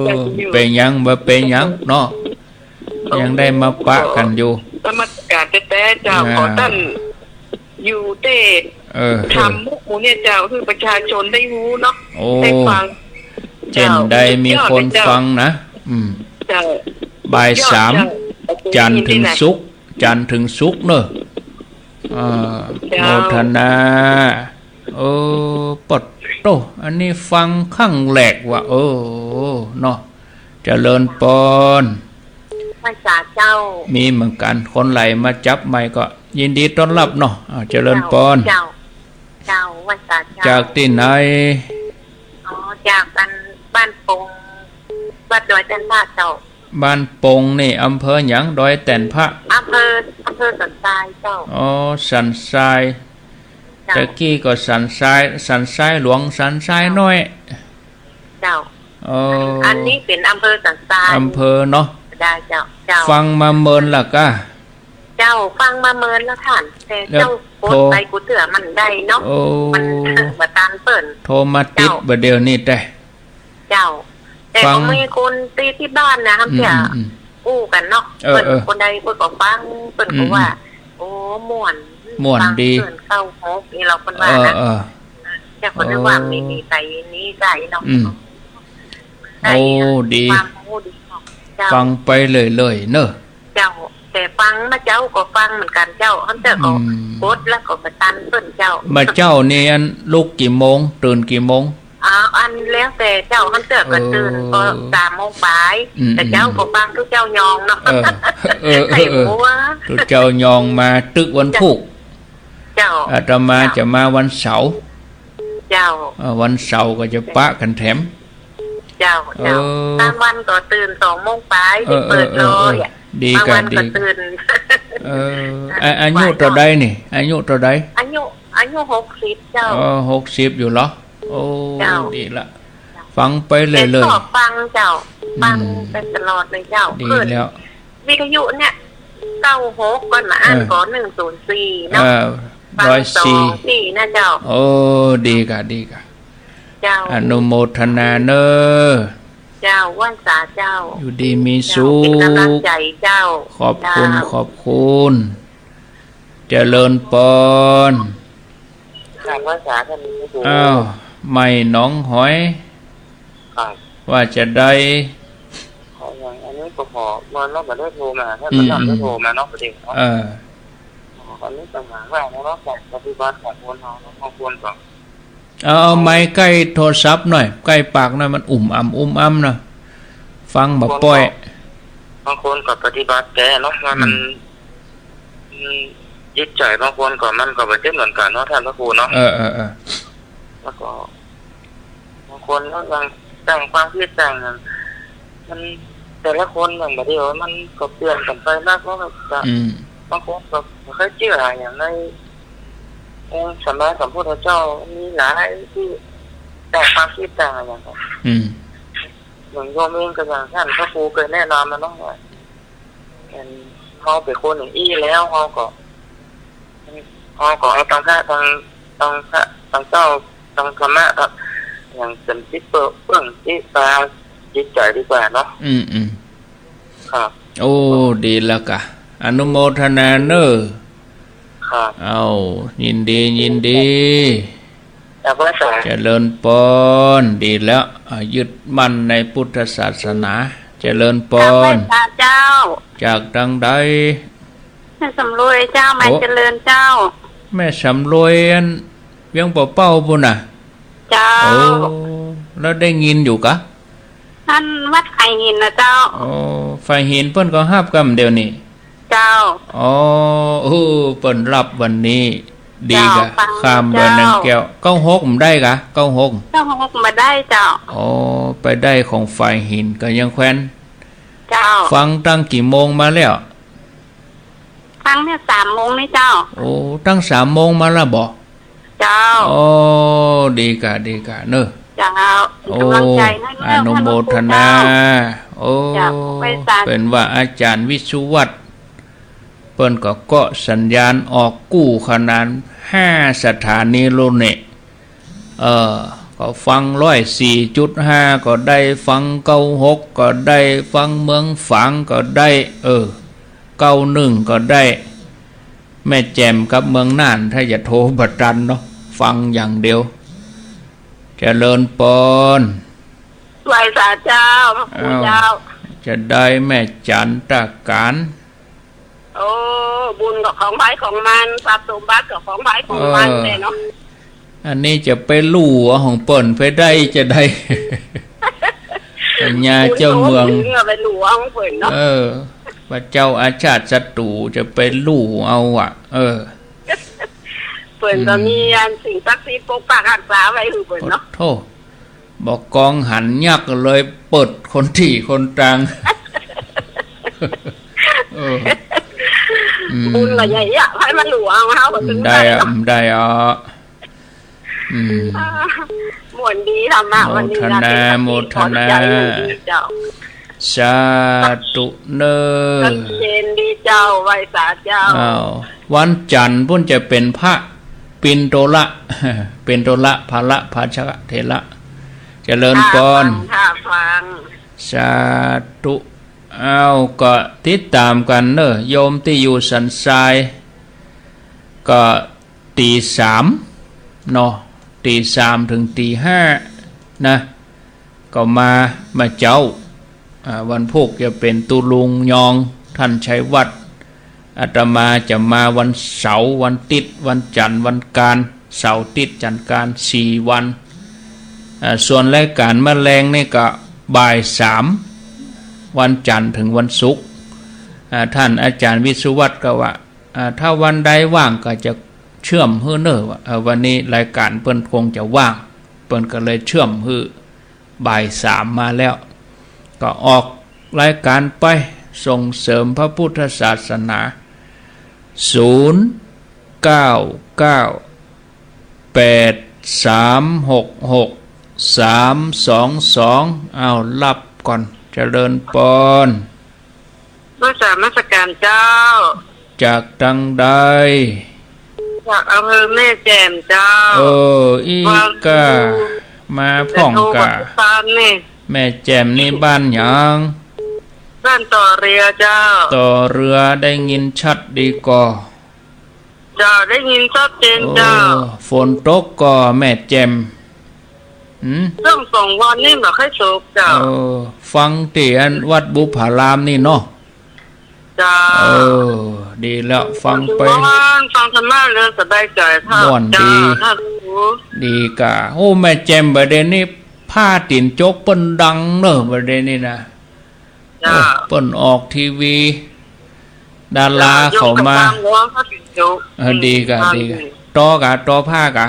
เจ้าอยู่ เป๋นหยัง บ่เป๋นหยังเนาะ ยังได้มาปะกั๋นอยู่ นมัสการแต๊ๆ เจ้า อ่า ขอต้านอยู่เตศน์ เออ ธรรมหมู่เนี่ยเจ้า หื้อประชาชนได้ฮู้เนาะ โอ้ ได้ฟัง เจ้า เจ่นใดมีคนฟังนะ สุดยอดเลยเจ้า อืม เจ้า บ่ายสาม สุดยอดเจ้า จันทร์เถิงศุกร์ จันทร์เถิงศุกร์เนาะ อ่า เจ้า โมทนา เออ ปะโต้ อันนี้ฟังครั้งแรกว่ะ เออ เนาะ เจริญปอน ไหว้สาเจ้า มีเหมือนกั๋น คนไหลมาจั๊บใหม่ก็ยินดีต้อนรับเนาะ อ่า เจริญปอน เจ้า เจ้า เจ้า ไหว้สาเจ้า จากตี้ไหน อ๋อ จากบ้าน บ้านปง วัดดอยแต้นพระเจ้า บ้านปงนี่อำเภอหยัง ดอยแต้นพระ อำเภอ อำเภอสันทรายเจ้า อ๋อ สันทราย เจ้า ตะกี้ก็สันทราย สันทรายหลวง สันทรายน้อย เจ้า อ๋อ อันนี้เป๋นอำเภอสันทราย อำเภอเนาะ ได้เจ้า เจ้า ฟังมาเมินละกะ เจ้า ฟังมาเมินแล้วต้าน แต่ แล้ว เจ้าโพสต์ไปกูเตื้อมันได้เนาะ โอ้ มันบ่ตันเปิ้น โทรมาติด เจ้า บ่าเดี่ยวนี้แต๊ เจ้า แต่ ฟัง ก็มีคนตี้ ตี้บ้านนะ อืม เจ้า อืม อืม อู้กั๋นเนาะ เออ เปิ้น เออ คนใดเปิ้นก็ฟัง เปิ้นก็ อืม ว่า อืม โอ้ ม่วน ม่วนดี ฟังเปิ้นเก้าหกนี่ เฮาเปิ้นว่านะ เออ เออ เจ้าก็นึกว่า โอ้ มี มีไปนี่ได้เนาะ อืม ได้ โอ้ ดี ความฮู้ดีเนาะ เจ้า ฟังไปเรื่อยๆ เนาะ เจ้า แต่ฟังมาเจ๊าก็ฟังเหมือนกั๋นเจ้า หั้นเตื้อก็ อืม กดแล้วก็บ่ตันเปิ้นเจ้า มาเจ๊านี่อันลุกกี่โมง ตื่นกี่โมง อ๋อ อันแล้วแต่เจ้า หั้นเตื้อก็ตื่น เออ ก็สามโมงป๋าย อืม แต่เจ๊าก็ฟังตุ๊เจ้ายองเนาะ เออ เออ เออ ใครหัว ตุ๊เจ้ายองมาตึกวันพูก เจ้า อาตมา เจ้า จะมาวันเสาร์ เจ้า เออ วันเสาร์ก็จะปะกั๋นแถม เจ้า เจ้า เออ บางวันก็ตื่นสองโมงป๋าย เออ ที่เปิด เออ เออ รอ เออ อ่ะ ดีกะ บางวันก็ ดีกะ ตื่น เออ อ่ะ อา อายุเต้าใดนี่ อายุเต้าใด อายุ อายุหกสิบเจ้า เออ หกสิบอยู่เหรอ โอ้ เจ้า ดีละ ฟังไปเรื่อยๆ แต่ก็ฟังเจ้า อืม ฟังไปตลอดเลยเจ้า ดีแล้ว วิทยุเนี่ย เก้าหก ก่อนมาอั้น เออ ก็ หนึ่งศูนย์สี่ เนาะ เออ ฟัง ร้อยสี่ สองที่นะเจ้า โอ้ ดีกะ ดีกะ เจ้า อนุโมทนาเน้อ เจ้า ไหว้สาเจ้า อยู่ดีมีสุข เจ้า เป๋นก๋ำลังใจ๋เจ้า ขอบคุณ เจ้า ขอบคุณ เจริญปอน กราบไหว้สาท่านพระครู อ้าว ใหม่หนองหอย ครับ ว่าจะใด ขออย่างอันนี้ก็ขอ เมื่อเราบ่ได้โทรมา ถ้า อืม บ่ได้ อืม โทรมาเนาะ ประเด็นเนาะ เออ อันนี้ปัญหาว่าเราต้องปฏิบัติของคนเราเนาะ บางคนก็ เอา เอาไมค์ใก้โทรศัพท์หน่อย ใก้ปากหน่อย มันอุ่มอ่ำอุ่มอ่ำนะ ฟังบ่ป้อย บางคนก็ปฏิบัติแต่เนาะ ว่ามัน อืม มัน จิตใจ๋บางคนก็มันก็บ่เจ็บเหมือนกั๋นเนาะ ต้านพระครูเนาะ เออ เออ เออ แล้วก็ บางคนก็ยังแต่งความคิดแต่งอย่าง มันแต่ละคนอย่างแบบเดียว มันก็เปลี่ยนกั๋นไปนัก แล้วก็จะ อืม บางคนก็บ่ค่อยเจื้ออย่างในองค์สัมมาสัมพุทธเจ้า มีหลายตี้แต่งความคิดแต่งอย่างนั้น อืม อย่างโยมเองก็อย่างต้านพระครูเกยแนะนำมาเนาะว่า อัน เฮาเป๋นคนอย่างอี้แล้ว เฮาก็ เฮาก็เอาตังพระ ตัง ตังพระ ตังเจ้า ตังธรรมะ ตัง อย่างเป๋นตี้เปิ้ง เปิ้งตี้ปาจิตใจ๋ดีกว่าเนาะ อืม อืม ครับ โอ้ ดีแล้วกะ อนุโมทนาเน่อ ครับ เอ้า ยินดี ยินดี ครับ เจริญปอน ดีแล้ว อ่า ยึดมั่นในพุทธศาสนา เจริญปอน เจ้า จากตังใด แม่สำรวยเจ้า โอ้ แม่เจริญเจ้า แม่สำรวยอันเวียงป่าเป้าปู้นน่ะ เจ้า โอ้ แล้วได้ยินอยู่กะ อันวัดฝายหินน่ะเจ้า โอ้ ฝายหินเปิ้นก็ฮับกำเดี๋ยวนี้ เจ้า อ๋อ โอ้ เปิ้นฮับวันนี้ ดีกะ เจ้า ฟัง ข้ามดอยนางแก้ว เจ้า เก้าหกบ่ได้กะ เก้าหก เก้าหกบ่ได้เจ้า อ๋อ ไปได้ของฝายหินก็ยังแควน เจ้า ฟังตั้งกี่โมงมาแล้ว ฟังเนี่ยสามโมงนี่เจ้า โอ้ ตั้งสามโมงมาแล้วบ่ เจ้า โอ้ ดีกะ ดีกะเน่อ เจ้า โอ้ กำลังใจ๋นะ อนุโมทนา เจ้า โอ้ เจ้า ไปสาธุ เปิ้นว่าอาจ๋ารย์วิศวัตร เปิ้นก็เกาะสัญญาณออกกู้ขนานห้าสถานีโลดเน่อ เออ ก็ฟังร้อยสี่จุดห้าก็ได้ ฟังเก้าหกก็ได้ ฟังเมืองฝางก็ได้ เออ เก้าหนึ่งก็ได้ แม่แจ่มกับเมืองน่าน ถ้าจะโทรบ่ตันเนาะ ฟังอย่างเดียว เจริญปอน ไหว้สาเจ้า พระครูเจ้า อ้าว จะได้แม่จันตะกาน โอ้ บุญก็ของใผของมัน ทรัพย์สมบัติก็ของใผของมัน เออ แหละเนาะ อันนี้จะไปลู่เอาของเปิ้นไปได้จะได้ ปัญญาเจ้าเมือง บุญของเปิ้นก็ไปลู่เอาของเปิ้นเนาะ เออ พระเจ้าอาชาติศัตรูจะไปลู่เอาอะ เออ เปิ้นก็มี อืม อันสิ่งศักดิ์สิทธิ์ปกปักรักษาไว้หื้อเปิ้นเนาะ โอ้โธ่ บ่กองหันยักษ์เลยเปิดคนตี้คนตาง เออ อืม บุญละใหญ่อะ ใผมาลู่เอาเฮาก็ถึงได้อะ ได้เนาะ บ่ได้อะ อืม อ่า ม่วนดีธรรมะวันนี้นะ โมทนา โมทนา ขอบใจ๋ดีเจ้า สาธุเน่อ ชัดเจนดีเจ้า ไหว้สาเจ้า อ้าว วันจันทร์ปู้นจะเป๋นพระปิณโตละ ปิณโตละ พระราชกเถระ เจริญปอน ค่ะ ฟังค่ะ ฟัง สาธุ อ้าว ก็ติดต๋ามกั๋นเน่อ โยมตี้อยู่สันทราย ก็ ตี๋สามเนาะ ตี๋สามเถิงตี๋ห้านะ ก็มา มาเจ๊า อ่า วันพูกจะเป๋นตุ๊ลุงยอง ต้านชัยวัฒน์ อาตมาจะมาวันเสาร์ วันติ๊ด วันจันทร์ วันกาน เสาร์ ติ๊ด จันทร์ กาน สี่วัน อ่า ส่วนรายก๋านมะแลงนี่ก็บ่ายสาม วันจันทร์เถิงวันศุกร์ อ่า ต้านอาจ๋ารย์วิศวัตรก็ว่า อ่า ถ้าวันใดว่างก็จะเชื่อมหื้อเน่อ ว่า เอ่อ วันนี้รายก๋านเปิ้นคงจะว่าง เปิ้นก็เลยเชื่อมหื้อ บ่ายสามมาแล้ว ก็ออกรายก๋านไป ส่งเสริมพระพุทธศาสนา ศูนย์ เก้า เก้า แปด สาม หก หก สาม สอง สอง อ้าว ฮับก่อน เจริญปอน นมัสก๋านเจ้า จากตังใด จากอำเภอแม่แจ่มเจ้า เออ อี้ก้า มาพ่องก้า แม่แจ่มนี่บ้านหยัง บ้านต่อเรือเจ้า ต่อเรือ ได้ยินชัดดีก่อ เจ้า ได้ยินชัดเจนเจ้า โอ้ ฝนตกก่อแม่แจ่ม หืม เรื่องสองวันนี่บ่ค่อยตกเจ้า เออ ฟังตี้อันวัดบุพพารามนี่เนาะ เจ้า เออ ดีแล้ว ฟังไป ฟังธรรมะแล้วสบายใจ๋เจ้า ม่วนดี เจ้า ดีก้า โอ้ แม่แจ่มบ่าเดี่ยวนี้ ผ้าตี๋นจกเปิ้นดังเน่อ บ่าเดี่ยวนี้นะ เจ้า โอ้ เปิ้นออกทีวี ดาราเขามา เออ ดีก่ะ ดีก่ะ ต่อก่ะ ต่อผ้าก่ะ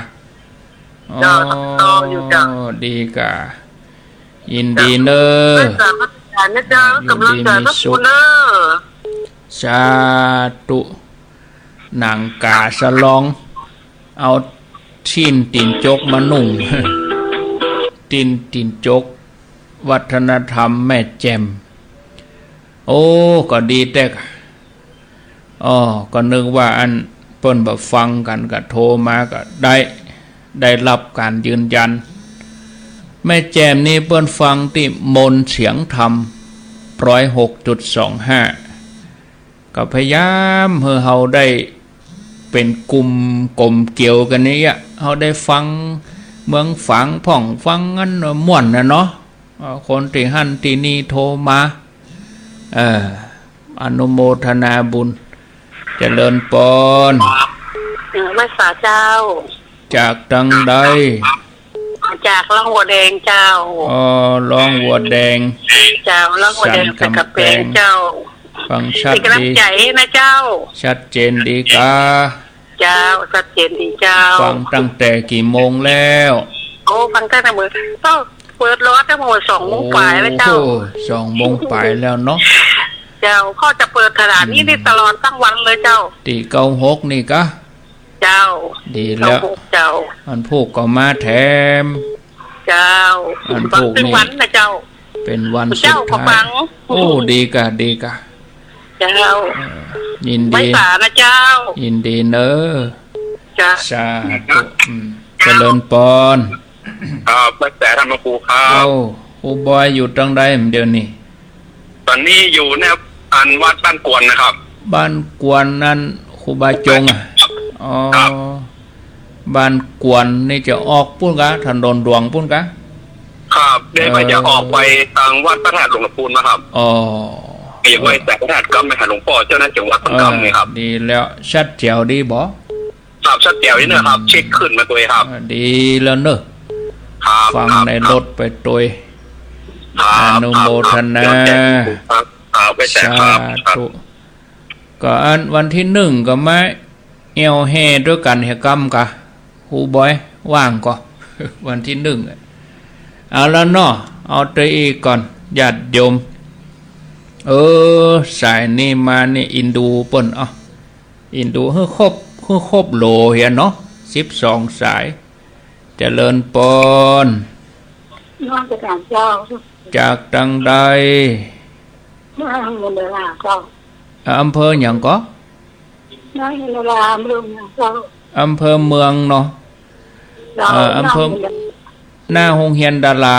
เจ้า อ๋อ ต่ออยู่เจ้า ดีก่ะ ยินดีเน่อ เจ้า สาธุนะเจ้า อยู่ดีมีสุข กำลังใจพระคุณเน่อ สาธุ หนังก๋าสะลอง เอาตี้นตี๋นจกมานุ่ง ตี้นตี๋นจก วัฒนธรรมแม่แจ่ม โอ้ ก็ดีแต๊ก่ะ อ้อ ก็นึกว่าอันเปิ้นบ่ฟังกั๋น ก็โทรมาก็ได้ ได้ฮับก๋านยืนยัน แม่แจ่มนี่เปิ้นฟังตี้มนต์เสียงธรรม ร้อยหกจุดสองห้า ก็พยายามหื้อเฮาได้เป๋นกุมก๋ลมเกลียวกั๋นนี่อะ เฮาได้ฟังเมืองฝางพ่อง ฟังอันม่วนน่ะเนาะ เอ่อ คนตี้หั้นตี้นี่โทรมา เอ่อ อนุโมทนาบุญ เจริญปอน เออ ไหว้สาเจ้า จากตางใด จากล่องวัวแดงเจ้า อ๋อ ล่องวัวแดง เจ้า ล่องวัวแดง สันกำแปง สันกำแปงเจ้า ฟังชัดดี เป๋นก๋ำลังใจ๋หื้อนะเจ้า ชัดเจนดีก่ะ เจ้า ชัดเจนดีเจ้า ฟังตั้งแต่กี่โมงแล้ว โอ้ ฟังตั้งแต่เมื่อ ก็เปิดรอตั้งแต่เมื่อสองโมงป๋ายแล้วเจ้า โอ้โห สองโมงป๋ายแล้วเนาะ เจ้า ก็จะเปิดสถานีนี่ อืม ตลอดตึงวันเลยเจ้า ตี้เก้าหกนี่ก่ะ เจ้า ดีแล้ว เก้าหกเจ้า อันพูกก็มาแถม เจ้า อันพูกนี่ ฟังตึงวันนะเจ้า เป๋นวันสุดท้าย เจ้าก็ฟัง โอ้ ดีก่ะ ดีก่ะ เจ้า เอ่อ ยินดี ไหว้สานะเจ้า ยินดีเน่อ เจ้า สาธุ อืม เจริญปอน ครับ ไหว้สาต้านพระครูครับ เอ้า ครูบอยอยู่ตางใดเดี๋ยวนี้ ต๋อนนี้อยู่ในอันวัดบ้านกวนนะครับ บ้านกวนนั้นครูบาจงอะ อ๋อ ครับ บ้านกวนนี่จะออกปู๊นก่ะ ถนนหลวงปู๊นก่ะ ครับ เดี๋ยวก็จะออกไปตางวัดพระธาตุหลวงปู่นะครับ อ๋อ ก็อยากไหว้สาพระธาตุกำไปหาหลวงป้อเจ้าหน้าจังหวัดกำนี่ครับ เออ ดีแล้ว ชัดแจ๋วดีบ่ ครับ ชัดแจ๋วดีเน่อครับ อืม เช็คขึ้นมาตวยครับ เออ ดีแล้วเน่อ ครับ ฟังในรถไปตวย ครับ ครับ อนุโมทนา ครับ ครับ ครับ ไหว้สาครับ สาธุ ก็อันวันตี้นึ่งก็มาแอ่วแฮ่ตวยกั๋นเหียกำก่ะ ครูบอยว่างก่อ วันตี้นึ่งอะ เอาละเนาะ เอาตวยอี้ก่อน ญาติโยม เออ สายนี้มานี่อินดูเปิ้น เอ้า อินดูหื้อครบ หื้อครบโหลเหียเนาะ สิบสองสาย เจริญปอน นมัสก๋านเจ้า จากตางใด นครหลวงเชียงดาราเจ้า อ่ะ อำเภอหยังก่อ นครหลวงเชียงดารา อำเภอเมืองเจ้า อำเภอเมืองเนาะ เจ้า อ่า อำเภอ นครหลวงเชียงดารา หน้าโฮงเฮียนดารา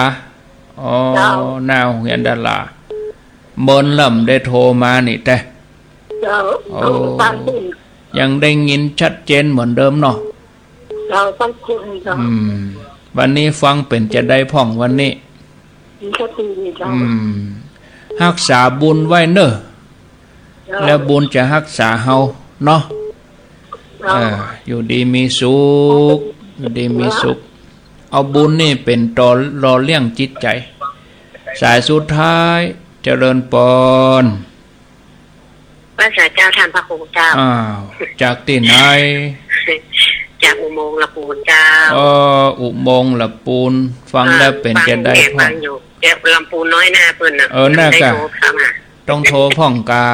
อ๋อ เจ้า หน้าโฮงเฮียนดารา เมินลำได้โทรมานี่แต๊ เจ้า โอ้ ยังได้ยินชัดเจนเหมือนเดิมเนาะ เจ้า ชัดเจนเจ้า อืม วันนี้ฟังเป๋นจาใดพ่องวันนี้ มีสติดีเจ้า อืม ฮักษาบุญไว้เน่อ เจ้า แล้วบุญจะฮักษาเฮาเนาะ เจ้า เออ อยู่ดีมีสุข อยู่ดีมีสุข เอาบุญนี่เป๋นตอหล่อเลี้ยงจิตใจ๋ สายสุดท้าย เจริญปอน ไหว้สาเจ้าต้านพระครูเจ้า อ้าว จากตี้ไหน จากอุโมงค์ละปูนเจ้า เออ อุโมงค์ละปูน ฟังแล้วเป๋นจาใดพ่อง ฟังอยู่ เดี๋ยวลำปูนน้อยหน้าเปิ้นน่ะ เออ หน้าก่ะ ได้โทรเข้ามา ต้องโทรพ่องก่ะ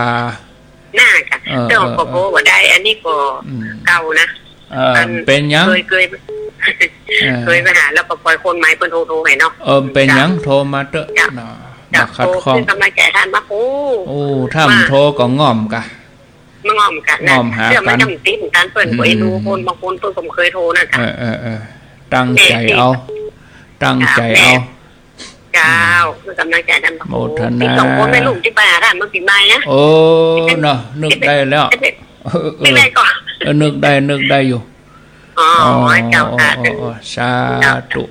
หน้าก่ะ เออ เจ้า เออ ก็โทรบ่ได้ อันนี้ก็ อืม เก่านะ เออ อัน เป๋นหยัง เคย เคย เออ เคยไปหาแล้วก็ปล่อยคนใหม่เปิ้นโทร โทรให้เนาะ เออ เป๋นหยัง เจ้า โทรมาเต๊อะ เจ้า เนาะ เจ้า มาขัดข้อง โทรเป๋นก๋ำลังใจ๋ต้านพระครู โอ้ ถ้าบ่โทรก็ง่อมก่ะ มาง่อมกั๋นนะ ง่อมหากั๋น เตื้อมันจะติดกั๋น เปิ้น อืม ก็เอ็นดูคน บางคนเปิ้นก็บ่เคยโทรนะจ๊ะ เออ เออ เออ ตั้งใจ๋เอา เออ ตั้งใจ๋เอา เจ้า เจ้า เปิ้นก๋ำลังใจ๋ต้านพระครู โมทนา ตี้สองคนแม่ลูกตี้ไปหาต้านเมื่อปี๋ใหม่นะ โอ้ เนาะ นึกได้แล้ว เออ เออ นึกได้ก่อ เออ นึกได้ นึกได้อยู่ อ๋อ อ๋อ เจ้าค่ะ อ๋อ อ๋อ สาธุ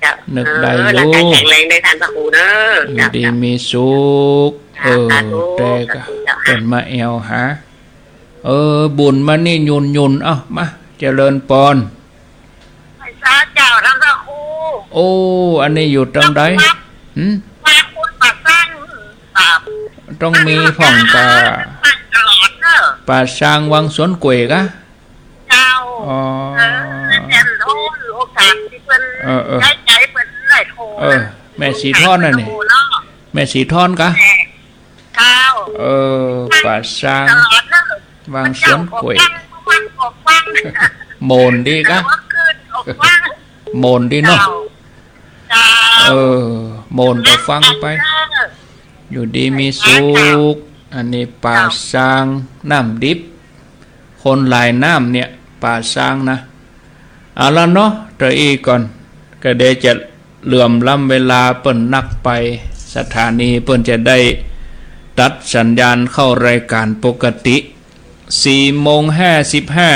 เจ้า นึกได้อยู่ เออ ร่างก๋ายแข็งแรงเน่อต้านพระครูเน่อ อยู่ดีมีสุข เจ้า เออ สาธุ แต่ก็ สาธุเจ้า เปิ้นมาแอ่วหา เออ บุญมานี่หยุ่นๆ เอ้า มา เจริญปอน ไหว้สาเจ้าต้านพระครู โอ้ อันนี้อยู่ตางใด วัด หืม วัดคุณประสัง ครับ ต้องมีพ่องก่ะ ตลอดเน่อ ป่าซางวังสวนกล้วยกะ เจ้า อ๋อ เออ แจ่มโอ้ โอกาสตี้เปิ้น เออ เออ ย้ายใจ๋เปิ้นได้โทร เออ แม่ศรีทอนนั่นนี่ โทรเนาะ แม่ศรีทอนกะ แม่ เจ้า เออ ป่าซาง ตลอดเนาะ วังสวนกล้วย เจ้าก็ฟัง ฟังก็ฟัง โหม่นดีกะ เออ เมื่อคืนก็ฟัง โหม่นดีเนาะ เจ้า เจ้า เออ โหม่นก็ฟังไป เจ้า อยู่ดีมีสุข อันนี้ป่าซางน้ำดิบ คนหลายน้ำเนี่ย ป่าซางนะ เอาละเนาะ เต้าอี้ก่อน ก็เดี๋ยวจะเหลื่อมล้ำเวลาเปิ้นนักไป สถานีเปิ้นจะได้ตัดสัญญาณเข้ารายการปกติ สี่โมงห้าสิบห้า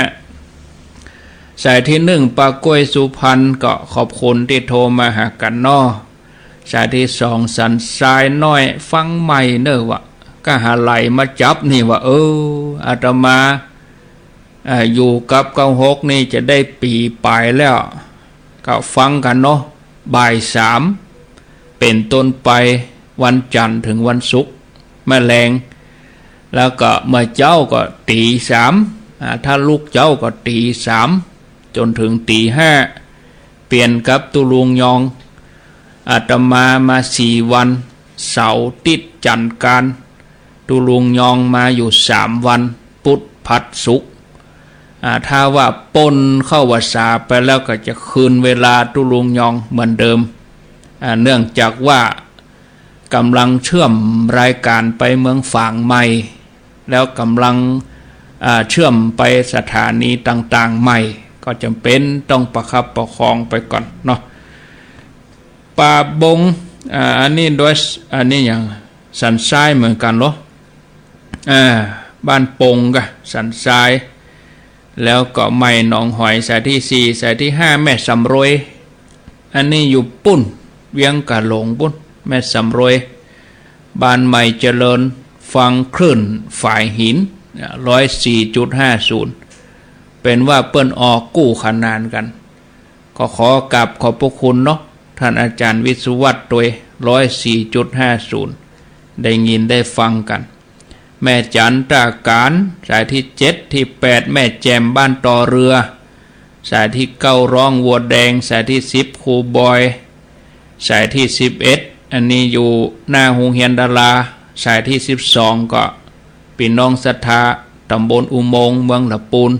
สายตี้หนึ่ง ป้าก้วยสุพรรณ ก็ขอบคุณตี้โทรมาหากั๋นเนาะ สายตี้สอง สันทรายน้อย ฟังใหม่เน่อวะ ก็หาไหลมาจับนี่วะ เออ อาตมา อ่า อยู่กับเก้าหกนี่จะได้ปี๋ป๋ายแล้ว ก็ฟังกั๋นเนาะ บ่ายสาม เป๋นต้นไป วันจันทร์เถิงวันศุกร์ แม่แลง แล้วก็เมื่อเจ๊าก็ตี๋สาม อ่า ถ้าลุกเจ๊าก็ตี๋สาม จ๋นเถิงตี๋ห้า เปลี่ยนกับตุ๊ลุงยอง อาตมามาสี่วัน เสาร์ ติ๊ด จันทร์ อังคาร ตุ๊ลุงยองมาอยู่สามวัน พุธ พฤหัส ศุกร์ อ่า ถ้าว่าป๊นเข้าวัสสาไปแล้วก็จะคืนเวลาตุ๊ลุงยองเหมือนเดิม อ่า เนื่องจากว่าก่ำลังเชื่อมรายการไปเมืองฝางใหม่ แล้วก่ำลัง อ่า เชื่อมไปสถานีต่างๆ ใหม่ ก็จ๋ำเป๋นต้องประคับประคองไปก่อนเนาะ ป่าบง อ่า อันนี้โดย อันนี้อย่างสันทรายเหมือนกั๋นเหรอ อ่า บ้านปงกะสันทราย แล้วก็ใหม่หนองหอย สายตี้สี่ สายตี้ห้า แม่สำรวย อันนี้อยู่ปุ้น เวียงก๋าหลงปุ้น แม่สำรวย บ้านใหม่เจริญ ฟังคลื่นฝายหิน อ่า ร้อยสี่จุดห้าศูนย์ เป๋นว่าเปิ้นออกกู้ขนานกั๋น ก็ขอกราบขอบพระคุณเนาะ ท่านอาจารย์วิศวัตรตวย ร้อยสี่จุดห้าศูนย์ ได้ยินได้ฟังกั๋น แม่จันตาก๋าน สายตี้เจ็ด ตี้แปด แม่แจ่ม บ้านต่อเรือ สายตี้เก้า ร้องวัวแดง สายตี้สิบ ครูบอย สายตี้สิบเอ็ด อันนี้อยู่หน้าโฮงเฮียนดารา สายตี้สิบสอง ก็ปี้น้องศรัทธา ต๋ำบลอุโมงค์ เมืองละปูน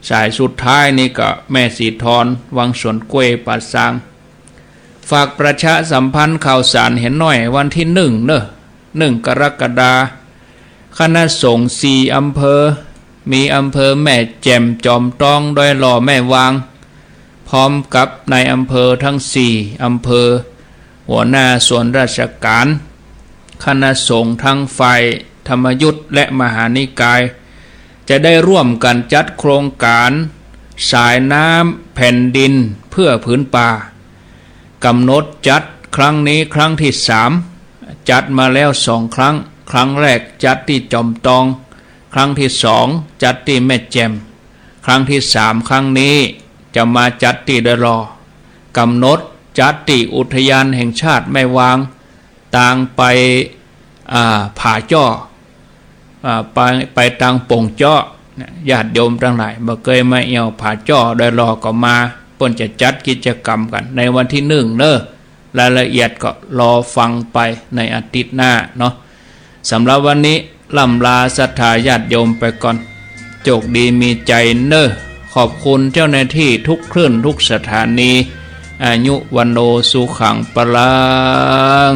สายสุดท้ายนี่ก็แม่ศรีทอน วังสวนกล้วย ป่าซาง ฝากประชาสัมพันธ์ข่าวสารเหียหน้อย วันตี้หนึ่งเน่อ หนึ่งกรกฎาคม คณะสงฆ์สี่อำเภอ มีอำเภอแม่แจ่ม จอมตอง ดอยหล่อ แม่วาง พร้อมกับนายอำเภอทั้งสี่อำเภอ หัวหน้าส่วนราชการ คณะสงฆ์ทั้งฝ่ายธรรมยุตและมหานิกาย จะได้ร่วมกั๋นจัดโครงก๋านสายน้ำแผ่นดินเพื่อผืนป่า ก๋ำหนดจัดครั้งนี้ครั้งตี้สาม จัดมาแล้วสองครั้ง ครั้งแรกจัดตี้จอมตอง ครั้งตี้สองจัดตี้แม่แจ่ม ครั้งตี้สามครั้งนี้จะมาจัดตี้ดอยหล่อ ก๋ำหนดจัดตี้อุทยานแห่งชาติแม่วาง ตางไป อ่า ผาจ้อ อ่า ไป ไปตางโป่งเจาะ เนี่ย ญาติโยมตังหลาย บ่เกยมาแอ่วผาจ้อ ดอยหล่อก็มา เปิ้นจะจัดกิจกรรมกั๋นในวันตี้หนึ่งเน่อ รายละเอียดก็รอฟังไปในอาทิตย์หน้าเนาะ สำหรับวันนี้ล่ำลาศรัทธาญาติโยมไปก่อน โจคดีมีชัยเน่อ ขอบคุณเจ้าหน้าตี้ทุกคลื่นทุกสถานี อายุวัณโณสุขังพลัง